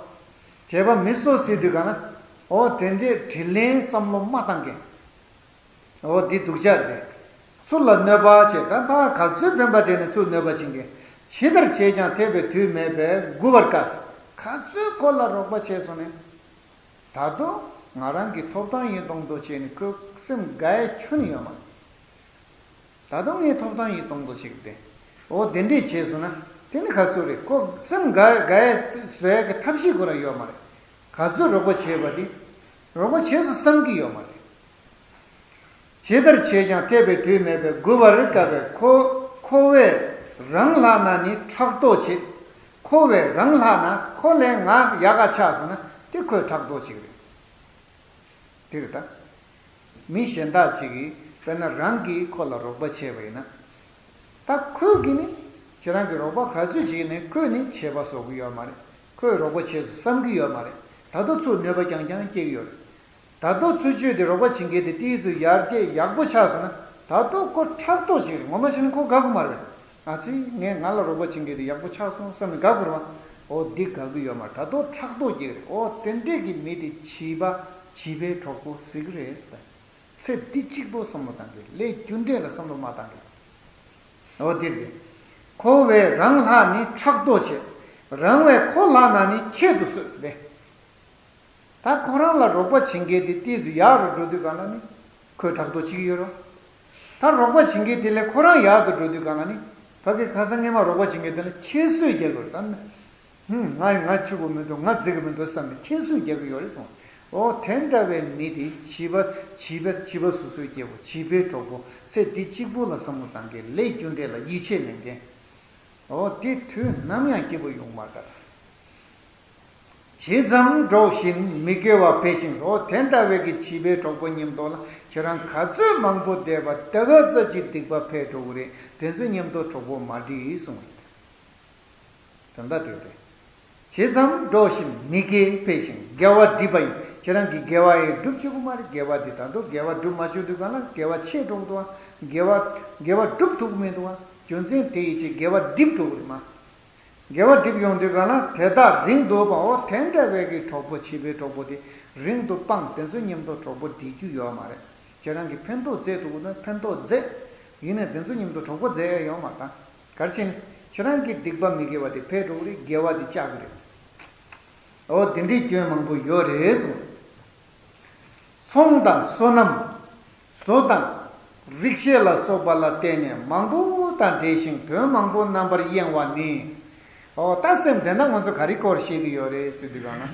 བྱེད་པ་མི་གསོག་ཟེར་དུས་ག་ན། ཨོ་དེ་འདྲའི་དྲིན་ལན་བསམ་བློ་མ་བཏང་མཁན། འོ་འདི་སྡུག་ཅག་རེད། ཚུར་ལ་གནོད་པ་བྱེད། ད་ཕར་ག་ཚོད་ཕན་པ་སྤྲད་ནས་ཚུར་གནོད་པ་བྱེད་མཁན། ཇི་ལྟར་བྱས་ཀྱང་འཐད་པའི་དུས་མེད་པས་མགུ་བར་དཀའ། ག་ཚོད་ཁོ་ལ་རོགས་པ་བྱས་སོང་ནས། ད་དུང་ང་རང་གི་ཐོབ་ཐང་ཡིན་མདོག་མདོག་བྱས་ནས་ཁོའི་སེམས་དགའ་ཡས་ཁྱོན་ནས་ཡོད་མ་རེད། ད་དུང་ངའི་ཐོབ་ཐང་ཡིན་མདོག་མདོག་བྱེད་ཀྱི་བསྡད། འོ་དེ་འདྲས་བྱས་སོང་ན་དེ་ནི་ག་ཚོད་རེད། ཁོ་སེམས་དགའ་དགའ་ཡས་བཟོ་ཡས་ཀྱི་ཐབས་ཤེས་ཁོ་རང་ཡོད་མ་རེད། ག་ཚོད་རོགས་པ་བྱས་པ་དེ། རོགས་པ་བྱས་སོང་བསམ་གྱི་ཡོད་མ་རེད། ཇི་ལྟར་བྱས་ཀྱང་འཐད་པའི་དུས་མེད་པས་མགུ་བར་དཀའ་བས། ཁོ་ཁོ་བས་རང་ལྷག་ན་ནི་ཕྲག་དོག་བྱེད། ཁོ་བས་རང་ལྷག་ན། ཁོ་ལས་ང་ཡག་ག་ཆགས་སོང་ན་དེ་ཁོས་ཕྲག་དོག་བྱེད་ཀྱི་རེད། དེ་རེད་ད། མི་གཞན་དག་ཅིག་གིས་དཔེར་ན་རང་གིས་ཁོ་ལ་རོགས་པ་བྱས་པ་ཡིན་ན། ད་ཁོས་ཀྱིས་ནི་ཁྱེད་རང་གི་རོགས་པ་ག་ཚོད་བྱས་ནས་ཁོས་ནི་ཆད་པ་གསོག་གི་ཡོད་མ་རེད། ཁོས་རོགས་པ་བྱས་སོང་བསམ་གྱི་ཡོད་མ་རེད། ད་དུང་ཚུར་གནོད་པ་རྐྱང་རྐྱང་སྐྱེལ་གྱི་ཡོད་རེད། ད་དུང་ཚུར་ཆོས་དེ་རོགས་པ་བྱེད་མཁན་དེ་ཏོག་ཙམ་ཡར་རྒྱས་ཡག་པོ་ཆགས་སོང་ན། ད་དུང་ཁོ་ཕྲག་དོག་བྱེད་ཀྱི་རེད། ངོ་མ་བྱས་ན་ཁོ་དགའ་གི་མ་རེད། ཨ་ཙི། ངས་ང་ལ་རོགས་པ་བྱེད་མཁན་དེ་ཡག་པོ་ཆགས་སོང་བསམ་ནས་དགའ་དགོས་རེད་པ། འོ་འདི་དགའ་གི་ཡོད་མ་རེད། ད་དུང་ཕྲག་དོག་སྐྱེ་གི་རེད། འོ་དེ་འདྲས་ཀྱི་མི་དེ་བྱིས་པ་བྱིས་པའི་གྲོགས་པོ་ཟེར་གི་རེད་ཟེར། ཚེ་འདི་གཅིག་པོ་བསམ་བློ་བཏང་གི། ལས་རྒྱུ་འབྲས་ལ་བསམ་བློ་མ་བཏང་གི། འོ་འདི་རེད། ཁོ་བས་རང་ལྷག་ནི་ཕྲག་དོག་བྱེད། རང་བས་ཁོ་ལྷག་ན་ནི་ཁྱད་དུ་གསོད་ཟེར་ཏེ། ད་ཁོ་རང་ལ་རོགས་པ་བྱེད་མཁན་དེ་ཏོག་ཙམ་ཡག་རུ་འགྲོ་དུས་གང་ལ་ནི་ཁོས་ཕྲག་དོག་བྱེད་ཀྱི་ཡོད་རེད། ད་རོགས་པ་བྱེད་མཁན་དེ་ལས་ཁོ་རང་ཡག་ཏུ་འགྲོ་དུས་གང་ལ་ནི་ཕ་གི་ཁ་སང་སྔས་མ་རོགས་པ་བྱེད་མཁན་དེ་ལ་ཁྱད་གསོད་རྒྱག་དགོས་རེད། ད་ནི། ཧུམ། ང་ང་ཆོག་གི་མི་འདུག་ང་འཛིན་གྱི་མི་འདུག་བསམ་ནས་ཁྱད་གསོད་རྒྱག་གི་ཡོད་རེད་གསུངས། འོ་དེ་འདྲ་བའི་མི་དེ་བྱིས་པ་བྱིས་པ་བྱིས་པ་སོ་སོའི་སྐྱེ་བོ་བྱིས་པའི་གྲོགས་པོ་ཚེ་འདི་གཅིག་པོ་ལ་བསམ་བློ་བཏང་མཁན། ལས་རྒྱུ་འབྲས་ལ་ཡིད་ཆེས་མེད་མཁན། འོ་དེ་དུས་ནམ་ཡང་སྐྱིད་པོ་ཡོང་མ་དགའ། ཇི་ཙམ་འགྲོགས་བཞིན་མི་དགེ་བ་འཕེལ་ཞིང་། འོ་དེ་འདྲ་བའི་གི་བྱིས་པའི་གྲོགས་པོ་མཉམ་དུ་ལ་ཁྱེད་རང་ག་ཚོད་མང་པོ་བསྡད་པ་དེ་ག་ཙམ་གྱིས་སྡིག་པ་འཕེལ་འགྲོ་གི་རེད། དེ་ཚོ་མཉམ་དུ་གྲོགས་པོ་མ་སྒྲིག་གསུངས་རེད། དོན་དག་དེ་རེད། ཇི་ཙམ་འགྲོགས་བཞིན་མི་དགེ་འཕེལ་ཞིང་། དགེ་བ་སྒྲིབ་པ་ཡིན། ཁྱེད་རང་གིས་དགེ་བ་ཡང་སྒྲུབ་བཅུག་གི་མ་རེད། དགེ་བ་དེ་ད་དུང་དགེ་བ་སྒྲུབ་མ་བཅུག་དུས་གང་ལ་དགེ་བ་ཆད་འགྲོ་གི་འདུག་ཨ། དགེ་བ་དགེ་བ་སྒྲུབ་ཐུབ་ཀྱི་མི་འདུག་ཨ། རྒྱུ་མཚན་དེ་ཡི་ཕྱིར་དགེ་བ་སྒྲིབ་འགྲོ་གི་རེད་མ། དགེ་བ་སྒྲིབ་ཡོང་དུས་གང་ལ་དེ་དག་རིང་དུ་སྤང་། འོ་དེ་འདྲ་བའི་གི་གྲོགས་པོ་བྱིས་པའི་གྲོགས་པོ་དེ་རིང་དུ་སྤང་། དེ་ཚོ་མཉམ་དུ་གྲོགས་པོ་སྒྲིག་རྒྱུ་ཡོད་མ་རེད། ཁྱེད་རང་གིས་ཕན་ཐོགས་བཙལ་ཐུབ་ཀྱི་ན་ཕན་ཐོགས་བཙལ། ཡིན་ནའི་དེ་ཚོ་མཉམ་དུ་གྲོགས་པོ་བཙལ་ཡ་ཡོད་མ་རེད་ད། ག་རེ་བྱས་ནས་ཁྱེད་རང་གི་སྡིག་པ་མི་དགེ་བ་དེ་འཕེལ་འགྲོ་གི་རེད། དགེ་བ་དེ་བཅག་གི་རེད། འོ་དེ་འདྲའི་སྐྱོན་མང་པོ་ཡོད་རེད་གསུངས། ཚོང་དང་སོ་ནམ། བཟོ་དང་། རིག་བྱེད་ལ་སོགས་པ་ལ་བརྟེན་ནས་མང་པོ་དང་འབྲེལ་ཞིང་དོན་མང་པོ་རྣམ་པར་གཡེང་བ་ནི། འོ་ད་སེམས་དེ་འདྲ་ང་ཚོ་ག་རེ་སྐོར་བཤད་ཀྱི་ཡོད་རེད་ཟེར་དུས་གང་ན།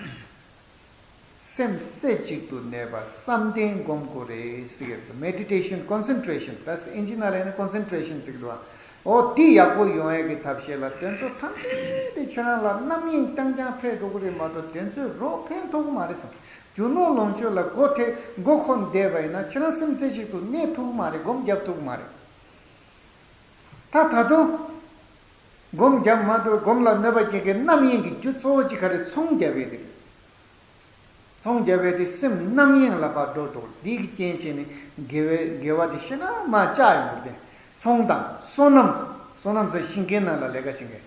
སེམས་རྩེ་གཅིག་ཏུ་གནས་པ་བསམ་གཏན་སྒོམ་དགོས་རེད་ཟེར་གྱི་འདུག Meditation, concentration. ད་ཨིན་ཇི་ནང་ལ་ཡིན་ན་concentration ཟེར་གྱི་འདུག་བ། འོ་དེ་ཡག་པོ་ཡོང་ཡས་ཀྱི་ཐབས་ཤེས་ལ་དེ་ཚོ་ཐམས་ཅད་དེ་ཁྱེད་རང་ལ་རྣམ་གཡེང་རྐྱང་རྐྱང་འཕེལ་འགྲོ་གི་རེད་མ་གཏོགས་དེ་ཚོས་རོགས་ཕན་ཐོགས་ཀྱི་མ་རེད་བསམ། རྒྱུ་ནོར་ལོངས་སྤྱོད་ལ་མགོ་ཐེ་མགོ་འཁོར་བསྡད་པ་ཡིན་ན་ཁྱེད་རང་སེམས་རྩེ་གཅིག་ཏུ་གནས་ཐུབ་ཀྱི་མ་རེད། སྒོམ་རྒྱབ་ཐུབ་ཀྱི་མ་རེད། ད་ད་དུང་སྒོམ་རྒྱབ་མ་ཐུབ། སྒོམ་ལ་གནོད་པ་སྐྱེལ་མཁན་རྣམ་གཡེང་གི་རྒྱུ་གཙོ་བོ་གཅིག་ག་རེ། ཚོང་རྒྱབ་པའི་དེ་རེད། ཚོང་རྒྱབ་པའི་དེ་སེམས་རྣམ་གཡེང་ལ་ཕར་འགྲོ་འགྲོ། འདི་གི་རྐྱེན་བྱས་ནས་དགེ་བའི་དགེ་བ་དེ་ཤི་ན་མ་བཅག་ཡོང་གི་རེད། ཚོང་དང་སོ་ནམ། སོ་ནམ་ཟེར་ཤིང་ཁའི་ནང་ལ་ལས་ཀ་བྱེད་མཁན།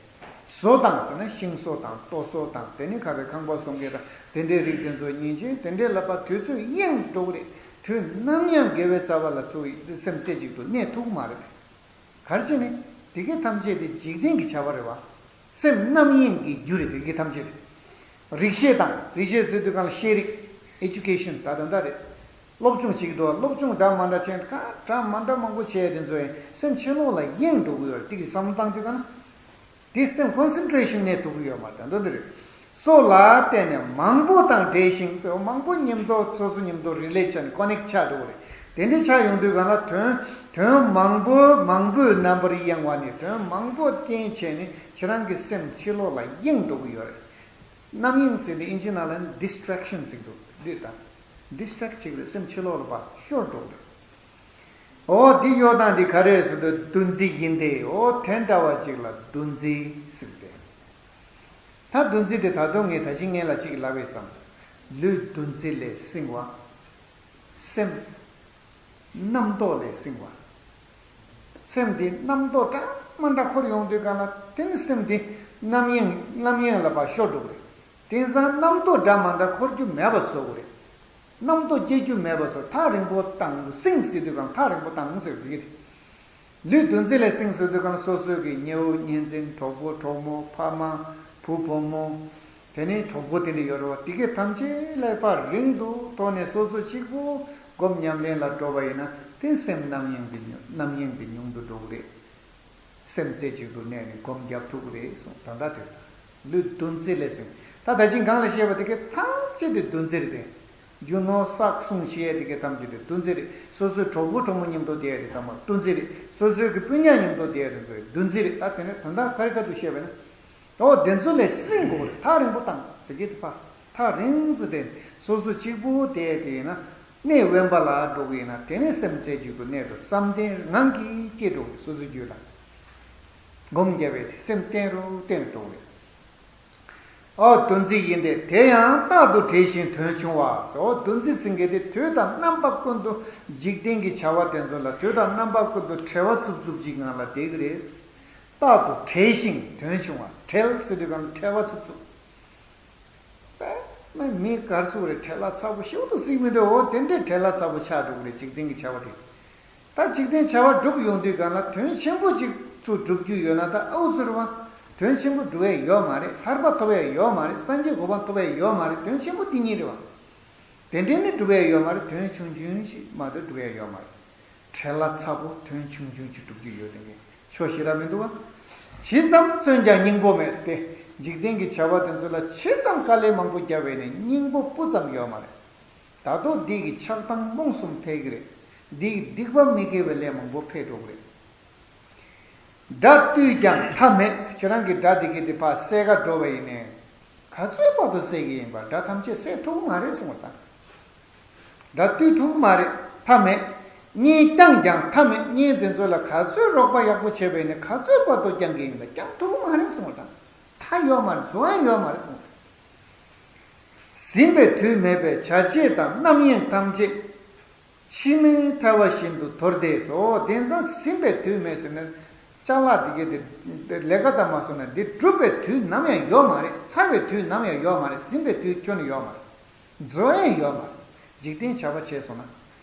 བཟོ་དང་ཟེར་ན་ཤིང་བཟོ་དང་ལྟོ་བཟོ་དང་དེ་ནི་ག་རེ་ཁང་པ་བཟོ་མཁན་དང་དེ་འདྲའི་རིགས་དེ་ཚོ་ཉིན་བྱེད་དེ་འདྲའི་ལ་ཕར་དུས་ཚོད་གཡེང་འགྲོ་གི་རེད། དུས་ནམ་ཡང་དགེ་བའི་རྩ་བ་ལ་ཚུགས་སེམས་རྩེ་གཅིག་ཏུ་གནས་ཐུབ་ཀྱི་མ་རེད། ག་རེ་བྱས་ནས། དེ་གའི་ཐམས་ཅད་དེ་འཇིག་རྟེན་གྱི་བྱ་བ་རེད་བ། སེམས་རྣམ་གཡེང་གི་རྒྱུ་རེད། དེ་གའི་ཐམས་ཅད་རེད། རིག་ཤེས་དང་། རིག་ཤེས་ཟེར་དུས་གང་ལ་ཤེས་རིག་ཨེ་ཇུ་ཀེ་ཤན་ད་ད་ལྟ་རེད། སློབ་སྦྱོང་བྱེད་ཀྱི་འདུག་སློབ་སྦྱོང་འདྲ་མ་འདྲ་བྱས་གང་འདྲ་མ་འདྲ་མང་པོ་བྱས་དེ་ཚོ་ཡང་སེམས་ཕྱི་ལོགས་ལ་གཡེང་འགྲོ་གི་ཡོད་རེད། དེ་གི་བསམ་བློ་བཏང་དུས་གང་ལ། དེ་སེམས་ཀོན་སེན་ཊྲེ་ཤན་གནས་ཐུབ་ཀྱི་ཡོད་མ་རེད། ད་དོན་དེ་རེད། སོ་ལ་བརྟེན་ནས་མང་པོ་དང་འབྲེལ་ཞིང་ཟེར། མང་པོ་མཉམ་དུ་སོ་སོ་མཉམ་དུ་རི་ལེ་ཤན་ཀོ་ནེག་ཆགས་འགྲོ་གི་རེད། དེ་འདྲ་ཆགས་ཡོང་དུས་གང་ལ་དོན་དོན་མང་པོ་མང་པོའི་རྣམ་པར་གཡེང་བ་ནི་དོན་མང་པོ་རྐྱེན་བྱས་ནས་ཁྱེད་རང་གི་སེམས་ཕྱི་ལོགས་ལ་གཡེང་འགྲོ་གི་ཡོད་རེད། རྣམ་གཡེང་ཟེར་དེ་ཨིན་ཇི་ནང་ལ་ནི་ཌིས་ཊྲེག་ཤན་ཟེར་གྱི་འདུག་འདི་དང་། ཌིས་ཊྲེག་བྱེད་ཀྱི་རེད། སེམས་ཕྱི་ལོགས་ལ་ཕར་ཤོར་འགྲོ་གི་རེད། འོ་འདི་གཡོ་སྟངས་འདི་ག་རེ་ཟེར་དུས་འདུ་འཛི་ཡིན་ཏེ། འོ་དེ་འདྲ་བ་ཅིག་ལ་འདུ་འཛི་ཟེར་ཏེ། ད་འདུ་འཛི་དེ་ད་དུང་ངས་ད་གིན་ངས་ལ་ཅིག་ལབ་པས་བསམ། ལུས་འདུ་འཛི་ལས་བསྲིང་བ། སེམས་རྣམ་རྟོག་ལས་བསྲིང་བ། སེམས་འདི་རྣམ་རྟོག་འདྲ་མ་འདྲ་འཁོར་ཡོང་དུས་གང་ལ་དེ་ནི་སེམས་འདི་རྣམ་གཡེང་རྣམ་གཡེང་ལ་ཕར་ཤོར་འགྲོ་གི་རེད། དེང་སང་རྣམ་རྟོག་འདྲ་མ་འདྲ་འཁོར་རྒྱུ་མེད་པ་བཟོ་དགོས་རེད། རྣམ་རྟོག་སྐྱེ་རྒྱུ་མེད་པ་བཟོ། ཐག་རིང་པོ་བཏང་། བསྲིང་ཟེར་དུས་གང་ཐག་རིང་པོ་བཏང་ཟེར་དུས་ཀྱི་རེད། ལུས་འདུ་འཛི་ལས་བསྲིང་ཟེར་དུས་གང་སོ་སོའི་གི་ཉེ་བོ་གཉེན་ཚན། གྲོགས་པོ་གྲོགས་མོ། ཕ་མ། བུ་བུ་མོ། དེ་ནས་གྲོགས་པོ་དེ་འདྲ་ཡོད་རེད་བ། དེ་གའི་ཐམས་ཅད་ལས་ཕར་རིང་དུ་ཐོག་ནས་སོ་སོ་གཅིག་པུ་སྒོམ་ཉམས་ལེན་ལ་འགྲོ་བ་ཡིན་ན་དེ་སེམས་རྣམ་གཡེང་དེ་ཉུང་རྣམ་གཡེང་དེ་ཉུང་དུ་འགྲོ་གི་རེད། སེམས་རྩེ་གཅིག་ཏུ་གནས་ནས་སྒོམ་རྒྱབ་ཐུབ་ཀྱི་རེད་གསུངས། ད་ལྟ་དེ་ལུས་འདུ་འཛི་ལས་བསྲིང་། ད་ད་ཅིང་གང་ལ་བཤད་པ་དེ་གའི་ཐམས་ཅད་དེ་འདུ་འཛི་རེད་དེ། རྒྱུ་ནོར་བསགས་སྲུང་བྱེད་ཡས་དེ་གའི་ཐམས་ཅད་དེ་འདུ་འཛི་རེད། སོ་སོའི་གྲོགས་པོ་གྲོགས་མོ་མཉམ་དུ་བསྡད་ཡས་དེ་ཚང་མ་འདུ་འཛི་རེད། སོ་སོའི་གི་སྤུན་ཀྱག་མཉམ་དུ་བསྡད་ཡས་དེ་ཚོ་འདུ་འཛི་རེད། ད་དེ་ནས་དོན་དག་ག་རེ་ག་དུ་བཤད་པ་ཡིན་ན། འོ་དེ་ཚོ་ལས་བསྲིང་དགོས་རེད། ཐག་རིང་པོ་བཏང་། དེ་གའི་དེ་ཕར་ཐག་རིང་ཙམ་དེ་སོ་སོ་གཅིག་པུ་བསྡད་དེ་ཡིན་ན་གནས་དབེན་པ་ལ་འགྲོ་གི་ཡིན་ན་དེ་ནས་སེམས་རྩེ་གཅིག་ཏུ་གནས་འགྲོ། བསམ་གཏན་ངང་གིས་སྐྱེ་འགྲོ་གི། སོ་སོའི་རྒྱུད་ལ་སྒོམ་རྒྱབ་པས་དེ་སེམས་བརྟན་རུ་བརྟན་འགྲོ་གི་རེད། འོ་འདུ་འཛི་ཡིན་ཏེ། དེ་ཡང་རྟག་ཏུ་བྲེལ་ཞིང་དོན་ཆུང་བ། འོ་འདུ་འཛི་ཟེར་མཁན་དེ་དུས་དང་རྣམ་པ་ཀུན་ཏུ་འཇིག་རྟེན་གྱི་བྱ་བ་དེ་ཚོ་ལ་དུས་དང་རྣམ་པ་ཀུན་ཏུ་བྲེལ་བ་འཚུབ་འཚུབ་ཅིག་ངང་ལ་བསྡད་ཀྱི་རེད། རྟག་ཏུ་བྲེལ་ཞིང་དོན་ཆུང་བ། བྲེལ་ཟེར་དུས་གང་བྲེལ་བ་འཚུབ་འཚུབ། དཔེ་མི་གར་སོང་རེད། བྲེལ་བ་ཚ་པོ་ཞེ་པོ་འདུག་སྲིད་མི་འདུག་འོ་དེ་འདྲའི་བྲེལ་བ་ཚ་པོ་ཆགས་འགྲོ་གི་རེད། འཇིག་རྟེན་གྱི་བྱ་བ་དེ། ད་འཇིག་རྟེན་བྱ་བ་སྒྲུབ་ཡོང་དུས་གང་ལ་དོན་ཆེན་པོ་ཅིག་ཚུར་སྒྲུབ་རྒྱུ་ཡོད་ན་ད་ཨའུ་ཟེར་བ། དོན་ཆེན་པོ་སྒྲུབ་ཡས་ཡོད་མ་རེད། ཐར་པ་ཐོབ་ཡས་ཡོད་མ་རེད། སངས་རྒྱས་གོ་འཕང་ཐོབ་ཡས་ཡོད་མ་རེད། དོན་ཆེན་པོ་དེ་གཉིས་རེད་བ། དེ་འདྲའི་ནི་སྒྲུབ་ཡས་ཡོད་མ་རེད། དོན་ཆུང་ཆུང་ཞིག་མ་གཏོགས་སྒྲུབ་ཡས་ཡོད་མ་རེད། བྲེལ་བ་ཚ་པོ་དོན་ཆུང་ཆུང་ཅིག་སྒྲུབ་རྒྱུ་ཡོད་དེ་ངས་ཆོག་ཤེས་ར་མི་འདུག་བ། ཇི་ཙམ་བརྩོན་ཀྱང་སྙིང་པོ་མེད་ཟེར་ཏེ། འཇིག་རྟེན་གྱི་བྱ་བ་དེ་ཚོ་ལ་ཇི་ཙམ་དཀའ་ལས་མང་པོ་བརྒྱབ་པས་ནི་སྙིང་པོ་སྤུ་ཙམ་ཡོད་མ་རེད། ད་དུང་འདི་གི་ཆགས་སྡང་རྨོངས་གསུམ་འཕེལ་གྱི་རེད། འདི་གི་སྡིག་པ་མི་དགེ་བའི་ལས་མང་པོ་འཕེལ་འགྲོ་གི་རེད། དགྲ་བཏུལ་ཀྱང་མཐའ་མེད། ཁྱེད་རང་གི་དགྲ་འདི་གི་འདི་ཕར་བསད་ག་འགྲོ་བ་ཡིན་ནའི། ག་ཚོད་བར་དུ་བསད་ཀྱི་ཡིན་པ། དགྲ་ཐམས་ཅད་བསད་ཐུབ་ཀྱི་མ་རེད་གསུངས་པ་དང་། དགྲ་བཏུལ་ཐུབ་ཀྱི་མ་རེད། མཐའ་མེད། གཉེན་བསྐྱངས་ཀྱང་མཐའ་མེད། གཉེན་དེ་ཚོ་ལ་ག་ཚོད་རོགས་པ་ཡག་པོ་བྱས་པ་ཡིན་ནའི་ག་ཚོད་བར་དུ་བསྐྱང་གི་ཡིན་པ། བསྐྱང་ཐུབ་ཀྱི་མ་རེད་གསུངས་པ་དང་། མཐའ་ཡོད་མ་རེད། རྫོགས་ཡང་ཡོད་མ་རེད་གསུངས་པ་དང་། ཟིན་པའི་དུས་མེད་པས་བྱ་བྱེད་དང་། རྣམ་གཡེང་ཐམས་ཅད་ཕྱི་མའི་ཐལ་བ་བཞིན་དུ་དོར་ཏེ་སོ། དེང་སང་ཟིན་པའི་དུས་མེད་ཟེར་ན། ཅ་ལག་དེ་གའི་དེ་ལས་ཀ་དང་མ་སོང་ན་འདི་སྒྲུབ་པའི་དུས་ནམ་ཡང་ཡོད་མ་རེད། ཚར་བའི་དུས་ནམ་ཡང་ཡོད་མ་རེད། ཟིན་པའི་དུས་ཁྱོན་ནས་ཡོད་མ་རེད། རྫོགས་ཡང་ཡོད་མ་རེད། འཇིག་རྟེན་བྱ་བ་བྱས་སོང་ན།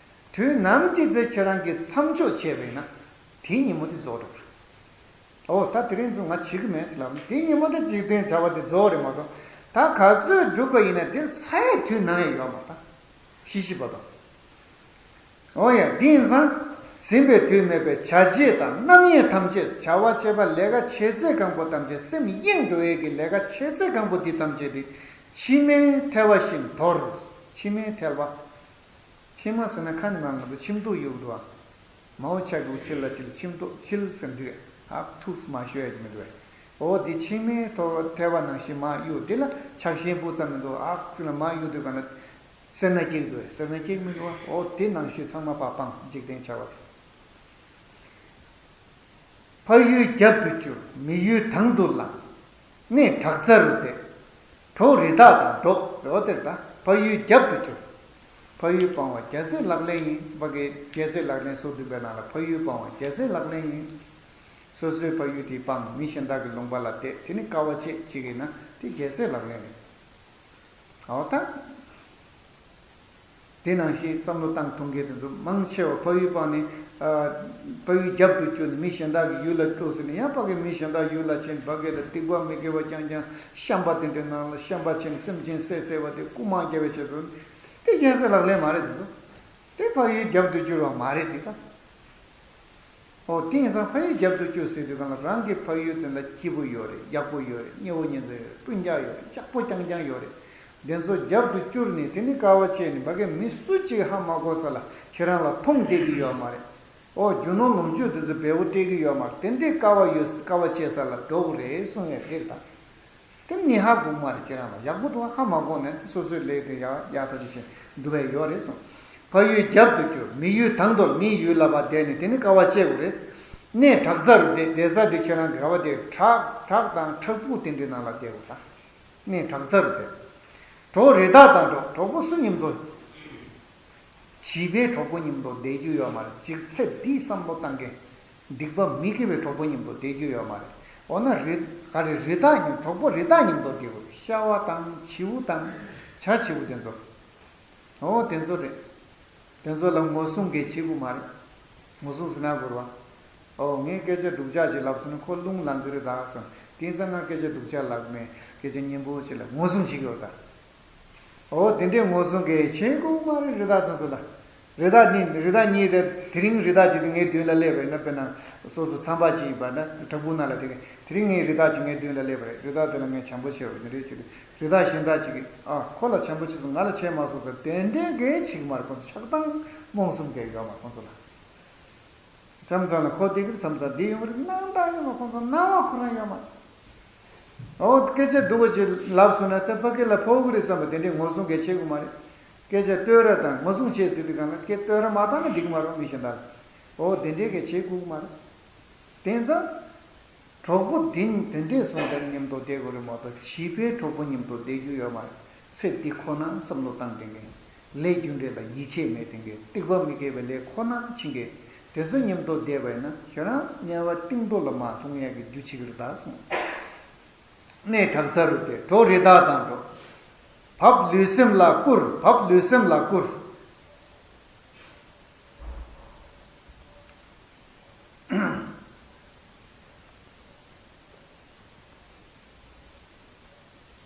དུས་ནམ་གཅིག་ཚེ་ཁྱེད་རང་གིས་མཚམས་འཇོག་བྱས་པ་ཡིན་ན། དེའི་ཉིན་མོ་དེ་རྫོགས་འགྲོ་གི་རེད། ཨོ་ད་དེ་རིང་ཚོ་ང་བྱེད་ཀྱི་མེད་ཟེར་ལབ་ན། དེའི་ཉིན་མོ་དེ་འཇིག་རྟེན་བྱ་བ་དེ་རྫོགས་རེད་མ་གཏོགས། ད་ག་ཚོད་བསྒྲུབས་པ་ཡིན་ན་དེར་ཚར་ཡའི་དུས་ནམ་ཡང་ཡོད་མ་རེད། ཤི་ཤི་བར་དུ། ཨོ་ཡ། དེང་སང་ཟིན་པའི་དུས་མེད་པས་བྱ་བྱེད་དང་། རྣམ་གཡེང་ཐམས་ཅད། བྱ་བ་བྱེད་པ་ལས་ཀ་བྱེད་ཚད་གང་པོ་ཐམས་ཅད། སེམས་གཡེང་འགྲོ་ཡས་ཀྱི་ལས་ཀ་བྱེད་ཚད་གང་པོ་འདི་ཐམས་ཅད་དེ་མཆི་མའི་ཐལ་བ་བཞིན་དོར། མཆི་མའི་ཐལ་བ། མཆི་མ་ཟེར་ན་ཁ་ནས་མར་ང་ཚོ་མཆིམས་ཐིགས་གཡུག་འདུག་བ། མའོ་ཆ་གི་ཆི་ལ་ཆི་ལ་མཆིམས་ཐིགས་ཆི་ལ་ཟེར་འདུག་ཨག་ཐུགས་མ་ཤོད་ཡ་གི་མི་འདུག་བས། འོ་དེ་ཕྱི་མའི་ཐོག་ཐལ་བ་ནང་བཞིན་མར་གཡུག་དེ་ལ་ཆགས་ཞེན་སྤུ་ཙམ་མི་འདུག་ཨག་ཚིག་ལ་མར་གཡུག་དུས་གང་ལ་སེར་སྣ་སྐྱེ་གི་འདུག་བས། སེར་སྣ་སྐྱེ་གི་མི་འདུག་བ། འོ་དེ་ནང་བཞིན་ཚང་མ་པ་སྤང་འཇིག་རྟེན་བྱ་བ་དེ། ཕ་ཡུལ་རྒྱབ་ཏུ་བསྐྱུར། མི་ཡུལ་དང་དུ་བླངས། གནས་བྲག་རྩ་རུ་བསྡད། གྲོགས་རི་དྭགས་དང་འགྲོགས། འོ་དེར་ད་ཕ་ཡུལ་རྒྱབ་ཏུ་བསྐྱུར། ཕ་ཡུལ་སྤང་བ་རྒྱལ་སྲས་ལག་ལེན་ཡིན། ཕ་གི་རྒྱལ་སྲས་ལག་ལེན་སོ་བདུན་པའི་ནང་ལ་ཕ་ཡུལ་སྤང་བ་རྒྱལ་སྲས་ལག་ལེན་ཡིན། སོ་སོའི་ཕ་ཡུལ་དེ་སྤང་། མི་གཞན་དག་གི་ལུང་པ་ལ་བསྡད། དེ་ནི་དཀའ་བ་སྤྱད་ཅིག་ཡིན་ན་དེ་རྒྱལ་སྲས་ལག་ལེན་རེད། འོ་ད། དེ་ནང་བཞིན་བསམ་བློ་བཏང་ཐུབ་མཁན་དེ་ཚོ་མང་ཆེ་བ་ཕ་ཡུལ་སྤངས་ནས། ཨ། ཕ་ཡུལ་རྒྱབ་ཏུ་བསྐྱུར་ནས་མི་གཞན་དག་གི་ཡུལ་ལ་འགྲོ་ཟེར་ནས་ཡང་ཕ་གི་མི་གཞན་དག་ཡུལ་ལ་ཕྱིན། ཕ་གི་ལ་སྡིག་པ་མི་དགེ་བ་རྐྱང་རྐྱང་བཤམས་པ་དེ་འདྲའི་ནང་ལ་བཤམས་པ་ཕྱིན། སེམས་ཅན་བསད་བསད་པ་དེ་རྐུ་མ་རྒྱབ་པའི་ཆེད་དུ་དེ་རྒྱལ་སྲས་ལག་ལེན་མ་རེད། དེ་ཚོ་དེ་ཕ་ཡུལ་རྒྱབ་ཏུ་བསྐྱུར་བ་མ་རེད་དེ་ད། ཨོ་དེང་སང་ཕ་ཡུལ་རྒྱབ་ཏུ་བསྐྱུར་ཟེར་དུས་གང་ལ་རང་གི་ཕ་ཡུལ་དེ་ལ་སྐྱིད་པོ་ཡོད་རེད། ཡག་པོ་ཡོད་རེད། མཉེས་པོ་ཉེན་ཚ་ཡོད་རེད། སྤུན་ཀྱག་ཡོད་རེད། ཡག་པོ་རྐྱང་རྐྱང་ཡོད་རེད། དེ་ཚོ་རྒྱབ་ཏུ་བསྐྱུར་ནས་དེ་ནི་དཀའ་བ་སྤྱད་ནས་ཕ་གི་མི་སུ་གཅིག་ཧ་མ་གོ་ས་ལ་ཁྱེད་རང་ལ་ཕོངས་སྤྲད་ཀྱི་ཡོད་མ་རེད། ཨོ་རྒྱུ་ནོར་ལོངས་སྤྱོད་དེ་ཚོ་འབེལ་པོ་སྤྲད་ཀྱི་ཡོད་མ་རེད། དེ་འདྲའི་དཀའ་བ་ཡོད། དཀའ་བ་སྤྱད་ས་ལ་འགྲོ་དགོས་རེད་གསུང་ཡ་དེ་རེད་ད། དེ་ནི་ཧ་གོ་མ་རེད། ཁྱེད་རང་ལ་ཡག་པོ་འདུག་ཧ་མ་གོ་ནས་དེ་སོ་སོའི་ལས་དེ་ཡག་ཡག་ཐག་ཆོད་བྱས་འདུག་པས་ཡོད་རེད་གསུངས། ཕ་ཡུལ་རྒྱབ་ཏུ་བསྐྱུར། མི་ཡུལ་དང་དུ། མིའི་ཡུལ་ལ་ཕར་བསྡད་ནས་དེ་ནི་དཀའ་བ་སྤྱད་དགོས་རེད། གནས་བྲག་རྩ་རུ་བསྡད། བསྡད་ས་དེ་ཁྱེད་རང་གི་ག་བ་བསྡད། བྲག་བྲག་དང་བྲག་ཕུག་དེ་འདྲའི་ནང་ལ་བསྡད་དགོས་ད། གནས་བྲག་རྩ་རུ་བསྡད། གྲོགས་རི་དྭགས་དང་འགྲོགས། གྲོགས་པོ་སུ་མཉམ་དུ། བྱིས་པའི་གྲོགས་པོ་མཉམ་དུ་བསྡད་རྒྱུ་ཡོད་མ་རེད། ཅིག་ཚེ་འདིའི་བསམ་བློ་བཏང་མཁན། སྡིག་པ་མི་དགེ་བའི་གྲོགས་པོ་མཉམ་དུ་བསྡད་རྒྱུ་ཡོད་མ་རེད། འོ་ན་རི་ག་རེ་རི་དྭགས་མཉམ། གྲོགས་པོ་རི་དྭགས་མཉམ་དུ་བསྡད་དགོས་རེད། ཤ་བ་དང་བྱིའུ་དང་བྱ་བྱིའུ་དེ་ཚོ། འོ་དེ་ཚོ་རེད། དེ་ཚོ་ལ་ངོ་སྲུང་གས་བྱེད་དགོས་མ་རེད། ངོ་སྲུང་ཟེར་ན་དགོས་རེད་བ། ཨོ་ངས་སྐད་ཆ་སྡུག་ཅག་ཅིག་ལབ་སོང་ན་ཁོ་རླུང་ལངས་གི་རེད་ད་བསམ། དེང་སང་ང་སྐད་ཆ་སྡུག་ཅག་ལབ་མེད། སྐད་ཆ་སྙན་པོ་ཅིག་ལ་ངོ་སྲུང་བྱེད་ཀྱི་ཡོད་ད། ཨོ་དེ་འདྲའི་ངོ་སྲུང་གི་བྱེད་དགོས་མ་རེད། རི་དྭགས་དེ་ཚོ་ལ། རི་དྭགས་གཉིས། རི་དྭགས་གཉིས་དེ་དེ་རིང་རི་དྭགས་ཅིག་དེ་ངའི་མདུན་ལ་སླེབས་པ་ཡིན་ན། དཔེར་ན་སོ་སོ་ཚངས་པ་ཅིག་ཡིན་པ་ན་བྲག་ཕུག་ནང་ལ་དེ་དེ་རིང་ངའི་རི་དྭགས་ཅིག་ངའི་མདུན་ལ་སླེབས་པ་རེད། རི་དྭགས་དེ་ལ་ངས་བྱམས་པོ་བྱས་པ་འདི་འདྲའི་ཅིག་རི་དྭགས་གཞན་དག་ཅིག་གིས་ཨ་ཁོ་ལ་བྱམས་པོ་བྱས་སོང་། ང་ལ་བྱས་མ་སོང་ཟེར་དེ་འདྲའི་གི་བྱེད་ཀྱི་མ་རེད། ཁོང་ཚོ་ཆགས་སྡང་རྨོངས་གསུམ་གི་ཡོད་མ་རེད་ཁོང་ཚོ་ལ། མཚམས་མཚམས་ལ་ཁོ་བསྡད་ཀྱི་རེད། མཚམས་མཚམས་འདི་ཡོང་གི་རེད། སྣང་དག་ཡོད་མ་རེད། ཁོང་ཚོ་སྣང་བ་ཁོ་རང་ཡོད་མ་རེད། འོ་སྐད་ཆ་སྡུག་པོ་ཅིག་ལབ་སོང་ན་ད་ཕ་གི་ལ་ཕོག་གི་རེད་བསམ་པ་དེ་འདྲའི་ངོ་སྲུང་གས་བྱེད་དགོས་མ་རེད། སྐད་ཆ་བསྟོད་ར་དང་ངོ་སྲུང་བྱེད་ཟེར་དུས་གང་ལ་སྐད་བསྟོད་ར་མ་བཏང་ན་འགྲིག་མ་རེད། མི་གཞན་དག་ལ་འོ་དེ་འདྲའི་གས་བྱེད་དགོས་མ་རེད། དེང་སང་གྲོགས་པོ་དེ་དེ་འདྲས་སོང་དང་མཉམ་དུ་བསྡད་དགོས་རེད་མ་གཏོགས་བྱིས་པའི་གྲོགས་པོ་མཉམ་དུ་བསྡད་རྒྱུ་ཡོད་མ་རེད། ཚེ་འདི་ཁོ་ན་བསམ་བློ་བཏང་བསྡད་མཁན། ལས་རྒྱུ་འབྲས་ལ་ཡིད་ཆེས་མེད་བསྡད་མཁན། སྡིག་པ་མི་དགེ་བའི་ལས་ཁོ་ན་བྱེད་མཁན། དེ་ཚོ་མཉམ་དུ་བསྡད་པ་ཡིན་ན་ཁྱོད་རང་དམྱལ་བ་གཏིང་རྡོ་ལ་མར་ལྷུང་ཡག་གི་རྒྱུ་བྱེད་ཀྱི་རེད་ད་གསུངས། གནས་བྲག་རྩ་རུ་བསྡད། གྲོགས་རི་དྭགས་དང་འགྲོགས། བབ་ལུས་སེམས་ལ་བསྐུར། བབ་ལུས་སེམས་ལ་བསྐུར།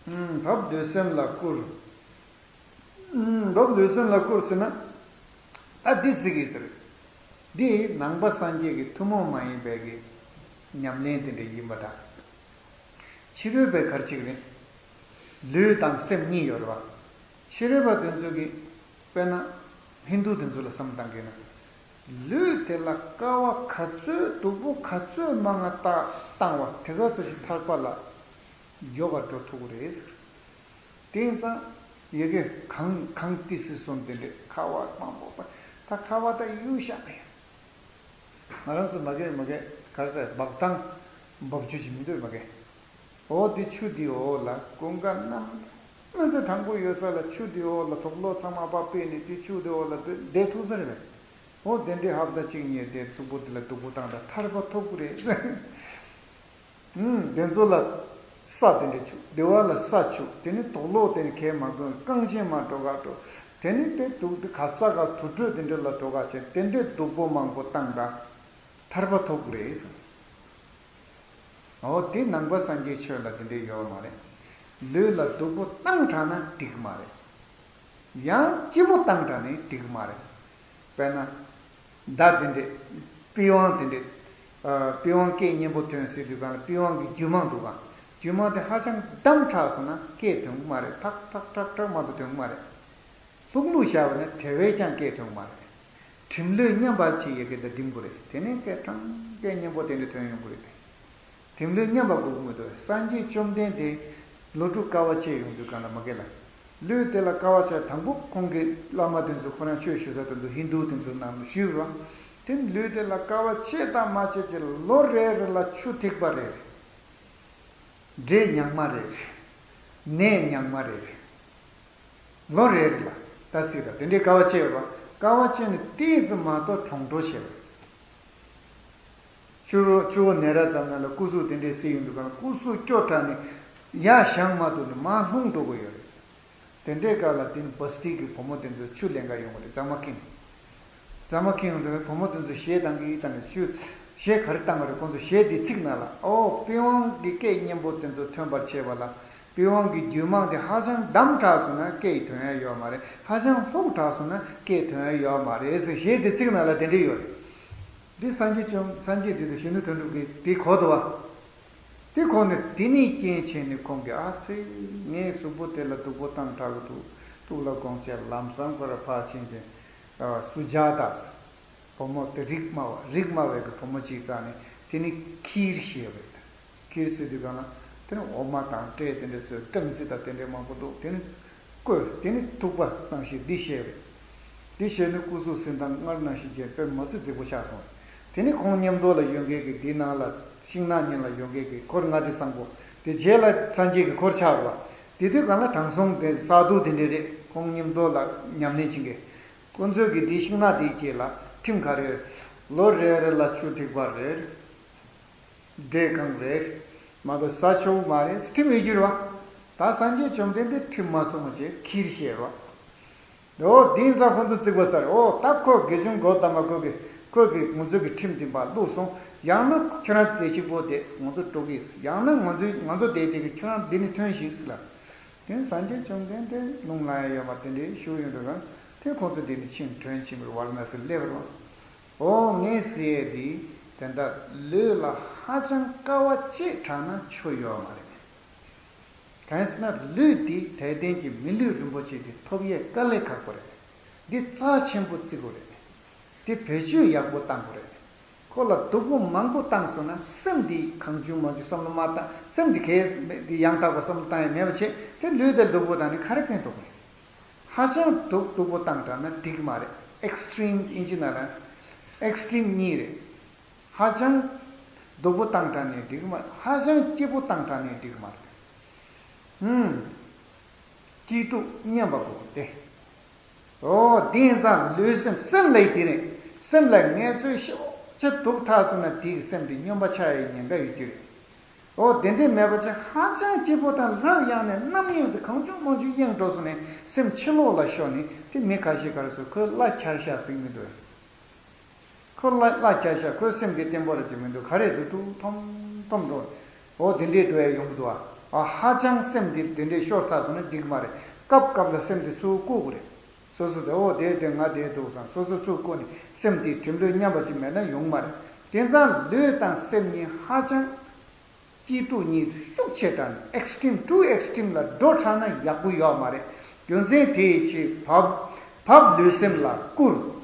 ཨུམ། བབ་ལུས་སེམས་ལ་བསྐུར། ཨུམ། བབ་ལུས་སེམས་ལ་བསྐུར་ཟེར་ན། ད་འདི་ཟེར་གི་ཟེར། འདི་ནང་པ་སངས་རྒྱས་ཀྱི་ཐུན་མོང་མ་ཡིན་པའི་གི་ཉམས་ལེན་དེ་འདྲ་ཡིན་པ་དང་། ཕྱི་རོལ་པའི་གར་ཅིག་རེད། ལུས་དང་སེམས་གཉིས་ཡོད་རེད་བ། ཕྱི་རོལ་པ་དེ་ཚོ་གི། དཔེར་ན། ཧིན་རྡུ་དེ་ཚོ་ལ་བསམ་བཏང་གི་ན། ལུས་དེ་ལ་དཀའ་བ་ག་ཚོད་སྡུག་པོ་ག་ཚོད་མང་ང་བཏང་བ་དེ་ག་ཚོད་ཅིག་ཐར་པ་ལ་མགྱོགས་པར་འགྲོ་ཐུབ་ཀྱི་རེད་ཟེར། དེང་སང་ཡ་གི་གངས་གངས་ཏི་སེ་སོང་དེ་འདྲས་ཁ་བ་མང་པོ་པ་ད་ཁ་བ་ད་གཡུག་བཞག་ཡ། ང་རང་ཚོ་མ་གི་མ་གི་གར་ཟེར་འབབ་ཐང་འབབ་ཆུ་ཅིག་མི་འདུག་མ་གི། འོ་དེ་ཆུ་དེའི་འོག་ལ་ཀུན་དགའ་རྣམ་དཔྱོད་ས་དྲང་པོ་ཡོད་ས་ལ་ཆུ་དེའི་འོག་ལ་དུག་ལོག་ཚང་མ་ཕར་ཕུད་ནས་དེ་ཆུ་དེའི་འོག་ལ་བསྡད་ཐུབ་ས་རེད་པས། འོ་དེ་འདྲའི་ཧབ་ད་གཅིག་གཉིས་དེ་ཚུགས་པོ་དེ་ལ་སྡུག་པོ་བཏང་ད་ཐར་པ་ཐོབ་ཀྱི་རེད། ཨུམ། དེ་ཚོ་ལ་ས་དེ་འདྲ་བྱུག་དེ་བ་ལ་ས་བྱུག་དེ་ནི་དུག་ལོག་དེ་ནི་གས་མ་དགོས་རྐང་ཆེན་མ་འགྲོ་ག་འགྲོ། དེ་ནི་དེ་དུག་དེ་ག་ས་ག་དུར་ཁྲོད་དེ་འདྲ་ལ་འགྲོ་ག་བྱས་དེ་འདྲའི་སྡུག་པོ་མང་པོ་བཏང་ད་ཐར་པ་ཐོབ་ཀྱི་རེད་ཟེར། འོ་དེ་ནང་པ་སངས་རྒྱས་ཆོས་ལ་དེ་འདྲའི་ཡོད་མ་རེད། ལུས་ལ་སྡུག་པོ་བཏང་དྲགས་ན་འགྲིག་མ་རེད། ཡང་སྐྱིད་པོ་བཏང་དྲགས་ནས་འགྲིག་མ་རེད། དཔེར་ན། མདའ་དེ་འདྲས། པི་ཝང་དེ་འདྲས། ཨ། པི་ཝང་སྐད་སྙན་པོ་ཐོན་ཟེར་དུས་གང་ལ་པི་ཝང་གི་རྒྱུད་མང་འདུག་ག་རྒྱུད་མང་དེ་ཧ་ཅང་བསྡམས་དྲགས་སོང་ན་སྐད་ཐོན་གི་མ་རེད། ཐག་ཐག་ཁྲག་ཁྲག་མ་གཏོགས་ཐོན་གི་མ་རེད། ལྷུག་ལྷུག་བཞག་པ་ན་དེ་བས་ཀྱང་སྐད་ཐོན་གི་མ་རེད། གྲིམ་ལྷོད་མཉམ་པ་ཅིག་ཡ་གི་དེ་འགྲིམ་དགོས་རེད། དེ་ནས་སྐད་གྲང་ སྐད་སྙན་པོ་དེ་འདྲ་ཐོན་ཡོང་གི་རེད་དེ། དེ་ལུས་མཉམ་པ་དགོས་ཀྱི་མི་འདུག་སངས་རྒྱས་བཅོམ་ལྡན་འདས་ལོ་དྲུག་དཀའ་བ་སྤྱད་ཡོང་དུས་གང་ལ་མ་གལ་ལ། ལུས་དེ་ལ་དཀའ་བ་སྤྱད་དང་པོ་ཁོང་གི་བླ་མ་དེ་ཚོ་ཁོ་རང་ཆོས་ཞུ་ས་དེ་ཚོ་ཧིན་དུ་དེ་ཚོ་ནང་ཞུས་རོགས། དེ་ལུས་དེ་ལ་དཀའ་བ་སྤྱད་དང་མ་སྤྱད་ཀྱི་ལོ་རེ་རེ་ལ་ཆུ་ཐིགས་པ་རེ་རེ། འབྲས་ཉག་མ་རེ་རེ། ནས་ཉག་མ་རེ་རེ། ལོ་རེ་རེ་ལ་ད་སྲིད་ད་དེ་འདྲའི་དཀའ་བ་སྤྱད་ཡོད་པ། དཀའ་བ་སྤྱད་ནས་ཏོག་ཙམ་མ་གཏོགས་གྲོང་གྲོ་བྱས་པ། ཆུ་རོ་ཆུ་བོ་ནེ་ར་ཙམ་ན་ལ་སྐུ་གཟུགས་དེ་འདྲའི་སྲིད་ཡོང་དུས་གང་སྐུ་གཟུགས་སྐྱོ་དྲགས་ནས་ཡར་བཞེངས་མ་ཐུབ་ནས་མར་ལྷུང་འགྲོ་གི་ཡོད་རེད། དེ་འདྲའི་སྐབས་ལ་དེ་ནི་བ་སྟི་གི་བུ་མོ་དེ་ཚོ་ཆུ་ལེན་ག་ཡོང་གི་རེད། རྫ་མ་ཁེངས། རྫ་མ་ཁེངས་ཡོང་དུས་བུ་མོ་དེ་ཚོ་གཞས་བཏང་གི་བཏང་གི་ཆུ་གཞས་ག་རེ་བཏང་གི་རེད། ཁོང་ཚོ་གཞས་འདི་ཚིག་ནང་ལ་ཨོ་པི་ཝང་གི་སྐད་སྙན་པོ་དེ་ཚོ་ཐོན་པར་བྱེད་པ་ལ། པི་ཝང་གི་རྒྱུད་མང་དེ་ཧ་ཅང་འདམ་དྲགས་སོང་ན་སྐད་ཐོན་ཡ་ཡོད་མ་རེད། ཧ་ཅང་ལྷུག་དྲགས་སོང་ན་སྐད་ཐོན་ཡ་ཡོད་མ་རེད་ཟེར་གཞས་དེ་ཚིག་ནང་ལ་དེ་འདྲ་ཡོད་རེད། འདི་སངས་རྒྱས་བཅོམ་སངས་རྒྱས་འདི་དང་གཞོན་ནུ་དོན་གྲུབ་ཀྱིས་དེ་གོ་འདུག་བ། དེ་གོ་ནས་དེ་ནས་རྐྱེན་བྱས་ནས་ཁོང་གིས་ཨ་ཙི། ངའི་གཟུགས་པོ་དེ་ལ་སྡུག་པོ་བཏང་དྲགས་ཀྱི་འདུག་སྟུག་ལ་དགོངས་བྱས་ལམ་སང་ཁོ་ར་ཕར་ཕྱིན་ཅིང་། སུ་ཇཱ་ཏཱ་ཟེར། བུ་མོ་དེ་རིག་སྨྲ་བ་རིག་སྨྲ་བའི་གི་བུ་མོ་གཅིག་བཙལ་ནས་དེ་ནི་ཁིར་ཞེས་པ་རེད། ཁིར་ཟེར་དུས་གང་ལ་དེ་ནི་འོ་མ་དང་སྤྲེལ་དེ་འདྲ་ཚོས་སྦྲང་རྩི་དང་དེ་འདྲའི་མང་པོ་འདུག་དེ་ནི་བསྐོལ། དེ་ནི་ཐུག་པ་གནང་ཞིང་འདི་བཞེས་པས། འདི་བཞེས་ནས་སྐུ་གཟུགས་གཟི་མདངས་སྔར་ནང་བཞིན་བརྒྱན། དཔེ་མ་སྲིད་རྫིག་པོ་ཆགས་སོང་། དེ་ནི་ཁོང་མཉམ་དུ་ལ་ཡོད་མཁན་གྱི་འདི་ནང་ལ་ཤིང་ནགས་གཉིས་ལ་ཡོད་མཁན་གྱི་འཁོར་ལྔ་སྡེ་བཟང་པོ་དེ་རྗེས་ལ་སངས་རྒྱས་ཀྱི་འཁོར་ཆགས་རོ། དེ་དུས་གང་ལ་དྲང་སྲོང་དེ་ས་རྡོ་དེ་འདྲ་རེད། ཁོང་མཉམ་དུ་ལ་ཉམས་ལེན་བྱེད་མཁན། ཁོང་ཚོས་ཀྱི་འདི་ཤིང་ནགས་དེའི་རྗེས་ལ་ཁྲིམས་ག་རེ། ལོ་རེ་རེ་ལ་ཆུ་ཐིགས་པ་རེ། འབྲས་རྐང་རེ། མ་གཏོགས་ཟ་ཆོག་མ་རེད་ཁྲིམས་ཡོད་རྒྱུ་རེད་བ། ད་སངས་རྒྱས་བཅོམ་ལྡན་འདས་ཁྲིམས་མ་སྲུང་བ་བྱས་ཁིར་བཤད་རོ། འོ་དེ་ཡིན་ཙང་ཁོང་ཚོ་བརྩིགས་པ་ཟེར། འོ་ད་ཁོ་དགེ་སྦྱོང་གོ་ཏ་མ་ཁོ་གི་ཁོ་གི་ང་ཚོ་གི་ཁྲིམས་དེ་འབའ་བླུགས་སོང་། ཡང་ན་ཁྱོད་རང་དེ་གཅིག་པོ་དེ་ང་ཚོ་འགྲོ་གི་ཡིན། ཡང་ན་ང་ཚོ་ང་ཚོ་བསྡད་དེ་གི་ཁྱོད་རང་འདི་ནས་ཐོན་ཞིག་ཟེར་ལ། དེ་ནས་སངས་རྒྱས་བཅོམ་ལྡན་འདས་རླུང་ལངས་ཡ་ཡོད་མ་དེ་འདྲའི་ཞུ་ཡོང་དུས་གང་དེ་ཁོང་ཚོ་འདི་ནས་ཕྱིན་ཐོན་ཕྱིན་པའི་ཝཱ་ར་ཎ་སིར་སླེབས་རོགས། འོ་ངས་ཟེར་ཡས་འདི་དེ་འདྲ་ལུས་ལ་ཧ་ཅང་དཀའ་བ་སྤྱད་དྲགས་ན་ཆོ་ཡོད་མ་རེད། གང་ཟེར་ན་ལུས་འདི་དད་ལྡན་གྱི་མི་ལུས་རིན་པོ་ཆེ་འདི་ཐོབ་ཡས་དཀའ་ལས་ཁག་པོ་རེད། འདི་རྩ་ཆེན་པོ་བརྩི་དགོས་རེད། འདི་བེད་སྤྱོད་ཡག་པོ་བཏང་དགོས་རེད། ཁོ་ལ་སྡུག་པོ་མང་པོ་བཏང་སོང་ན་སེམས་འདི་གང་བྱུང་མང་བྱུང་བསམ་བློ་མ་བཏང་། སེམས་འདི་གས་འདི་ཡང་དག་པ་བསམ་བློ་བཏང་ཡས་མེད་པ་བྱས་དེ་ལུས་འདི་སྡུག་པོ་བཏང་ནས་ག་རེ་ཕན་ཐོགས་རེད། ཧ་ཅང་སྡུག་སྡུག་པོ་བཏང་དྲགས་ན་འགྲིག་གི་མ་རེད། ཨེག་སི་ཊི་རིམ་ཨིན་ཇི་ནང་ལ་ཨེག་སི་ཊི་རིམ་གཉིས་རེད། ཧ་ཅང་སྡུག་པོ་བཏང་དྲགས་ནས་འགྲིག་གི་མ་རེད། ཧ་ཅང་སྐྱིད་པོ་བཏང་དྲགས་ནས་འགྲིག་གི་མ་རེད། ཧུམ། སྐྱིད་སྡུག་མཉམ་པ་དགོས་ཏེ། འོ་དེ་ཡིན་ཙང་ལུས་སེམས་སེམས་ལ་ཡི་དེ་ནས་སེམས་ལ་ངལ་རྩོལ་ཞེ་པོ་ཅིག་སྡུག་དྲགས་སོང་ན་དེ་གི་སེམས་དེ་སྨྱོན་པ་ཆགས་ཡའི་ཉེན་ཁ་ཡོད་ཀྱི་རེད། འོ་དེ་འདྲས་མེད་པ་ཅིག་ཧ་ཅང་སྐྱིད་པོ་དང་ལྷོད་ཡངས་ནས་རྣམ་གཡེང་དེ་གང་བྱུང་མང་བྱུང་གཡེང་འགྲོ་སོང་ནས་སེམས་ཕྱི་ལོགས་ལ་ཤོར་ནས་དེ་མི་ཁ་ཤས་ག་རེ་ཟེར་ཁོའི་གླ་འཁྱར་ཤག་ཟིག་མི་འདུག་ཁོ་གླ་གླ་འཁྱར་ཤག་ཁོའི་སེམས་དེ་བརྟན་པོ་རེད་ཅེས་མི་འདུག་ག་རེ་འདུག་ཏུ་ཐོམ་ཐོམ་འགྲོ། འོ་དེ་འདྲས་འགྲོ་ཡ་ཡོང་གི་འདུག་ཨ་ཧ་ཅང་སེམས་དེ་དེ་འདྲས་ཤོར་ཚར་སོང་ན་འགྲིག་མ་རེད། སྐབས་སྐབས་ལ་སེམས་དེ་ཚུར་བཀུག་དགོས་རེད། སོ་སོ་དེ་འོ་དེ་དེ་ང་དེ་འདུག་བསམ་སོ་སོ་ཚུར་བཀུག་ནས་སེམས་དེ་གྲིམ་ལྷོད་མཉམ་པ་ཅིག་མེད་ན་ཡོང་མ་རེད། དེ་ཙང་ལུས་དང་སེམས་གཉིས་ཧ་ཅང་སྐྱིད་སྡུག་གཉིས་ཤུགས་ཆེ་དྲགས་ནས་ཨེག་སི་ཊི་རིམ་ཊུ་ཨེག་སི་ཊི་རིམ་ལ་འགྲོ་དྲགས་ན་ཡག་པོ་ཡོད་མ་རེད། རྒྱུ་མཚན་དེ་ཡི་ཕྱིར་བབ་བབ་ལུས་སེམས་ལ་བསྐུར།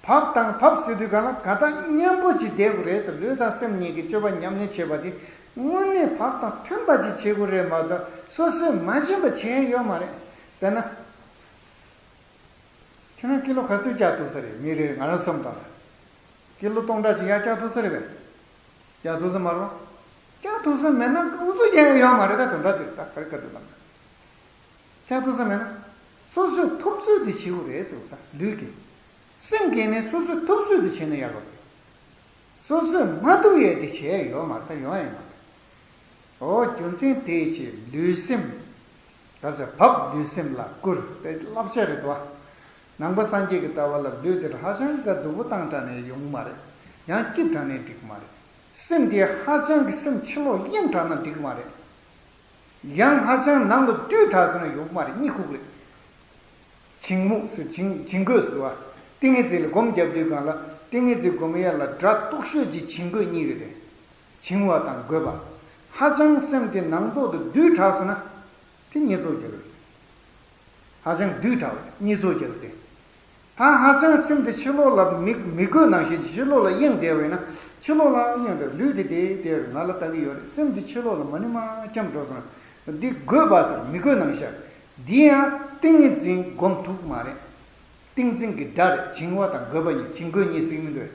བབ་དང་བབ་ཟེར་དུས་གང་ལ་ག་ད་མཉམ་པོ་ཅིག་བསྡད་དགོས་རེད་ཟེར། ལུས་དང་སེམས་གཉིས་ཀྱི་སྤྱོད་པ་ཉམས་ལེན་བྱེད་པ་དེ་དངོས་གནས་བབ་དང་མཐུན་པ་ཅིག་བྱེད་དགོས་རེད་མ་གཏོགས་སོ་སོས་མ་བྱས་པ་བྱེད་ཡ་ཡོད་མ་རེད། དཔེར་ན། ཁྱེད་རང་ཀི་ལོ་ག་ཚོད་རྒྱག་ཐུབ་ས་རེད། མི་རེ་རེ་ང་རང་བསམ་བཏང་། ཀི་ལོ་སྟོང་ཕྲག་ཅིག་ཡར་བཀྱག་ཐུབ་ས་རེད་པས། བཀྱག་ཐུབ་ས་མ་རེད། བཀྱག་ཐུབ་ས་མེད་ན་ཨུ་ཚུགས་རྒྱག་ཡ་ཡོད་མ་རེད། ད་དོན་དག་དེ་རེད། ད་ག་རེ་ག་དུས་ལབ་ན། བཀྱག་ཐུབ་ས་མེད་ན། སོ་སོས་ཐུབ་ཚོད་དེ་བྱེད་དགོས་རེད་ཟེར་བ། ད་ལུས་ཀྱིས། སེམས་ཀྱིས་ནི་སོ་སོས་ཐུབ་ཚོད་དེ་བྱས་ན་ཡག་གི་རེད། སོ་སོས་མ་ཐུབ་ཡས་དེ་བྱས་ཡོད་མ་རེད། ད་ཡོང་ཡ་ཡོད་མ་རེད། འོ་རྒྱུ་མཚན་དེའི་ཕྱིར་ལུས་སེམས། ག་ཚོད་བབ་ལུས་སེམས་ལ་བསྐུར་པའི་བསླབ་བྱ་རེད་དོ། ནང་པ་སངས་རྒྱས་ཀྱི་ལྟ་བ་ལ་ལུས་དེར་ཧ་ཅང་ག་སྡུག་པོ་བཏང་དྲགས་ནས་ཡོང་མ་རེད། ཡང་སྐྱིད་དྲགས་ནས་འགྲིག་མ་རེད། སེམས་དེ་ཧ་ཅང་གི་སེམས་ཕྱི་ལོགས་གཡེང་དྲགས་ན་འགྲིག་མ་རེད། ཡང་ཧ་ཅང་ནང་ལ་སྡུད་དྲགས་སོང་ན་ཡོང་གི་མ་རེད། གཉིད་ཁུག་རེད། བྱིང་རྨུགས་ཟེར་བྱིང་བྱིང་རྒོད་ཟེར་བ། ཏིང་ངེ་འཛིན་ལ་སྒོམ་རྒྱབ་དུས་སྒང་ལ་ཏིང་ངེ་འཛིན་སྒོམ་ཡ་ལ་སྒྲ་སྟོག་ཤོས་ཀྱི་བྱིང་རྒོད་གཉིས་རེད་དེ། བྱིང་བ་དང་རྒོད་པ། ཧ་ཅང་སེམས་དེ་ནང་ཐོག་ཏུ་སྡུད་དྲགས་སོང་ན། དེ་གཉིད་ཚོགས་རྒྱུ་རེད། ཧ་ཅང་སྡུད་དྲགས་པ་གཉིད་ཚོགས་རྒྱུ་རེད་དེ། ད་ཧ་ཅང་སེམས་དེ་ཕྱི་ལོགས་ལ་མི་མི་དགོས་ནང་བཞིན་གྱི་ཕྱི་ལོགས་ལ་གཡེང་བསྡད་པ་ཡིན་ན། ཕྱི་ལོགས་ལ་གཡེང་བསྡད། ལུས་དེ་དེ་དེ་ང་ལ་ལྟ་གི་ཡོད་རེད། སེམས་དེ་ཕྱི་ལོགས་ལ་མ་ཎི་མ་འཁྱམས་འགྲོ་སོང་ན། འདི་དགོས་པ་ཟེར་མི་དགོས་ནང་བཞིན། འདི་ཡང་ཏིང་ངེ་འཛིན་སྒོམ་ཐུབ་མ་རེད། ཏིང་འཛིན་གྱི་སྒྲ་རེད། བྱིང་བ་དང་དགོས་པ་གཉིས། བྱིང་དགོས་གཉིས་ཟེར་གྱི་མི་འདུག་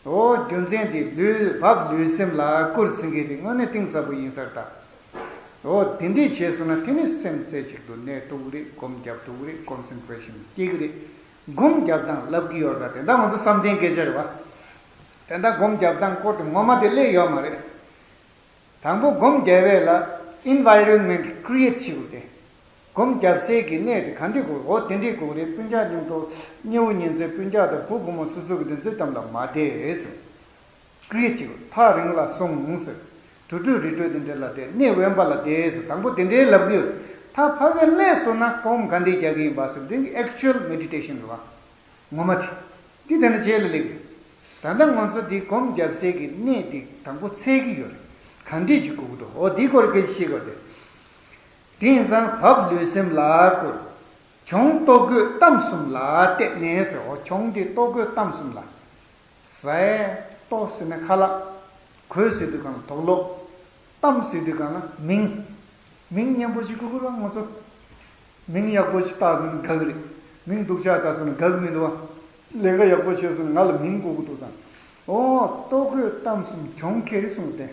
འོ་རྒྱུ་མཚན་དེ་ལུས་བབ་ལུས་སེམས་ལ་བསྐུར་ཟེར་མཁན་དེ་དངོས་གནས་གཏིང་ཟབ་པོ་ཡིན་ས་རེད་ད། འོ་དེ་འདྲས་བྱས་སོང་ན་དེ་ནི་སེམས་རྩེ་གཅིག་ཏུ་གནས་ཐུབ་ཀྱི་རེད། སྒོམ་རྒྱབ་ཐུབ་ཀྱི་རེད། ཀོན་སེན་ཊྲེ་ཤན་སྐྱེ་གི་རེད། སྒོམ་རྒྱབ་སྟངས་ལབ་ཀྱི་ཡོད་རེད་པ། དེ་འདྲ་ང་ཚོ་བསམ་གཏན་སྐད་ཆ་རེད་པ། དེ་འདྲ་སྒོམ་རྒྱབ་སྟངས་སྐོར་དེ་ངོ་མ་དེ་སླེབས་ཡོད་མ་རེད། དང་པོ་སྒོམ་རྒྱབ་པ་ལ་ཨེན་ཝའི་རོན་མེན་ཊི་ཀི་རི་ཨེ་ཊི་བྱེད་དགོས་ཏེ། སྒོམ་རྒྱབ་སའི་གི་གནས་དེ་ག་འདྲས་དགོས། འོ་དེ་འདྲས་དགོས་རེད། སྤུན་ཀྱག་མཉམ་དུ་ཉེ་བོ་ཉེ་ཚན་སྤུན་ཀྱག་དང་བུ་བུ་མོ་སོ་སོ་གི་དེ་ཚོའི་གཏམ་ལ་མ་བསྡད་ཟེར། ཀི་རི་ཨེ་ཊི་བྱེད་དགོས། ཐག་རིང་ལ་སོང་ཟེར། དུར་ཁྲོད་རི་ཁྲོད་དེ་འདྲས་ལ་བསྡད། གནས་དབེན་པ་ལ་བསྡད་ཟེར། དང་པོ་དེ་འདྲས་ལབ་གི་ཡོད། ད་ཕ་གིར་སླེབས་སོང་ན་སྒོམ་ག་འདྲས་རྒྱག་གི་ཡིན་པ་ཟེར། འདི་གི་ཨེག་ཅུ་ཨལ་མེ་ཌི་ཊེ་ཤན་རེད་པ། ངོ་མ་དེ། འདི་ལྟ་ན་བྱས་ལ་ལེགས། ད་ལྟ་ང་ཚོ་འདི་སྒོམ་རྒྱབ་སའི་གི་གནས་འདི་དང་པོ་འཚོལ་གི་ཡོད་རེད། ག་འདྲས་ཞིག་དགོས་ཀྱི་འདུག་འོ་འདི་སྐོར་སྐད་ཆ་བཤད་དགོས་རེད། དེང་སང་བབ་ལུས་སེམས་ལ་བསྐུར། གྱོང་ལྟོ་གོས་གཏམ་གསུམ་ལ་བལྟས་ནས་ཟེར། འོ་གྱོང་འདི་ལྟོ་གོས་གཏམ་གསུམ་ལ། ཟས། ལྟོ་ཟེར་ན་ཁ་ལག་གོས་ཟེར་དུས་སྒང་ལ་དོག་ལོག་གཏམ་ཟེར་དུས་སྒང་ལ་མིང་། མིང་སྙན་པོ་ཞིག་དགོས་ཀྱི་རེད་པ་ང་ཚོ། མིང་ཡག་པོ་ཞིག་བཏགས་སོང་ན་དགའ་གི་རེད། མིང་སྡུག་ཅག་བཏགས་སོང་ན་དགའ་གི་མི་འདུག་པ། ལས་ཀ་ཡག་པོ་བྱས་སོང་ན་ང་ལ་མིང་དགོས་ཀྱི་འདུག་བསམ། འོ་ལྟོ་གོས་གཏམ་གསུམ་གྱོང་ཁེ་རེད་གསུངས་ཏེ།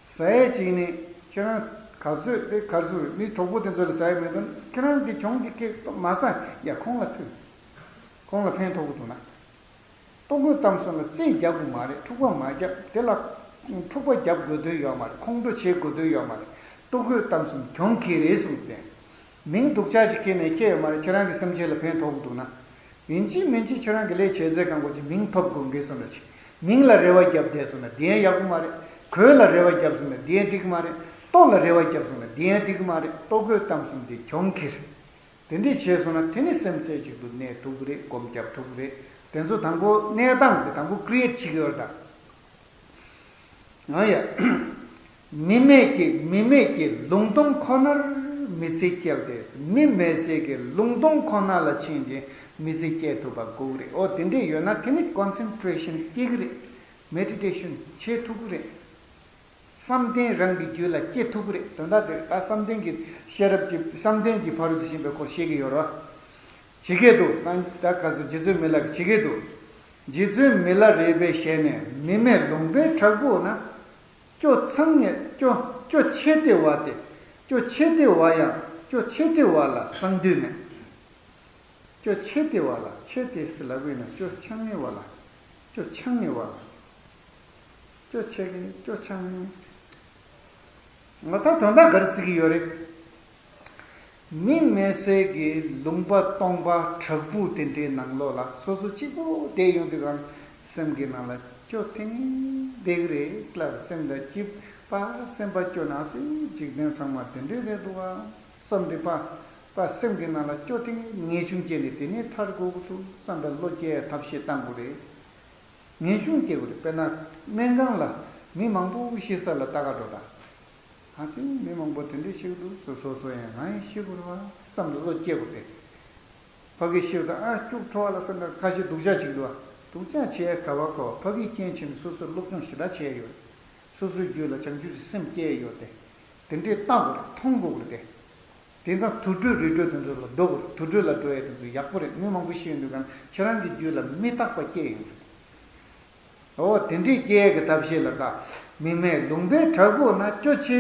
ཟས་གཅིག་ནི་ཁྱེད་རང་ག་ཚོད་དེ་ག་ཚོད་རེད། མི་གྲོགས་པོ་དེ་ཚོ་ལ་ཟ་ཡི་མེད་དོན། ཁྱེད་རང་གི་གྱོང་གི་ཁེ་མ་ཟ་ཡ་ཁོང་ལ་ཕུལ། ཁོང་ལ་ཕན་ཐོགས་ཀྱི་འདུག་ན། ལྟོ་གོས་གཏམ་གསུམ་ལ་རྩིས་རྒྱག་དགོས་མ་རེད། འཁྲུག་པ་མ་རྒྱབ། དེ་ལ་འཁྲུག་པ་རྒྱབ་དགོས་དོན་ཡོད་མ་རེད། ཁོང་ཁྲོ་བྱེད་དགོས་དོན་ཡོད་མ་རེད། ལྟོ་གོས་གཏམ་གསུམ་གྱོང་ཁེ་རེད་གསུངས་ཏེ། མིང་སྡུག་ཅག་ཅིག་ཁྱེར་ནས་སྐྱེ་ཡོད་མ་རེད། ཁྱེད་རང་གི་སེམས་ཅན་ལ་ཕན་ཐོགས་ཀྱི་འདུག་ན། ཡིན་གཅིག་མིན་གཅིག་ཁྱེད་རང་གི་ལས་བྱེད་ཚད་གང་དགོས་ཀྱི་མིང་ཐོབ་དགོས་འགེལ་སོང་ན་ཅིག་མིང་ལ་རེ་བ་བརྒྱབ་བསྡད་སོང་ན་དེ་ཡང་ཡག་པོ་མ་རེད། གོས་ལ་རེ་བ་བརྒྱབ་སོང་ན་དེ་ཡང་འགྲིག་གི་མ་རེད། ལྟོ་ལ་རེ་བ་བརྒྱབ་སོང་ན་དེ་ཡང་འགྲིག་གི་མ་རེད། ལྟོ་གོས་གཏམ་གསུམ་དེ་གྱོང་ཁེ་རེད། དེ་འདྲས་བྱས་སོང་ན་དེ་ནི་སེམས་རྩེ་གཅིག་ཏུ་གནས་ཐུབ་ཀྱི་རེད། སྒོམ་རྒྱབ་ཐུབ་ཀྱི་རེད། དེ་ཚོ་དང་པོ་གནས་སྟངས་དེ་དང་པོ་ཀི་རི་ཨེ་ཊི་བྱེད་ཀྱི་ཡོད་རེད་ད། ང་ཡ། མི་མེད་ཀྱི་མི་མེད་ཀྱི་ལུང་སྟོང་ཁོ་ནར་མི་ཚེ་བསྐྱལ་ཏེ། མི་མེད་སའི་གི་ལུང་སྟོང་ཁོ་ན་ལ་ཕྱིན་ཅིང་མི་ཚེ་སྐྱེལ་ཐུབ་པ་དགོས་ཀྱི་རེད། འོ་དེ་འདྲས་ཡོད་ན་དེ་ནི་ཀོན་སེན་ཊྲེ་ཤན་སྐྱེ་གི་རེད། མེ་ཌི་ཊེ་ཤན་བྱེད་ཐུབ་ཀྱི་རེད། བསམ་གཏན་རང་གི་རྒྱུད་ལ་སྐྱེ་ཐུབ་ཀྱི་རེད། དོན་དག་དེ་རེད། ད་བསམ་གཏན་གྱི་ཤེས་རབ་ཀྱི་བསམ་གཏན་གྱི་ཕ་རོལ་ཏུ་ཕྱིན་པའི་སྐོར་བཤད་ཀྱི་ཡོད་རེད། ཇི་སྐད་དུ་སངས་ད་ག་ཚོད་རྗེ་བཙུན་མི་ལ་གིས་ཇི་སྐད་དུ། རྗེ་བཙུན་མི་ལ་རས་པའི་ཞལ་ནས། མི་མེད་ལུང་པའི་བྲག་ཕུག་ན། སྐྱོ་ཚང་ངེ་སྐྱོ་སྐྱོ་ཆེ་སྟེ་བ་སྟེ། སྐྱོ་ཆེ་སྟེ་བ་ཡང་སྐྱོ་ཆེ་སྟེ་བ་ལ་གསང་འདུས་མེད། སྐྱོ་ཆེ་སྟེ་བ་ལ། ཆེ་སྟེ་ཟེར་ལབ་ཡོད་ན་སྐྱོ་ཆང་ངེ་བ་ལ། སྐྱོ་ཆང་ངེ་བ་ལ། སྐྱོ་ཆེ་གི་སྐྱོ་ཆང་ངེ། ང་ད་དོན་དག་ག་རེ་ཟེར་གྱི་ཡོད་རེད། མི་མེད་སའི་གི་ལུང་པ་སྟོང་པ་བྲག་ཕུག་དེ་འདྲའི་ནང་ལོགས་ལ་སོ་སོ་གཅིག་པུ་བསྡད་ཡོང་དུས་སྒང་སེམས་ཀྱི་ནང་ལ་སྐྱོ་ཐེངས་བསྡད་ཀྱི་རེད་ལབ། སེམས་ལ་སྐྱིད་པ་སེམས་པ་སྐྱོ་ན་ཚེ་འཇིག་རྟེན་ཚང་མ་དེ་འདྲའི་རེད་འདུག་ག་བསམ་སྟེ་པ། པ་སེམས་ཀྱི་ནང་ལ་སྐྱོ་ཐེངས་ངེས་འབྱུང་སྐྱེས་ནས་དེ་ནས་ཐར་དགོས་ཀྱི་འདུག་བསམ་པའི་བློ་སྐྱེ་ཐབས་ཤེས་བཏང་དགོས་རེད། ངེས་འབྱུང་སྐྱེ་དགོས་རེད། དཔེར་ན་སྨན་ཁང་ལ་མི་མང་པོ་ཤི་ས་ལ་ལྟ་ག་འགྲོ་ད། ཨ་ཙི་མི་མང་པོ་དེ་འདྲས་ཤི་གི་འདུག་སོ་སོ་སོ་ཡང་ང་ཡང་ཤི་དགོས་རེད་བ་བསམ་བློ་སྐྱེ་དགོས་རེད། ཕ་གི་ཤི་དང་ཨ་སྐྱུག་བྲོ་བ་ལ་སོགས་པའི་ཁ་ཤས་སྡུག་ཅག་ཅིག་འདུག་བ། སྡུག་ཅག་བྱེད་ཡ་ག་བ་གོ། ཕ་གི་རྐྱེན་བྱས་ནས་སོ་སོར་སློབ་སྦྱོང་ཞེ་དྲག་བྱས་ཡོད། སོ་སོའི་རྒྱུད་ལ་བྱང་ཆུབ་ཀྱི་སེམས་སྐྱེས་ཡོད་དེ། དེ་འདྲས་ལྟ་དགོས་རེད། མཐོང་དགོས་རེད་དེ། དེང་སང་དུར་ཁྲོད་རི་ཁྲོད་དེ་ཚོ་ལ་འགྲོ་དགོས་རེད། དུར་ཁྲོད་ལ་འགྲོ་ཡ་དེ་ཚོ་ཡག་པོ་རེད། མི་མང་པོ་ཤི་ཡོང་དུས་སྒང་ཁྱེད་རང་གི་རྒྱུད་ལ་མི་རྟག་པ་སྐྱེས་ཡོང་རེད། འོ་དེ་འདྲས་སྐྱེ་ཡས་ཀྱི་ཐབས་ཤེས་ལ་དགའ། མི་མེད་ལུང་པའི་བྲག་ཕུག་ན། སྐྱོ་ཆེ་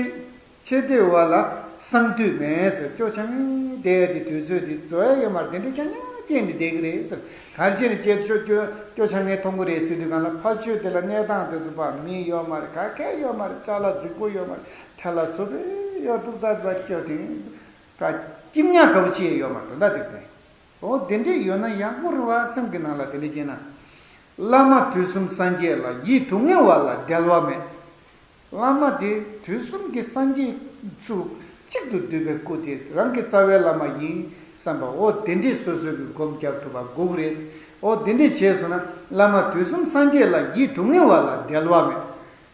ཆེ་སྟེ་བ་ལ་གསང་འདུས་མེད་ཟེར། སྐྱོ་ཆང་ངེ་བསྡད་དེ་དུས་ཚོད་དེ་རྫོགས་ཡ་ཡོད་མ་རེད། དེ་འདྲས་རྐྱང་རྐྱང་སྐྱེས་ནས་བསྡད་ཀྱི་རེད་ཟེར། ག་རེ་བྱས་ནས་སྐྱེ་སྐྱོ་སྐྱོ་སྐྱོ་ཆང་ངེ་འཐུང་གི་རེད་ཟེར་དུས་སྒང་ལ་ཕར་ཕྱོགས་དེ་ལ་གནས་སྟངས་དེ་ཚོ་ཕར་མི་ཡོད་མ་རེད། ག་གེ་ཡོད་མ་རེད། ཅ་ལག་རྫིག་པོ་ཡོད་མ་རེད། ཁྲལ་ལ་ཚོ་པའི་ཡོད་འདུག་ད་བར་སྐྱོ་དེ་ག་སྐྱིད་ཉག་ག་བོ་ཅི་ཡང་ཡོད་མ་རེད། ད་དེ་དེ། འོ་དེ་འདྲས་ཡོད་ན་ཡག་པོ་རེད་བ། སེམས་ཀྱི་ནང་ལ་དེ་འདྲས་སྐྱེས་ན། བླ་མ་དུས་གསུམ་སངས་རྒྱས་ལ། ཡིད་དུ་ངེས་པ་ལ་འབྲལ་བ་མེད། བླ་མ་དེ་དུས་གསུམ་གྱི་སངས་རྒྱས་ཚུལ་གཅིག་ཏུ་བསྡུས་པའི་སྐུ་དེ་རང་གི་རྩ་བའི་བླ་མ་ཡིན་བསམ་པ། འོ་དེ་འདྲས་སོ་སོ་གི་སྒོམ་རྒྱབ་ཐུབ་པ་དགོས་ཀྱི་རེད། འོ་དེ་འདྲས་བྱས་སོང་ན་བླ་མ་དུས་གསུམ་སངས་རྒྱས་ལ། ཡིད་དུ་ངེས་པ་ལ་འབྲལ་བ་མེད།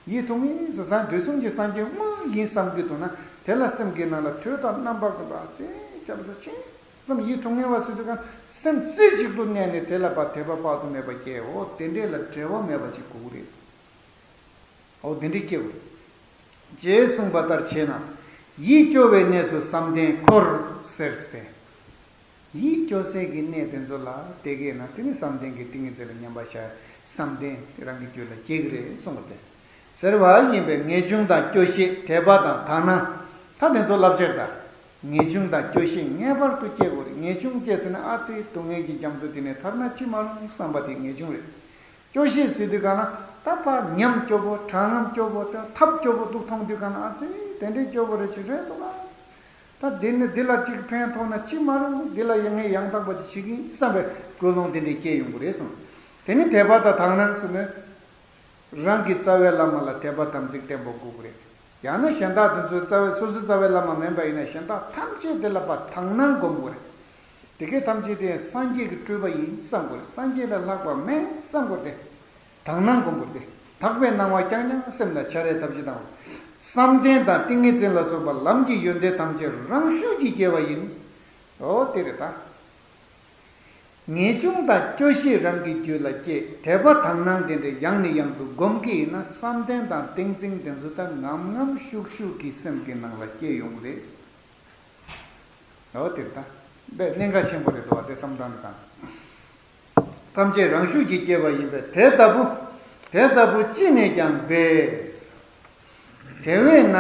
ཡིད་དུ་ངེས་ཟེར་སང་དུས་གསུམ་གྱི་སངས་རྒྱས་དངོས་ཡིན་བསམ་གྱི་འདུག་ན། དེ་ལ་སེམས་ཀྱི་ནང་ལ་དུས་དང་རྣམ་པ་ཀུན་ཏུ་ཨ་ཙི་ཅམ་དུ་ཕྱིན། བསམ། ཡིད་དུ་ངེས་པ་ཟེར་དུས་གང་སེམས་རྩེ་གཅིག་ཏུ་གནས་ནས་དེ་ལ་ཕར་དད་པ་དཔག་ཏུ་མེད་པ་སྐྱེའོ། དེ་འདྲས་ལ་འབྲལ་བ་མེད་པ་ཅིག་དགོས་ཀྱི་རེད། འོ་དེ་འདྲས་སྐྱེ་དགོས། ཅེས་གསུངས་པ་ལྟར་བྱས་ན། ཡིད་སྐྱོ་བའི་གནས་སུ་བསམ་གཏན་འཁོར་ཟེར་ཏེ། ཡིད་སྐྱོ་སའི་གི་གནས་དེ་ཚོ་ལ་བསྡད་ཀྱི་ན་དེ་ནི་བསམ་གཏན་གྱི་ཏིང་ངེ་འཛིན་ལ་མཉམ་པར་བཞག་བསམ་གཏན་རང་གི་རྒྱུད་ལ་སྐྱེ་གི་རེད་གསུངས་པ་དེ། ཟེར་བ་ཡིན་པས་ངེས་འབྱུང་དང་སྐྱོ་ཤས་དད་པ་དང་དག་སྣང་། ད་དེ་ཚོ་བསླབ་བྱར་གདའ། ངེས་འབྱུང་དང་སྐྱོ་ཤས་ངེས་པར་དུ་སྐྱེ་དགོས་རེད། ངེས་འབྱུང་སྐྱེས་ཟིན་ན་ཨ་ཙི་སྡུག་བསྔལ་གྱི་རྒྱ་མཚོ་དེ་ནས་ཐར་ན་ཅི་མ་རུང་བསམ་པ་དེ་ངེས་འབྱུང་རེད། སྐྱོ་ཤས་ཟེར་དུས་གང་ན་ད་ཕར་ཉམས་སྐྱོ་པོ་གྲང་ངམ་སྐྱོ་པོ་དང་ཐབས་སྐྱོ་པོ་འདུག་མཐོང་དུས་གང་ན་ཨ་ཙི་དེ་འདྲའི་སྐྱོ་པོ་རེ་ཞིག་རེད་འདུག་ཨ། ད་འདི་ནི་འདི་ལ་ཅིག་ཕན་ཐོགས་ན་ཅི་མ་རུང་འདི་ལ་ཡང་ངས་ཡང་དག་པ་ཅིག་བྱེད་ཀྱིན་བསམ་པའི་ཀུན་སློང་དེ་འདྲའི་སྐྱེ་ཡོང་གི་རེད་གསུངས། དེ་ནི་དད་པ་དང་དག་སྣང་ཟེར་ནས། རང་གི་རྩ་བའི་བླ་མ་ལ་དད་པ་དམ་ཚིག་བརྟན་པོ་དགོས་ཀྱི་རེད། ཡང་ན་གཞན་དག་དེ་ཚོའི་རྩ་བའི་སོ་སོའི་རྩ་བའི་བླ་མ་མིན་པ་ཡིན་ན་གཞན་དག་ཐམས་ཅད་དེ་ལ་ཕར་དག་སྣང་སྒོམ་དགོས་རེད། དེ་གས་ཐམས་ཅད་དེ་སངས་རྒྱས་ཀྱི་སྤྲུལ་པ་ཡིན་བསམ་དགོས་རེད། སངས་རྒྱས་ལས་ལྷག་པ་མེད་བསམ་དགོས་ཏེ། དག་སྣང་སྒོམ་དགོས་ཏེ། དག་པའི་སྣང་བ་རྐྱང་རྐྱང་སེམས་ལ་འཆར་བའི་ཐབས་ཤེས་དང་། བསམ་གཏན་དང་ཏིང་ངེ་འཛིན་ལ་སོགས་པ་ལམ་གྱི་ཡོན་ཏན་ཐམས་ཅད་རང་ཤུགས་ཀྱིས་སྐྱེ་བ་ཡིན། འོ་དེ་རེད་ད། ངེས་འབྱུང་དང་སྐྱོ་ཤས་རང་གི་རྒྱུད་ལ་སྐྱེས། དད་པ་དག་སྣང་དེ་འདྲ་ཡང་ནས་ཡང་དུ་སྒོམ་གྱི་ཡིན་ན་བསམ་གཏན་དང་ཏིང་འཛིན་དེ་ཚོ་ད་ངམ་ངམ་ཤུགས་ཤུགས་ཀྱིས་སེམས་ཀྱི་ནང་ལ་སྐྱེ་ཡོང་གི་རེད། འོ་དེ་ད་དཔེ་གནད་འགག་ཆེན་པོ་རེད་འདུག་བ། དེ་བསམ་སྟངས་དེ་དང་། ཐམས་ཅད་རང་ཤུགས་ཀྱིས་སྐྱེ་བ་ཡིན་པས་དེ་ལྟ་བུ། དེ་ལྟ་བུ་ཅི་ནས་ཀྱང་འབད། དེ་བས་ན་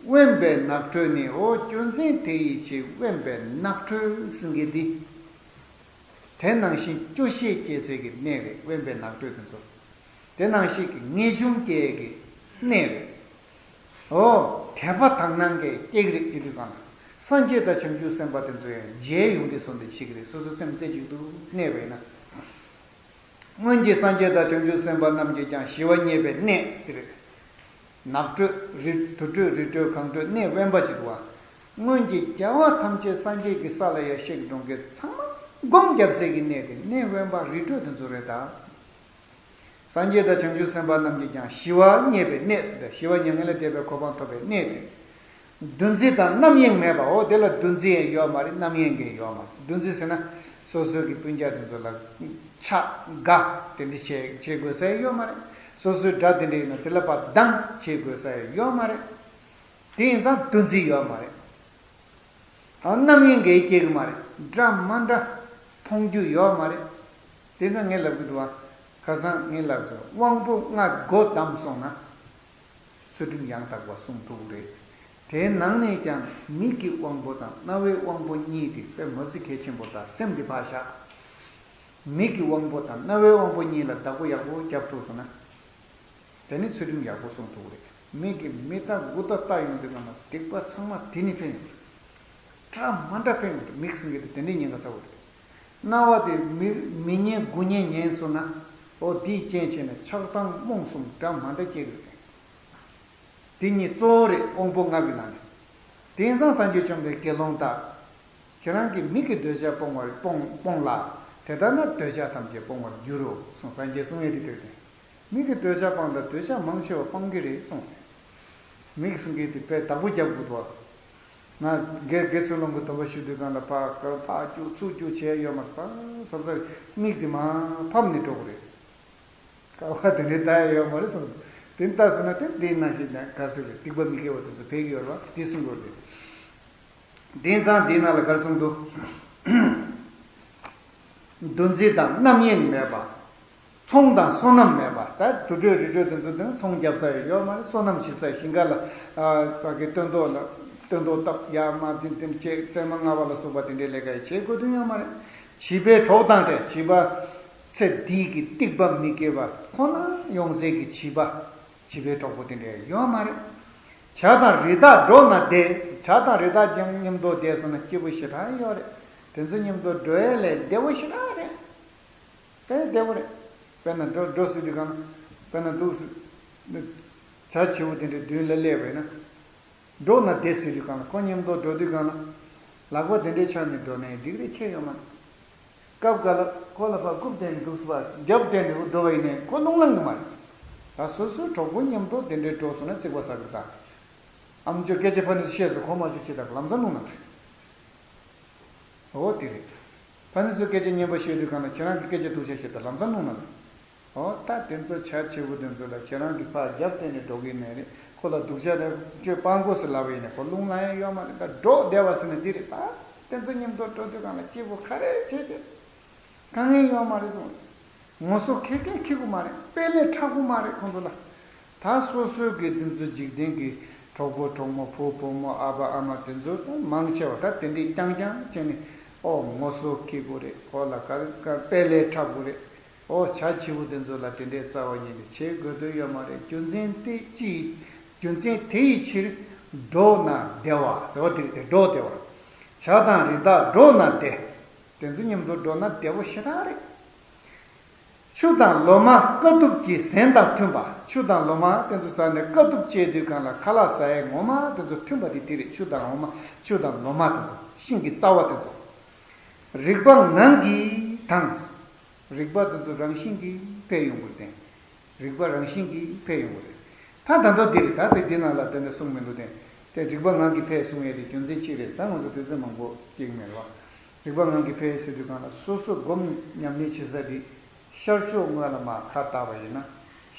དབེན་པའི་ནགས་ཁྲོད་ནི། འོ་སྐྱོ་འཛིན་དེ་ཡི་ཕྱིར་དབེན་པའི་ནགས་ཁྲོད་ཟེར་མཁན་འདི། དེ་ནང་བཞིན་སྐྱོ་ཤས་སྐྱེ་སའི་གི་གནས་རེད། དབེན་པའི་ནགས་ཁྲོད་དེ་ཚོ། དེ་ནང་བཞིན་གྱི་ངེས་འབྱུང་སྐྱེ་གི་གནས་རེད། འོ། དད་པ་དག་སྣང་གི་སྐྱེ་གི་རེད་དེ་དུས་གང་ལ། སངས་རྒྱས་དང་བྱང་ཆུབ་སེམས་དཔའ་དེ་ཚོ་ཡང་མཇལ་ཡོང་དུས་སོང་དེ་ཤེས་གི་རེད། སོ་སོ་སེམས་རྩེ་གཅིག་ཏུ་གནས་པས་ན། སྔོན་གྱི་སངས་རྒྱས་དང་བྱང་ཆུབ་སེམས་དཔའ་རྣམས་ཀྱིས་ཀྱང་ཞི་བ་རྙེད་པའི་གནས་ཟེར་གི་རེད། ནགས་ཁྲོད་རི་དུར་ཁྲོད་རི་ཁྲོད་གངས་ཁྲོད་གནས་དབེན་པ་ཞིག་འདུག་བ། སྔོན་གྱི་རྒྱལ་བ་ཐམས་ཅད་སངས་རྒྱས་ཀྱི་ས་ལ་ཡར་གཤེགས་འགྲོ་མཁན་ཚང་མ་སྒོམ་བརྒྱབ་སའི་གི་གནས་དེ་གནས་དབེན་པ་རི་ཁྲོད་དེ་ཚོ་རེད་ད། སངས་རྒྱས་དང་བྱང་ཆུབ་སེམས་དཔའ་རྣམས་ཀྱིས་ཀྱང་ཞི་བ་རྙེད་པའི་གནས་ཟེར་ཏེ་ཞི་བ་མྱ་ངན་ལས་འདས་པའི་གོ་འཕང་ཐོབ་པའི་གནས་དེ། འདུ་འཛི་དང་རྣམ་གཡེང་མེད་པའོ། དེ་ལ་འདུ་འཛི་ཡང་ཡོད་མ་རེད། རྣམ་གཡེང་གི་ཡོད་མ་རེད། འདུ་འཛི་ཟེར་ན་སོ་སོའི་གི་སྤུན་ཀྱག་དེ་ཚོ་ལ་ཆགས་དགའ་དེ་འདྲ་བྱེད་བྱེད་དགོས་ས་ཡང་ཡོད་མ་རེད། སོ་སོའི་དགྲ་དེ་འདྲ་ཡིན་ན་དེ་ལ་ཕར་སྡང་བྱེད་དགོས་ས་ཡང་ཡོད་མ་རེད། དེ་ཡིན་ཙང་འདུ་འཛི་ཡོད་མ་རེད། ཨ། རྣམ་གཡེང་གིས་སྐྱེ་གི་མ་རེད། འདྲ་མ་འདྲ་མཐོང་རྒྱུ་ཡོད་མ་རེད། དེ་ཚོ་ངས་ལབ་གི་འདུག་བ། ཁ་སང་ངས་ལབ་སོང་། དབང་པོ་ལྔ་སྒོ་བསྡམས་སོང་ན་ཚུལ་ཁྲིམས་ཡང་དག་པ་སྲུང་ཐུབ་ཀྱི་རེད། དེའི་ནང་ནས་ཀྱང་མིག་གི་དབང་པོ་དང་རྣ་བའི་དབང་པོ་གཉིས་དེ་དཔེ་མ་སྲིད་གལ་ཆེན་པོ་དང་སེམས་འདི་ཕར་བཞག་མིག་གི་དབང་པོ་དང་རྣ་བའི་དབང་པོ་གཉིས་ལ་བདག་པོ་ཡག་པོ་རྒྱབ་ཐུབ་སོང་ན། དེ་ནི་ཚུལ་ཁྲིམས་ཡག་པོ་སྲུང་ཐུབ་རེད། མིག་གིས་མི་ལྟ་དགུ་ལྟ་ལྟ་ཡོང་དུས་གང་ལ་སྡིག་པ་ཚང་མ་དེ་ནི་ཕན་ཡོང་རེད། འདྲ་མ་འདྲ་ཕན་ཡོང་རེད། མིག་ཟེར་མཁན་དེ་དེ་འདྲའི་ཉེན་ཁ་ཚ་བོ་རེད། རྣ་བ་དེ་མི་མི་ཉན་དགུ་ཉན་ཉན་སོང་ན། འོ་དེའི་རྐྱེན་བྱས་ནས་ཆགས་སྡང་རྨོངས་གསུམ་འདྲ་མ་འདྲ་སྐྱེ་གི་རེད། དེ་གཉིས་གཙོ་བོ་རེད། དབང་པོ་ལྔ་གི་ནང་ནས། དེང་སང་སངས་རྒྱས་བཅོམ་ལྡན་དགེ་སློང་དག་ཁྱེད་རང་གིས་མིག་གི་འདོད་ཆགས་སྤོང་བར་སྤོང་སྤོང་ལ། དེ་ལྟར་ན་འདོད་ཆགས་ཐམས་ཅད་སྤོང་བར་འགྱུར་རོ་གསུངས། སངས་རྒྱས་གསུང་ཡས་དེ་དེ་རེད། མིག་གི་འདོད་ཆགས་སྤངས་དང་འདོད་ཆགས་མང་ཆེ་བ་སྤང་གི་རེད་གསུངས་ཏེ། མིག་ཟེར་མཁན་དེ་དཔེ་བདག་པོ་རྒྱབ་དགོས་འདུག་ང་དགེ་དགེ་ཚུལ་སློང་གི་སྡོམ་པ་ཞུ་དུས་གང་ལ་ཕར་ཕར་རྒྱུག་ཚུར་རྒྱུག་བྱས་ཡོད་མ་རེད། ཕར་ཟབ་ཟབ་མིག་དེ་མར་ཕབ་ནས་འགྲོ་གི་རེད། དཀའ་བ་དེ་འདྲའི་ལྟ་ཡ་ཡོད་མ་རེད་གསུངས། དེ་ལྟ་སོང་ན་དེ་འདིའི་ནང་བཞིན་ག་ཚོད་རེད། སྡིག་པ་མི་དགེ་བ་དེ་ཚོ་འཕེལ་གྱི་ཡོད་རེད་བ། དེ་གསུང་དགོས་རེད། དེང་སང་འདིའི་ནང་ལ་ག་རེ་གསུངས་འདུག་འདུ་འཛི་དང་རྣམ་གཡེང་མེད་པ། ཚོང་དང་སོ་ནམ་མེད་པ། ད་དུར་ཁྲོད་རི་ཁྲོད་དེ་ཚོ་དེ་ནི་ཚོང་རྒྱབ་ས་ཡང་ཡོད་མ་རེད། སོ་ནམ་བྱེད་ས་ཞིང་ཁ་ལ་ཨ་ཕ་གི་སྟོན་ཐོག་ལ་སྟོན་ཐོག་བཏབ་ཡར་མར་འཛིན་དེ་འདྲ་བྱེད། བཙས་མ་བརྔ་བ་ལ་སོགས་པ་དེ་འདྲའི་ལས་ཀ་ཡང་བྱེད་དགོས་དོན་ཡོད་མ་རེད། བྱིས་པའི་གྲོགས་དང་འདྲ། བྱིས་པ་ཚེ་འདི་གི་སྡིག་པ་མི་དགེ་བ་ཁོ་ན་ཡོང་སའི་གི་བྱིས་པ། བྱིས་པའི་གྲོགས་པོ་དེ་འདྲ་ཡོད་མ་རེད། བྱ་དང་རི་དྭགས་འགྲོགས་ན་བདེ། བྱ་དང་རི་དྭགས་མཉམ་མཉམ་དུ་བསྡད་སོང་ན་སྐྱིད་པོ་ཞེ་དྲག་ཡོད་རེད། དེ་ཚོ་མཉམ་དུ་འགྲོ་ཡས་ལས་བདེ་བོ་ཞེ་དྲག་རེད། དཔེ་བདེ་བོ་རེད། དཔེར་ན་འགྲོ་འགྲོ་ཟེར་དུས་གང་། དཔེར་ན་འདུག་ཟེར། བྱ་བྱིའུ་དེ་འདྲའི་མདུན་ལ་སླེབས་པས་ན། འགྲོགས་ན་བདེ་ཟེར་དུས་གང་ལ་ཁོ་མཉམ་དུ་འགྲོ་དུས་གང་ལ། ལག་པ་དེ་འདྲའི་ཆགས་ནས་འགྲོ་ནའི་འགྲིག་རེད། ཁྱད་ཡོད་མ་རེད། སྐབས་འགའ་ལ་ཁོ་ལ་ཕར་རྐུབ་བསྟན་འདུག་ཟེར་བ་རྒྱབ་བསྟན་འདུག་འགྲོ་བ་ཡིན་ནའི་ཁོ་རླུང་ལངས་གི་མ་རེད། ད་སོ་སོའི་གྲོགས་པོ་མཉམ་དུ་དེ་འདྲའི་འགྲོགས་སོང་ན་ཚིག་པ་ཟ་གི་རེད་ད། ཨ་མ་ཅོ་སྐད་ཆ་ཕར་ནས་བཤད་སོང་། གོ་མ་ཆོད་ཅི་ད་ལམ་སང་རླུང་ལངས་རེད། འོ་དེ་རེད། ཕ་ནི་ཚོ་སྐད་ཆ་སྙན་པོ་བཤད་དུས་གང་ལ་ཁྱེད་རང་གི་སྐད་ཆ་སྡུག་ཅག་བཤད་དང་ལམ་སང་རླུང་ལངས། འོ་ད་དེ་ཚོ་བྱ་བྱེད་པོ་དེ་ཚོ་ལ་ཁྱེད་རང་གི་ཕར་རྒྱབ་བསྟན་ནས་འགྲོ་གི་མེད་རེད། ཁོ་ལ་སྡུག་ཅག་རེ་སྤྲོད་སྤང་དགོས་ཟེར་ལབ་པ་ཡིན་ན་ཁོ་རླུང་ལངས་ཡ་ཡོད་མ་རེད། ད་འགྲོགས་བསྡད་པ་ཟེར་ན་འདི་རེད། ད་དེ་ཚོ་མཉམ་དུ་འགྲོ་དུས་གང་ལ་སྐྱིད་པོ་ག་རེ་བྱེད་བྱེད། དཀའ་ངལ་ཡོད་མ་རེད་གསུངས། ངོ་སོ་ཁེ་ཁེ་ཁེ་གི་མ་རེད། དཔེ་ལས་དྲག་གི་མ་རེད་ཁོང་ཚོ་ལ། ད་སོ་སོའི་གི་དེ་ཚོ་འཇིག་རྟེན་གི་གྲོགས་པོ་གྲོགས་མོ་བུ་བུ་མོ་ཨ་ཕ་ཨ་མ་དེ་ཚོ་མང་ཆེ་བ་ད་དེ་འདྲས་རྐྱང་རྐྱང་བྱས་ནས་ཨོ་ངོ་སོ་ཁེ་གི་རེད། ཁོ་ལ་ག་རེ་ག་དཔེ་ལས་དྲག་གི་རེད། ཨོ་བྱ་བྱིའུ་དེ་ཚོ་ལ་དེ་འདྲས་རྩ་བ་ཉིད་ནས་བྱེད་དགོས་དོན་ཡོད་མ་རེད། རྒྱུ་མཚན་དེ་ཅི་ཡིས་རྒྱུ་མཚན་དེ་ཡི་ཕྱིར་འགྲོགས་ན་བདེ་བ་ཟེར་བ་དེ་རེད། འགྲོགས་བདེ་བ། བྱ་དང་རི་དྭགས་འགྲོགས་ན་བདེ། དེ་ཚོ་མཉམ་དུ་འགྲོགས་ན་བདེ་བོ་ཞེ་དྲག་རེད། ཆུ་དང་ལོ་མ་དཀའ་ཐུབ་ཀྱི་ཟན་དང་མཐུན་པ། ཆུ་དང་ལོ་མ་དེ་ཚོ་ཟ་ནས་དཀའ་ཐུབ་སྤྱད་དུས་གང་ལ་ཁ་ལག་ཟ་ཡས་ངོ་མ་དེ་ཚོ་མཐུན་པ་དེ་དེ་རེད། ཆུ་དང་ལོ་མ་ཆུ་དང་ལོ་མ་དེ་ཚོ་ཤིང་གི་རྩ་བ་དེ་ཚོ། རིག་པ་ངང་གིས་དང་། རིག་པ་དེ་ཚོ་རང་བཞིན་གྱིས་འཕེལ་ཡོང་གི་རེད། རིག་པ་རང་བཞིན་གྱིས་འཕེལ་ཡོང་གི་རེད། ད་ད་མདོ་འདི་རེད། ད་དེ་འདི་ནང་ལ་དེ་འདྲ་གསུངས་མི་འདུག་སྟེ། དེ་རིག་པ་ངང་གིས་འཕེལ་གསུང་ཡས་དེ་རྒྱུ་མཚན་གཅིག་རེད། ད་ང་ཚོ་དུས་ཚོད་མང་པོ་སྐྱེལ་གི་མེད་རེད་བ། རིག་པ་ངང་གིས་འཕེལ་ཟེར་དུས་གང་ལ་སོ་སོ་སྒོམ་ཉམས་ལེན་བྱེད་ས་དེ་ཤར་ཕྱོགས་ངོས་ལ་མར་ཁ་བཏགས་པ་ཡིན་ན་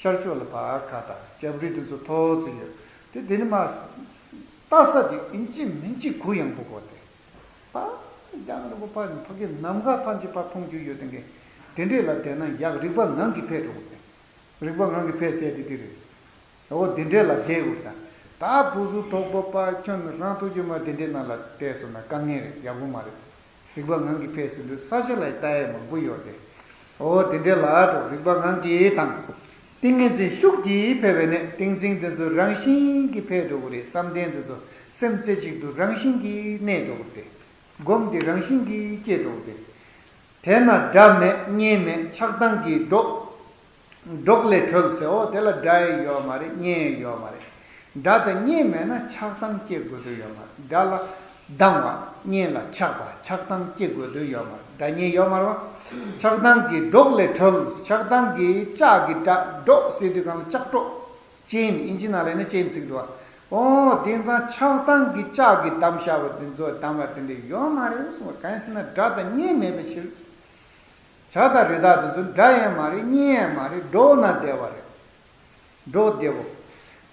ཤར་ཕྱོགས་ལ་ཕར་ཁ་བཏགས། སྐྱབས་རི་དེ་ཚོ་མཐོ་ཙམ་ཡོད་དེ། དེ་ནི་མར་ལྟ་ས་དེ་ཨིན་ཅི་མིན་ཅི་གུ་ཡངས་པོ་དགོས་ཏེ། ཕར་རྒྱང་རིང་པོ་ཕར་ཕ་གི་ནམ་མཁའ་ཕར་ཅིག་ཕར་མཐོང་རྒྱུ་ཡོད་དེ་འགས། དེ་འདྲས་ལ་བསྡད་ན་ཡག་རིག་པ་ངང་གིས་འཕེལ་འགྲོ་གི་རེད། རིག་པ་ངང་གིས་འཕེལ་ཟེར་དེ་དེ་རེད། འོ་དེ་འདྲས་ལ་བསྡད་དགོས་ད། ད་བུ་གཟུགས་དོག་པོ་པ་ཁྱོད་རང་ཐུགས་རྗེ་མ་དེ་འདྲས་ནང་ལ་བསྡད་སོང་ན་དཀའ་ངལ་རེད། ཡག་པོ་མ་རེད། རིག་པ་ངང་གིས་འཕེལ་ཟེར་དུས་ས་ཆ་ལ་ལྟ་ཡས་མང་པོ་ཡོད་དེ། འོ་དེ་འདྲས་ལ་འགྲོ། རིག་པ་ངང་གིས་དང་། ཏིང་ངེ་འཛིན་ཤུགས་ཀྱིས་འཕེལ་བས་ནི་ཏིང་འཛིན་དེ་ཚོ་རང་བཞིན་གྱིས་འཕེལ་འགྲོ་གི་རེད། བསམ་གཏན་དེ་ཚོ་སེམས་རྩེ་གཅིག་ཏུ་རང་བཞིན་གྱིས་གནས་འགྲོ་གི་རེད། སྒོམ་དེ་རང་བཞིན་གྱིས་སྐྱེ་འགྲོ་གི་རེད། དེས་ན་སྒྲ་མེད་གཉེར་མེད་ཆགས་སྡང་གི་སྒྲོག་སྒྲོག་ལས་གྲོལ་ཟེར། འོ་དེ་ལ་སྒྲ་ཡང་ཡོད་མ་རེད། གཉེར་ཡང་ཡོད་མ་རེད། སྒྲ་དང་གཉེར་མེད་ན་ཆགས་སྡང་སྐྱེ་དགོས་དོན་ཡོད་མ་རེད། སྒྲ་ལ་སྡང་བ། གཉེར་ལ་ཆགས་པ། ཆགས་སྡང་སྐྱེ་དགོས་དོན་ཡོད་མ་རེད། སྒྲ་གཉེར་ཡོད་མ་རེད་བ། ཆགས་སྡང་གི་སྒྲོག་ལས་གྲོལ། ཆགས་སྡང་གི་ལྕགས་ཀྱི་སྒྲ་སྒྲོག་ཟེར་དུས་གང་ལ་ལྕགས་སྒྲོག་ཅེན། ཨིན་ཇི་ནང་ལ་ཡིན་ན་ཅེན་ཟེར་གི་འདུག་བ། འོ་དེང་སང་ཆགས་སྡང་གི་ལྕགས་ཀྱིས་བསྡམས་བཞག་པ་དེ་ཚོ་བསྡམས་པ་དེ་འདྲ་ཡོད་མ་རེད་གསུངས་པ། གང་ཡིན་ཟེར་ན་སྒྲ་དང་གཉེར་མེད་པའི་ཕྱིར། བྱ་དང་རི་དྭགས་དེ་ཚོ་སྒྲ་ཡང་མ་རེད། གཉེར་ཡང་མ་རེད། འགྲོགས་ན་བདེ་བ་རེད། འགྲོགས་བདེ་བོ།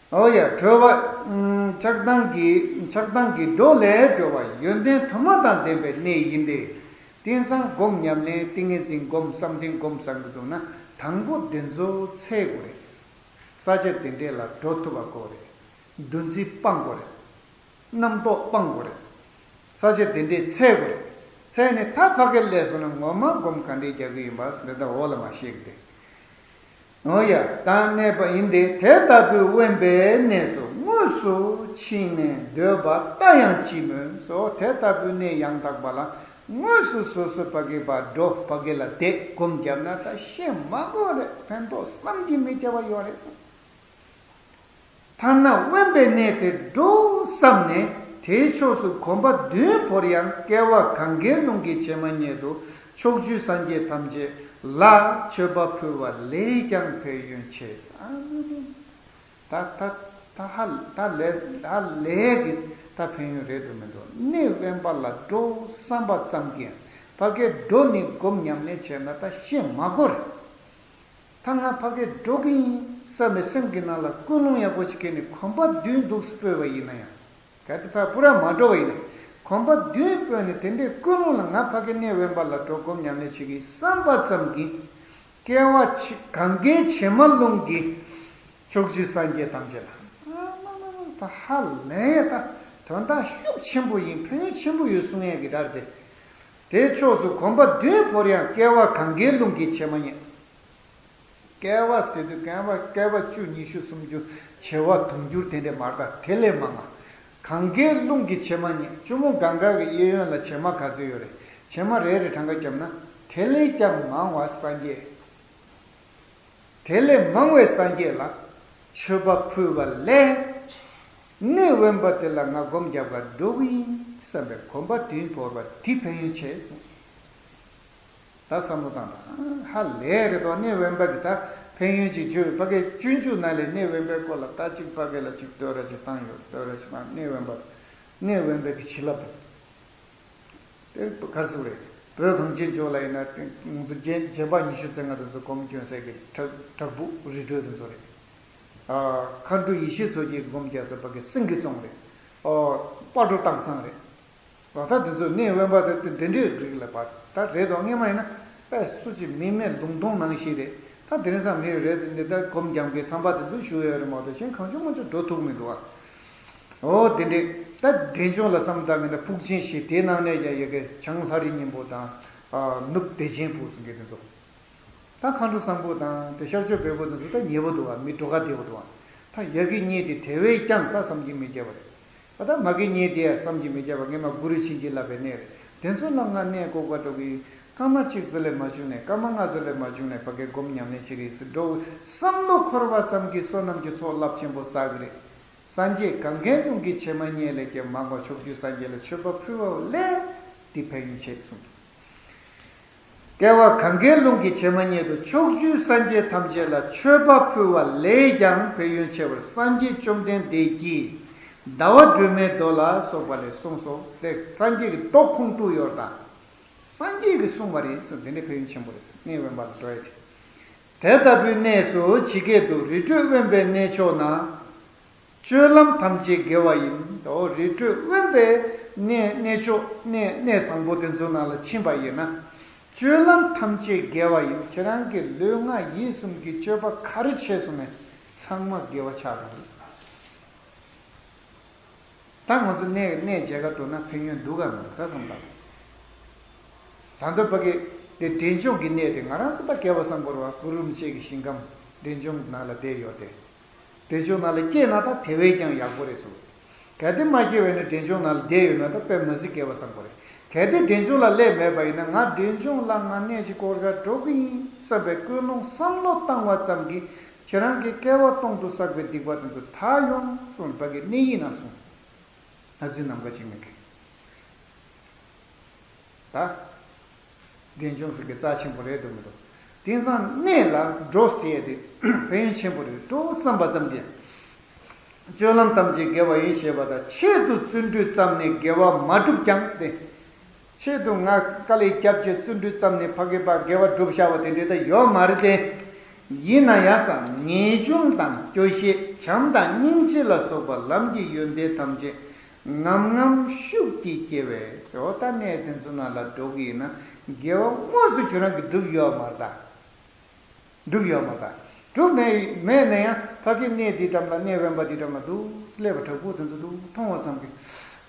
འོ་ཡ་གྲོལ་བ། ཆགས་སྡང་གི་ཆགས་སྡང་གི་སྒྲོག་ལས་གྲོལ་བ་ཡོན་ཏན་དུ་མ་དང་ལྡན་པའི་གནས་ཡིན་ཏེ། དེང་སང་སྒོམ་ཉམས་ལེན་ཏིང་ངེ་འཛིན་སྒོམ་བསམ་གཏན་སྒོམ་བསམ་གི་འདུག་ན་དང་པོ་དེ་ཚོ་འཚོལ་དགོས་རེད། ས་ཆ་དེ་འདྲས་ལ་འགྲོ་ཐུབ་པ་དགོས་རེད། འདུ་འཛི་སྤང་དགོས་རེད། རྣམ་རྟོག་སྤང་དགོས་རེད། ས་ཆ་དེ་འདྲས་འཚོལ་དགོས་རེད། འཚོལ་ནས་ད་ཕ་གིར་སླེབས་སོང་ན་ངོ་མ་སྒོམ་ག་འདྲས་རྒྱག་གི་ཡིན་པ་འདི་ལྟ་འོག་ལ་མ་བཤད་གི་དེ། འོ་ཡ་ད་གནས་པ་ཡིན་ཏེ། དེ་ལྟ་བུའི་དབེན་པའི་གནས་སུ་དངོས་སུ་ཕྱིན་ནས་སྡོད་པ་ལྟ་ཡང་ཅི་སྨོས་སོ། དེ་ལྟ་བུའི་གནས་ཡང་དག་པ་ལ་དངོས་སུ་སོ་སོ་ཕ་གི་ཕར་འགྲོ། ཕ་གི་ལ་བསྡད་སྒོམ་བརྒྱབ་ན་ད་ཤེས་མ་དགོས་རེད། ཕན་ཐོགས་བསམ་གྱིས་མི་ཁྱབ་པ་ཡོད་རེད་གསུངས། ཐ་ན་དབེན་པའི་གནས་དེར་འགྲོ་བསམས་ནས་དེའི་ཕྱོགས་སུ་གོམ་པ་བདུན་བོར་ཡང་སྐྱེ་བ་གང་གའི་ཀླུང་གི་བྱེ་མ་སྙེད་དུ་ཕྱོགས་བཅུའི་སངས་རྒྱས་ཐམས་ཅད་ལ་མཆོད་པ་ཕུལ་བ་ལས་ཀྱང་ཕན་ཡོན་ཆེ། ད་ད་ད་ཧ་ད་ལས་ད་ལས་ཀྱི་ད་ཕན་ཡོན་རེད་འདུག་མི་འདུག་གནས་དབེན་པ་ལ་འགྲོ་བསམ་པ་ཙམ་གྱིས་ཕ་གིར་འགྲོ་ནས་སྒོམ་ཉམས་ལེན་བྱས་ན་ད་ཤེས་མ་དགོས་རེད། ད་ང་ཕ་གིར་འགྲོ་གི་ཡིན་བསམ་པའི་སེམས་ཀྱི་ནང་ལ་ཀུན་སློང་ཡག་པོ་ཞིག་ཁྱེར་ནས་གོམ་པ་བདུན་འདུག་སྤོས་པ་ཡིན་ན་ཡང་། གལ་ཏེ་ཕར་པུ་ར་མ་འགྲོ་བ་ཡིན་ན། གོམ་པ་བདུན་སྤོས་ནས་དེ་འདྲའི་ཀུན་སློང་ལ་ང་ཕ་གི་གནས་དབེན་པ་ལ་འགྲོ་སྒོམ་ཉམས་ལེན་བྱེད་ཀྱི་བསམ་པ་ཙམ་གྱིས། སྐྱེ་བ་ཕྱི་གང་གའི་བྱེ་མ་ཀླུང་གི་ཕྱོགས་བཅུའི་སངས་རྒྱས་ཐམས་ཅད་ལ། ད་ཧ་ལས་ད་དོན་དག་ཤུགས་ཆེན་པོ་ཡིན། ཕན་ཡོན་ཆེན་པོ་ཡོད་གསུང་ཡས་ཀྱི་སྒྲ་རེད། དེའི་ཕྱོགས་སུ་གོམ་པ་བདུན་བོར་ཡང་སྐྱེ་བ་གང་གའི་ཀླུང་གི་བྱེ་མ་སྙེད། སྐྱེ་བ་ཟེར་དུས་སྐྱེ་བ་སྐྱེ་བ་བཅུ་ཉི་ཤུ་སུམ་ཅུ་བྱེ་བ་དུང་འགྱུར་དེ་འདྲས་མ་རེད། དེ་ལས་མང་ང་། གང་གའི་ཀླུང་གི་བྱེ་མ་སྙེད། ཆུ་མོ་གངྒཱ་གི་གཡས་གཡོན་ལ་བྱེ་མ་ག་ཚོད་ཡོད་རེད། བྱེ་མ་རེ་རེ་གྲངས་ཀ་བརྒྱབ་ན་དེ་ལས་ཀྱང་མང་བ་སངས་རྒྱས། དེ་ལས་མང་བའི་སངས་རྒྱས་ལ་མཆོད་པ་ཕུལ་བ་ལས། གནས་དབེན་པ་དེ་ལ་ང་སྒོམ་རྒྱབ་ག་འགྲོ་གི་ཡིན་བསམ་པའི་གོམ་པ་བདུན་བོར་བ་དེ་ཕན་ཡོན་ཆེ་གསུངས། ད་བསམ་བློ་བཏང་དང་། ཧ་ལས་རེད་དོ། གནས་དབེན་པ་གི་ད་ཕན་ཡོན་ཅིག་བརྗོད། ཕ་གི་སྤྱོད་འཇུག་ནང་ལས་གནས་དབེན་པའི་སྐོར་ལ་ད་ཅིག་ཕ་གི་ལ་ཅིག་བསྟོད་ར་ཅིག་བཏང་ཡོད། བསྟོད་ར་ཅིག་བཏང་། གནས་དབེན་པ། གནས་དབེན་པའི་གི་བྱིན་རླབས་དང་། ག་རེ་ཟེར་དགོས་རེད། བོད་གངས་ཅན་ལྗོངས་ལ་ཡིན་ན་ང་ཚོ་རྗེ་རྗེ་འབངས་ཉི་ཤུ་རྩ་ལྔ་དེ་ཚོ་སྒོམ་སྐྱོན་སའི་གི་བྲག་བྲག་ཕུག་རི་ཁྲོད་དེ་ཚོ་རེད། ཨ། མཁའ་འགྲོ་ཡེ་ཤེས་མཚོ་རྒྱལ་གི་སྒོམ་རྒྱག་ས་ཕ་གི་སེང་གེ་རྫོང་རེད། ཨོ། སྤ་གྲོ་སྟག་ཚང་རེད། ལོ་ལྟར་དེ་ཚོ་གནས་དབེན་པ་དེ་དེ་འདྲའི་རིགས་ལ་བར་ད་རེད་དོ། སྔས་མ་ཡིན་ན་ཨེ་སུ་གཅིག་མི་མེད་ལུང་སྟོང་ནང་བཞིན་རེད། ད་དེ་རིང་སང་མི་རེད་ཟེར་ནས་ད་སྒོམ་རྒྱག་མཁན་ཚང་པ་དེ་ཚོ་བཞུགས་ཡོད་རེད་མ་གཏོགས་གཞན་གང་བྱུང་མང་བྱུང་འགྲོ་ཐུབ་མི་འདུག་ཨ། ཨོ་དེ་འདྲས། ད་འབྲས་ལྗོངས་ལ་བསམ་བཏང་གི་ན་ཕུག་ཆེན་ཞེས་དེའི་ནང་ནས་ཀྱང་ཡ་གི་བྱང་ལྷ་རི་སྙིང་པོ་དང་། ཨ། ནུབ་བདེ་ཆེན་ཕུག་ཟེར་མཁན་དེ་ཚོ། ད་མཁའ་འགྲོ་བཟང་པོ་དང་དེ་ཤར་ཕྱོགས་བལ་པོ་དེ་ཚོ་ད་ཉེ་པོ་འདུག་བ། མི་འགྲོ་ཁ་བདེ་པོ་འདུག་བ། ད་ཡ་གི་གཉིས་དེ་དེ་བས་ཀྱང་ད་བསམ་གྱིས་མི་ཁྱབ་པ་རེད། ད་ད་མ་གི་གཉིས་དེ་ཡང་བསམ་གྱིས་མི་ཁྱབ་པ། སྔས་མ་གུ་རུ་བྱིན་གྱིས་བརླབས་པའི་གནས་རེད། དེ་ཚོ་ལ་ང་གནས་སྐོར་ག་འགྲོ་གི་ཡིན། སྐར་མ་གཅིག་ཚོད་ལས་མ་བྱུང་ནས་སྐར་མ་ལྔ་ཚོད་ལས་མ་བྱུང་ནས་ཕ་གའི་སྒོམ་ཉམས་ལེན་བྱེད་ཀྱི་ཡིན་ཟེར་འགྲོ་བསམ་བློ་འཁོར་བ་ཙམ་གྱིས་བསོད་ནམས་ཀྱི་ཚོགས་རླབས་ཆེན་པོ་བསགས་ཀྱི་རེད། སངས་རྒྱས་གངྒཱའི་ཀླུང་གི་བྱེ་མ་སྙེད་ལས་ཀྱང་མང་བ་ཕྱོགས་བཅུའི་སངས་རྒྱས་ལ་མཆོད་པ་ཕུལ་བ་ལས་འདི་ཕན་ཡོན་ཆེ་གསུངས་འདུག། སྐྱེ་བ་གངྒཱའི་ཀླུང་གི་བྱེ་མ་སྙེད་དུ་ཕྱོགས་བཅུའི་སངས་རྒྱས་ཐམས་ཅད་ལ་མཆོད་པ་ཕུལ་བ་ལས་ཀྱང་ཕན་ཡོན་ཆེ་བར་སངས་རྒྱས་བཅོམ་ལྡན་འདས་ཀྱིས་ཟླ་བ་སྒྲོན་མའི་མདོ་ལ་སོགས་པ་ལས་གསུངས་སོ། དེ་སངས་རྒྱས་ཀྱི་མདོ་ཁུངས་གཏུགས་ཡོད་དང་། སངས་རྒྱས་ཀྱིས་གསུངས་པ་རེད་ཟེར། འདི་ནི་ཕན་ཡོན་ཆེན་པོ་རེད་ཟེར། གནས་དབེན་པ་ལ་འགྲོ་ཡ་དེ། དེ་ལྟ་བུའི་གནས་སུ་ཇི་སྐད་དུ་རི་ཁྲོད་དབེན་པའི་གནས་མཆོག་ན། སྤྱོད་ལམ་ཐམས་ཅད་དགེ་བ་ཡིན། འོ་རི་ཁྲོད་དབེན་པའི་གནས་གནས་མཆོག་གནས་གནས་བཟང་པོ་དེ་ཚོ་ནང་ལ་ཕྱིན་པ་ཡིན་ན། སྤྱོད་ལམ་ཐམས་ཅད་དགེ་བ་ཡིན། ཁྱེད་རང་གི་ལུས་ངག་ཡིད་གསུམ་གྱི་སྤྱོད་པ་ག་རེ་བྱས་སོང་ནས་ཚང་མ་དགེ་བ་ཆགས་པ་རེད། ད་ང་ཚོ་གནས་གནས་མཇལ་ཁ་འགྲོ་ན་ཕན་ཡོན་འདུག་གམ་ད་བསམ་པ། ད་ལྟ་ཕ་གི་དེ་འབྲས་ལྗོངས་ཀྱི་གནས་དེ་ང་རང་ཚོ་ད་སྐལ་བ་བཟང་པོ་རེད་བ། གུ་རུ་རིན་པོ་ཆེ་གི་ཞིང་ཁམས་འབྲས་ལྗོངས་ནང་ལ་བསྡད་ཡོད་དེ། འབྲས་ལྗོངས་ནང་ལ་སྐྱེས་ན་ད་དེ་བས་ཀྱང་ཡག་པོ་རེད་ཟེར། གལ་ཏེ་མ་སྐྱེས་པ་ཡིན་ན་འབྲས་ལྗོངས་ནང་ལ་བསྡད་ཡོད་ན་ད་དཔེ་མ་སྲིད་སྐལ་བ་བཟང་པོ་རེད། གལ་ཏེ་འབྲས་ལྗོངས་ལ་སླེབས་མེད་པ་ཡིན་ན་ང་འབྲས་ལྗོངས་ལ་ང་གནས་ཤིག་སྐོར་ག་འགྲོ་གི་ཡིན་བསམ་པའི་ཀུན་སློང་བསམ་བློ་བཏང་བ་ཙམ་གྱིས་ཁྱེད་རང་གི་སྐལ་བ་སྟོང་དུ་བསགས་པའི་སྡིག་པ་དེ་ཚོ་དག་ཡོང་གསུངས་པ་གི་གནས་ཡིག་ནང་གསུངས། ང་ཚོའི་ནམ་མཁའ་ཅིག་མེད་གི། ད། འབྲས་ལྗོངས་ཟེར་གི་རྩ་ཆེན་པོ་རེད་འདུག་མི་འདུག། དེང་སང་གནས་ལ་འགྲོ་ཟེར་ཡས་དེ་ཕན་ཡོན་ཆེན་པོ་རེད་འགྲོ་བསམ་པ་ཙམ་གྱིས། སྤྱོད་ལམ་ཐམས་ཅད་དགེ་བ་ཡིན་ཞེས་པ་དང་ཆེད་དུ་བརྩོན་འགྲུས་བརྩམས་ནས་དགེ་བ་མ་བསྒྲུབས་ཀྱང་ཟེར་ཏེ། ཆེད་དུ་ང་དཀའ་ལས་བརྒྱབ་བྱས་བརྩོན་འགྲུས་བརྩམས་ནས་ཕ་གི་ཕ་དགེ་བ་སྒྲུབ་བཞག་པ་དེ་འདྲ་ད་ཡོད་མ་རེད་དེ། ཡིན་ན་ཡང་སང་ངེས་འབྱུང་དང་སྐྱོ་ཤས་བྱམས་དང་སྙིང་རྗེ་ལ་སོགས་པ་ལམ་གྱི་ཡོན་ཏན་ཐམས་ཅད་ངམ་ངམ་ཤུགས་ཀྱིས་སྐྱེ་བས་ཟེར། འོ་ད་གནས་དེ་ཚོ་ནང་ལ་འགྲོ་གི་ཡིན་ན་དགེ་བ་དངོས་སུ་ཁྱོད་རང་གིས་བསྒྲུབས་ཡོད་མ་རེད་ད། བསྒྲུབས་ཡོད་མ་རེད་ད། བསྒྲུབས་མེད་མེད་ན་ཡང་ཕ་གི་གནས་འདི་འགྲམ་ལ་གནས་དབེན་པ་འདི་འགྲམ་ལ་འདུག་སླེབས་པ་དྲག་པོ་དེ་ཚོ་འདུག་མཐོང་བ་ཙམ་གྱིས་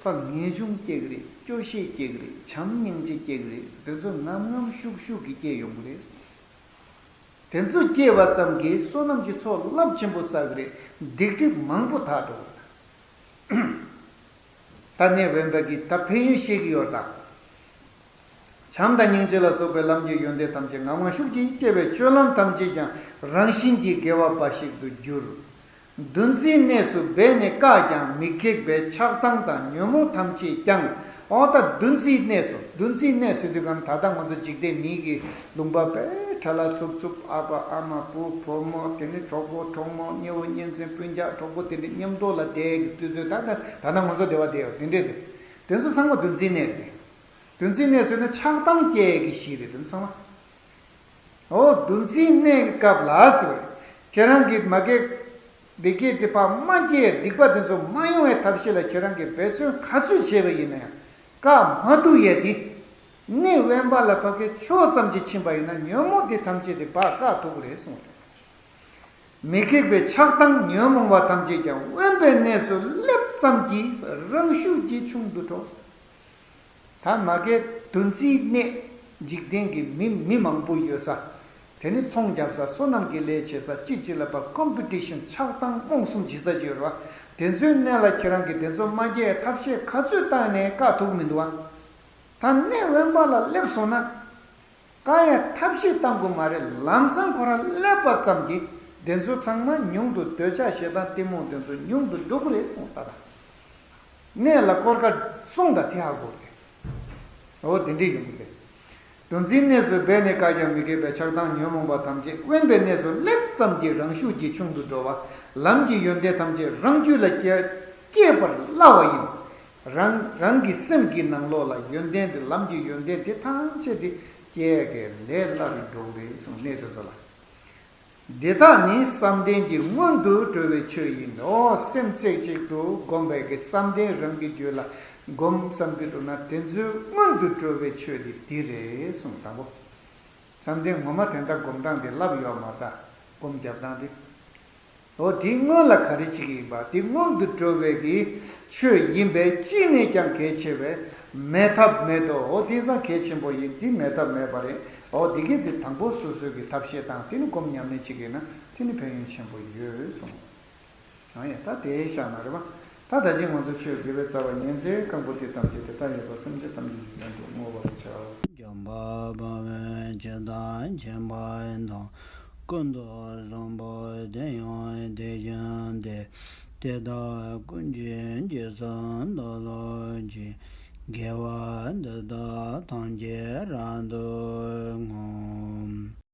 ད་ངེས་འབྱུང་སྐྱེ་གི་རེད། སྐྱོ་ཤས་སྐྱེ་གི་རེད། བྱམས་སྙིང་རྗེ་སྐྱེ་གི་རེད། དེ་ཚོ་ངམ་ངམ་ཤུགས་ཤུགས་ཀྱིས་སྐྱེ་ཡོང་གི་རེད། དེ་ཚོ་སྐྱེས་པ་ཙམ་གྱིས་བསོད་ནམས་ཀྱི་ཚོགས་རླབས་ཆེན་པོ་བསགས་ཀྱི་རེད། སྡིག་སྒྲིབ་མང་པོ་དག་འགྲོ་གི་རེད། ད་གནས་དབེན་པ་གི་ད་ཕན་ཡོན་བཤད་ཀྱི་ཡོད་དང་། བྱམས་དང་སྙིང་རྗེ་ལ་སོགས་པའི་ལམ་གྱི་ཡོན་ཏན་ཐམས་ཅད་ངམ་ངམ་ཤུགས་ཀྱིས་སྐྱེ་བའི་སྤྱོད་ལམ་ཐམས་ཅད་ཀྱང་རང་བཞིན་གྱིས་དགེ་བ་འབའ་ཞིག་ཏུ་འགྱུར། འདུ་འཛིའི་གནས་སུ་སྦས་ནས་བཀག་ཀྱང་མི་ཁེགས་པའི་ཆགས་སྡང་དང་ཉོན་མོངས་ཐམས་ཅད་ཀྱང་། འོ་ད་འདུ་འཛིའི་གནས་སུ། འདུ་འཛིའི་གནས་ཟེར་དུས་གང་ད་ལྟ་ང་ཚོ་འཇིག་རྟེན་མིའི་གི་ལུང་པ་པའི་ཁྲ་ལ་འཚུབ་འཚུབ། ཨ་ཕ་ཨ་མ་བུ་བུ་མོ་དེ་ནི་གྲོགས་པོ་གྲོགས་མོ་གཉེ་བོ་གཉེན་ཚན་སྤུན་ཀྱག་གྲོགས་པོ་དེ་འདྲ་མཉམ་དུ་ལ་བསྡད་ཀྱི་དུས་ཚོད་ད་ལྟ་ད་ལྟ་ང་ཚོ་བདེ་བ་བདེ་ཡོད་དེ་འདྲས་དེ། དེ་ཚོ་ཚང་མ་འདུ་འཛིའི་གནས་རེད་དེ། འདུ་འཛིའི་གནས་ཟེར་ན་ཆགས་སྡང་སྐྱེ་ཡས་ཀྱི་གཞི་རེད་དེ་ཚང་མ། འོ་འདུ་འཛིའི་གནས་ཀྱི་སྐབས་ལ་ཟེར་བས། ཁྱེད་རང་གིས་མ་གེ་བདེ་སྐྱིད་དེ་ཕར་མ་སྐྱེ་ཡས་སྡིག་པ་དེ་ཚོ་མ་ཡོང་བའི་ཐབས་ཤེས་ལ་ཁྱེད་རང་གིས་འབད་བརྩོན་ག་ཚོད་བྱས་པ་ཡིན་ན་ཡང་བཀག་མ་ཐུབ་ཡས་དེ། གནས་དབེན་པ་ལ་ཕ་གི་ཕྱོགས་ཙམ་གྱིས་ཕྱིན་པ་ཡིན་ན་ཉོན་མོངས་དེ་ཐམས་ཅད་དེ་ཕར་བཀག་ཐུབ་ཀྱི་རེད་གསུངས་ཏེ། མི་ཁེགས་པའི་ཆགས་སྡང་ཉོན་མོངས་པ་ཐམས་ཅད་ཀྱང་དབེན་པའི་གནས་སུ་སླེབས་ཙམ་གྱིས་རང་ཤུགས་ཀྱིས་ཆུང་དུ་འགྲོ། ད་མ་གི་འདུ་འཛིའི་གནས། འཇིག་རྟེན་གྱི་མི་མི་མང་པོ་ཡོད་ས། དེ་ནི་ཚོང་རྒྱབ་ས་བསོད་ནམས་ཀྱི་ལས་བྱེད་ས་གཅིག་གཅིག་ལ་ཕར་ཀོམ་པི་ཊི་ཤན་ཆགས་སྡང་རྨོངས་གསུམ་བྱེད་ས་ཅིག་ཡོད་རེད་བ། དེ་ཚོའི་གནས་ལ་ཁྱེད་རང་གིས་དེ་ཚོ་མ་སྐྱེ་ཐབས་ཤེས་ག་ཚོད་བཏང་ནས་བཀག་ཐུབ་མི་འདུག་བ། ད་གནས་དབེན་པ་ལ་སླེབས་སོང་ན། བཀག་ཡ་ཐབས་ཤེས་བཏང་དགོས་མ་རེད། ལམ་སང་ཁོ་རང་སླེབས་པ་ཙམ་གྱིས་དེ་ཚོ་ཚང་མ་ཉུང་དུ་འདོད་ཆགས་ཞེ་སྡང་གཏི་མུག་དེ་ཚོ་ཉུང་དུ་འགྲོ་གི་རེད་གསུངས་ད་ད། གནས་ལ་སྐོར་ཁ་གསུངས་ད་དེ་ཧ་གོ་རེད། འོ་དེ་འདྲས་ཡོང་གི་རེད། འདུ་འཛིའི་གནས་སུ་སྦས་ནས་བཀག་ཀྱང་མི་ཁེགས་པའི་ཆགས་སྡང་ཉོན་མོངས་པ་ཐམས་ཅད་དབེན་པའི་གནས་སུ་སླེབས་ཙམ་གྱིས་རང་ཤུགས་ཀྱིས་ཆུང་དུ་འགྲོ་བ། ལམ་གྱི་ཡོན་ཏན་ཐམས་ཅད་རང་རྒྱུད་ལ་སྐྱེ་སྐྱེས་པར་སླ་བ་ཡིན། རང་རང་གི་སེམས་ཀྱི་ནང་ལོགས་ལ་ཡོན་ཏན་དེ། ལམ་གྱི་ཡོན་ཏན་དེ་ཐམས་ཅད་དེ་སྐྱེ་ཡས་ཀྱི་ལས་སླ་རུ་འགྲོ་གི་རེད་གསུངས། གནས་ཚུལ་ཚོ་ལ། འདི་དག་ནི་བསམ་གཏན་གྱི་སྔོན་དུ་གྲོལ་བའི་ཆོས་ཡིན་ནོ། སེམས་རྩེ་གཅིག་ཏུ་བསྒོམ་པའི་གི་བསམ་གཏན་རང་གི་རྒྱུད་ལ་སྒོམ་བསམ་གྱི་འདུག་ན། དེ་ཚོའི་སྔོན་དུ་གྲོལ་བའི་ཆོས་དེ་འདི་རེད་གསུངས། དང་པོ། བསམ་གཏན་ངོ་མ་དེ་འདྲ་སྒོམ་སྟངས་དེ་ལབ་ཡོད་མ་རེད་ད། སྒོམ་རྒྱབ་སྟངས་དེ། འོ་དེའི་སྔོན་ལ་ག་རེ་བྱེད་ཀྱི་ཡིན་པ། དེ་སྔོན་དུ་འགྲོ་བའི་གི་ཆོས་ཡིན་པས་ཅི་ནས་ཀྱང་གལ་ཆེ་བས་མེད་ཐབས་མེད་དོ། འོ་དེང་སང་གལ་ཆེན་པོ་ཡིན། དེ་མེད་ཐབས་མེད་པ་རེད། འོ་དེ་གི་དེ་དང་པོ་སོ་སོའི་གི་ཐབས་ཤེས་དང་། དེ་ནི་སྒོམ་ཉམས་ལེན་བྱེད་ཀྱི་ཡིན་ན་དེ་ནི་ཕན་ཡོན་ཆེན་པོ་ཡོད་གསུངས། ཨ་ཡ། ད་དེའི་ཞག་ན་རེད་པ། ད་ད་ཅི་ང་ཚོ་ཆོས་དགེ་བའི་རྩ་བ་ཉན་ཚེ་རྐང་པ་དེ་ཐམས་ཅད་དེ་ལྟར་ཡོད་པ་སེམས་ཅན་ཐམས་ཅད་ཀྱི་དོན་དུ་བསྔོ་བར་བྱའོ། འཇམ་དཔལ་དཔའ་བོས་ཇི་ལྟར་མཁྱེན་པ་དང་། ཀུན་ཏུ་བཟང་པོ་དེ་ཡང་དེ་བཞིན་ཏེ། དེ་དག་ཀུན་གྱི་རྗེས་སུ་བདག་སློབ་ཅིང་། དགེ་བ་འདི་དག་ཐམས་ཅད་རབ་ཏུ་བསྔོ།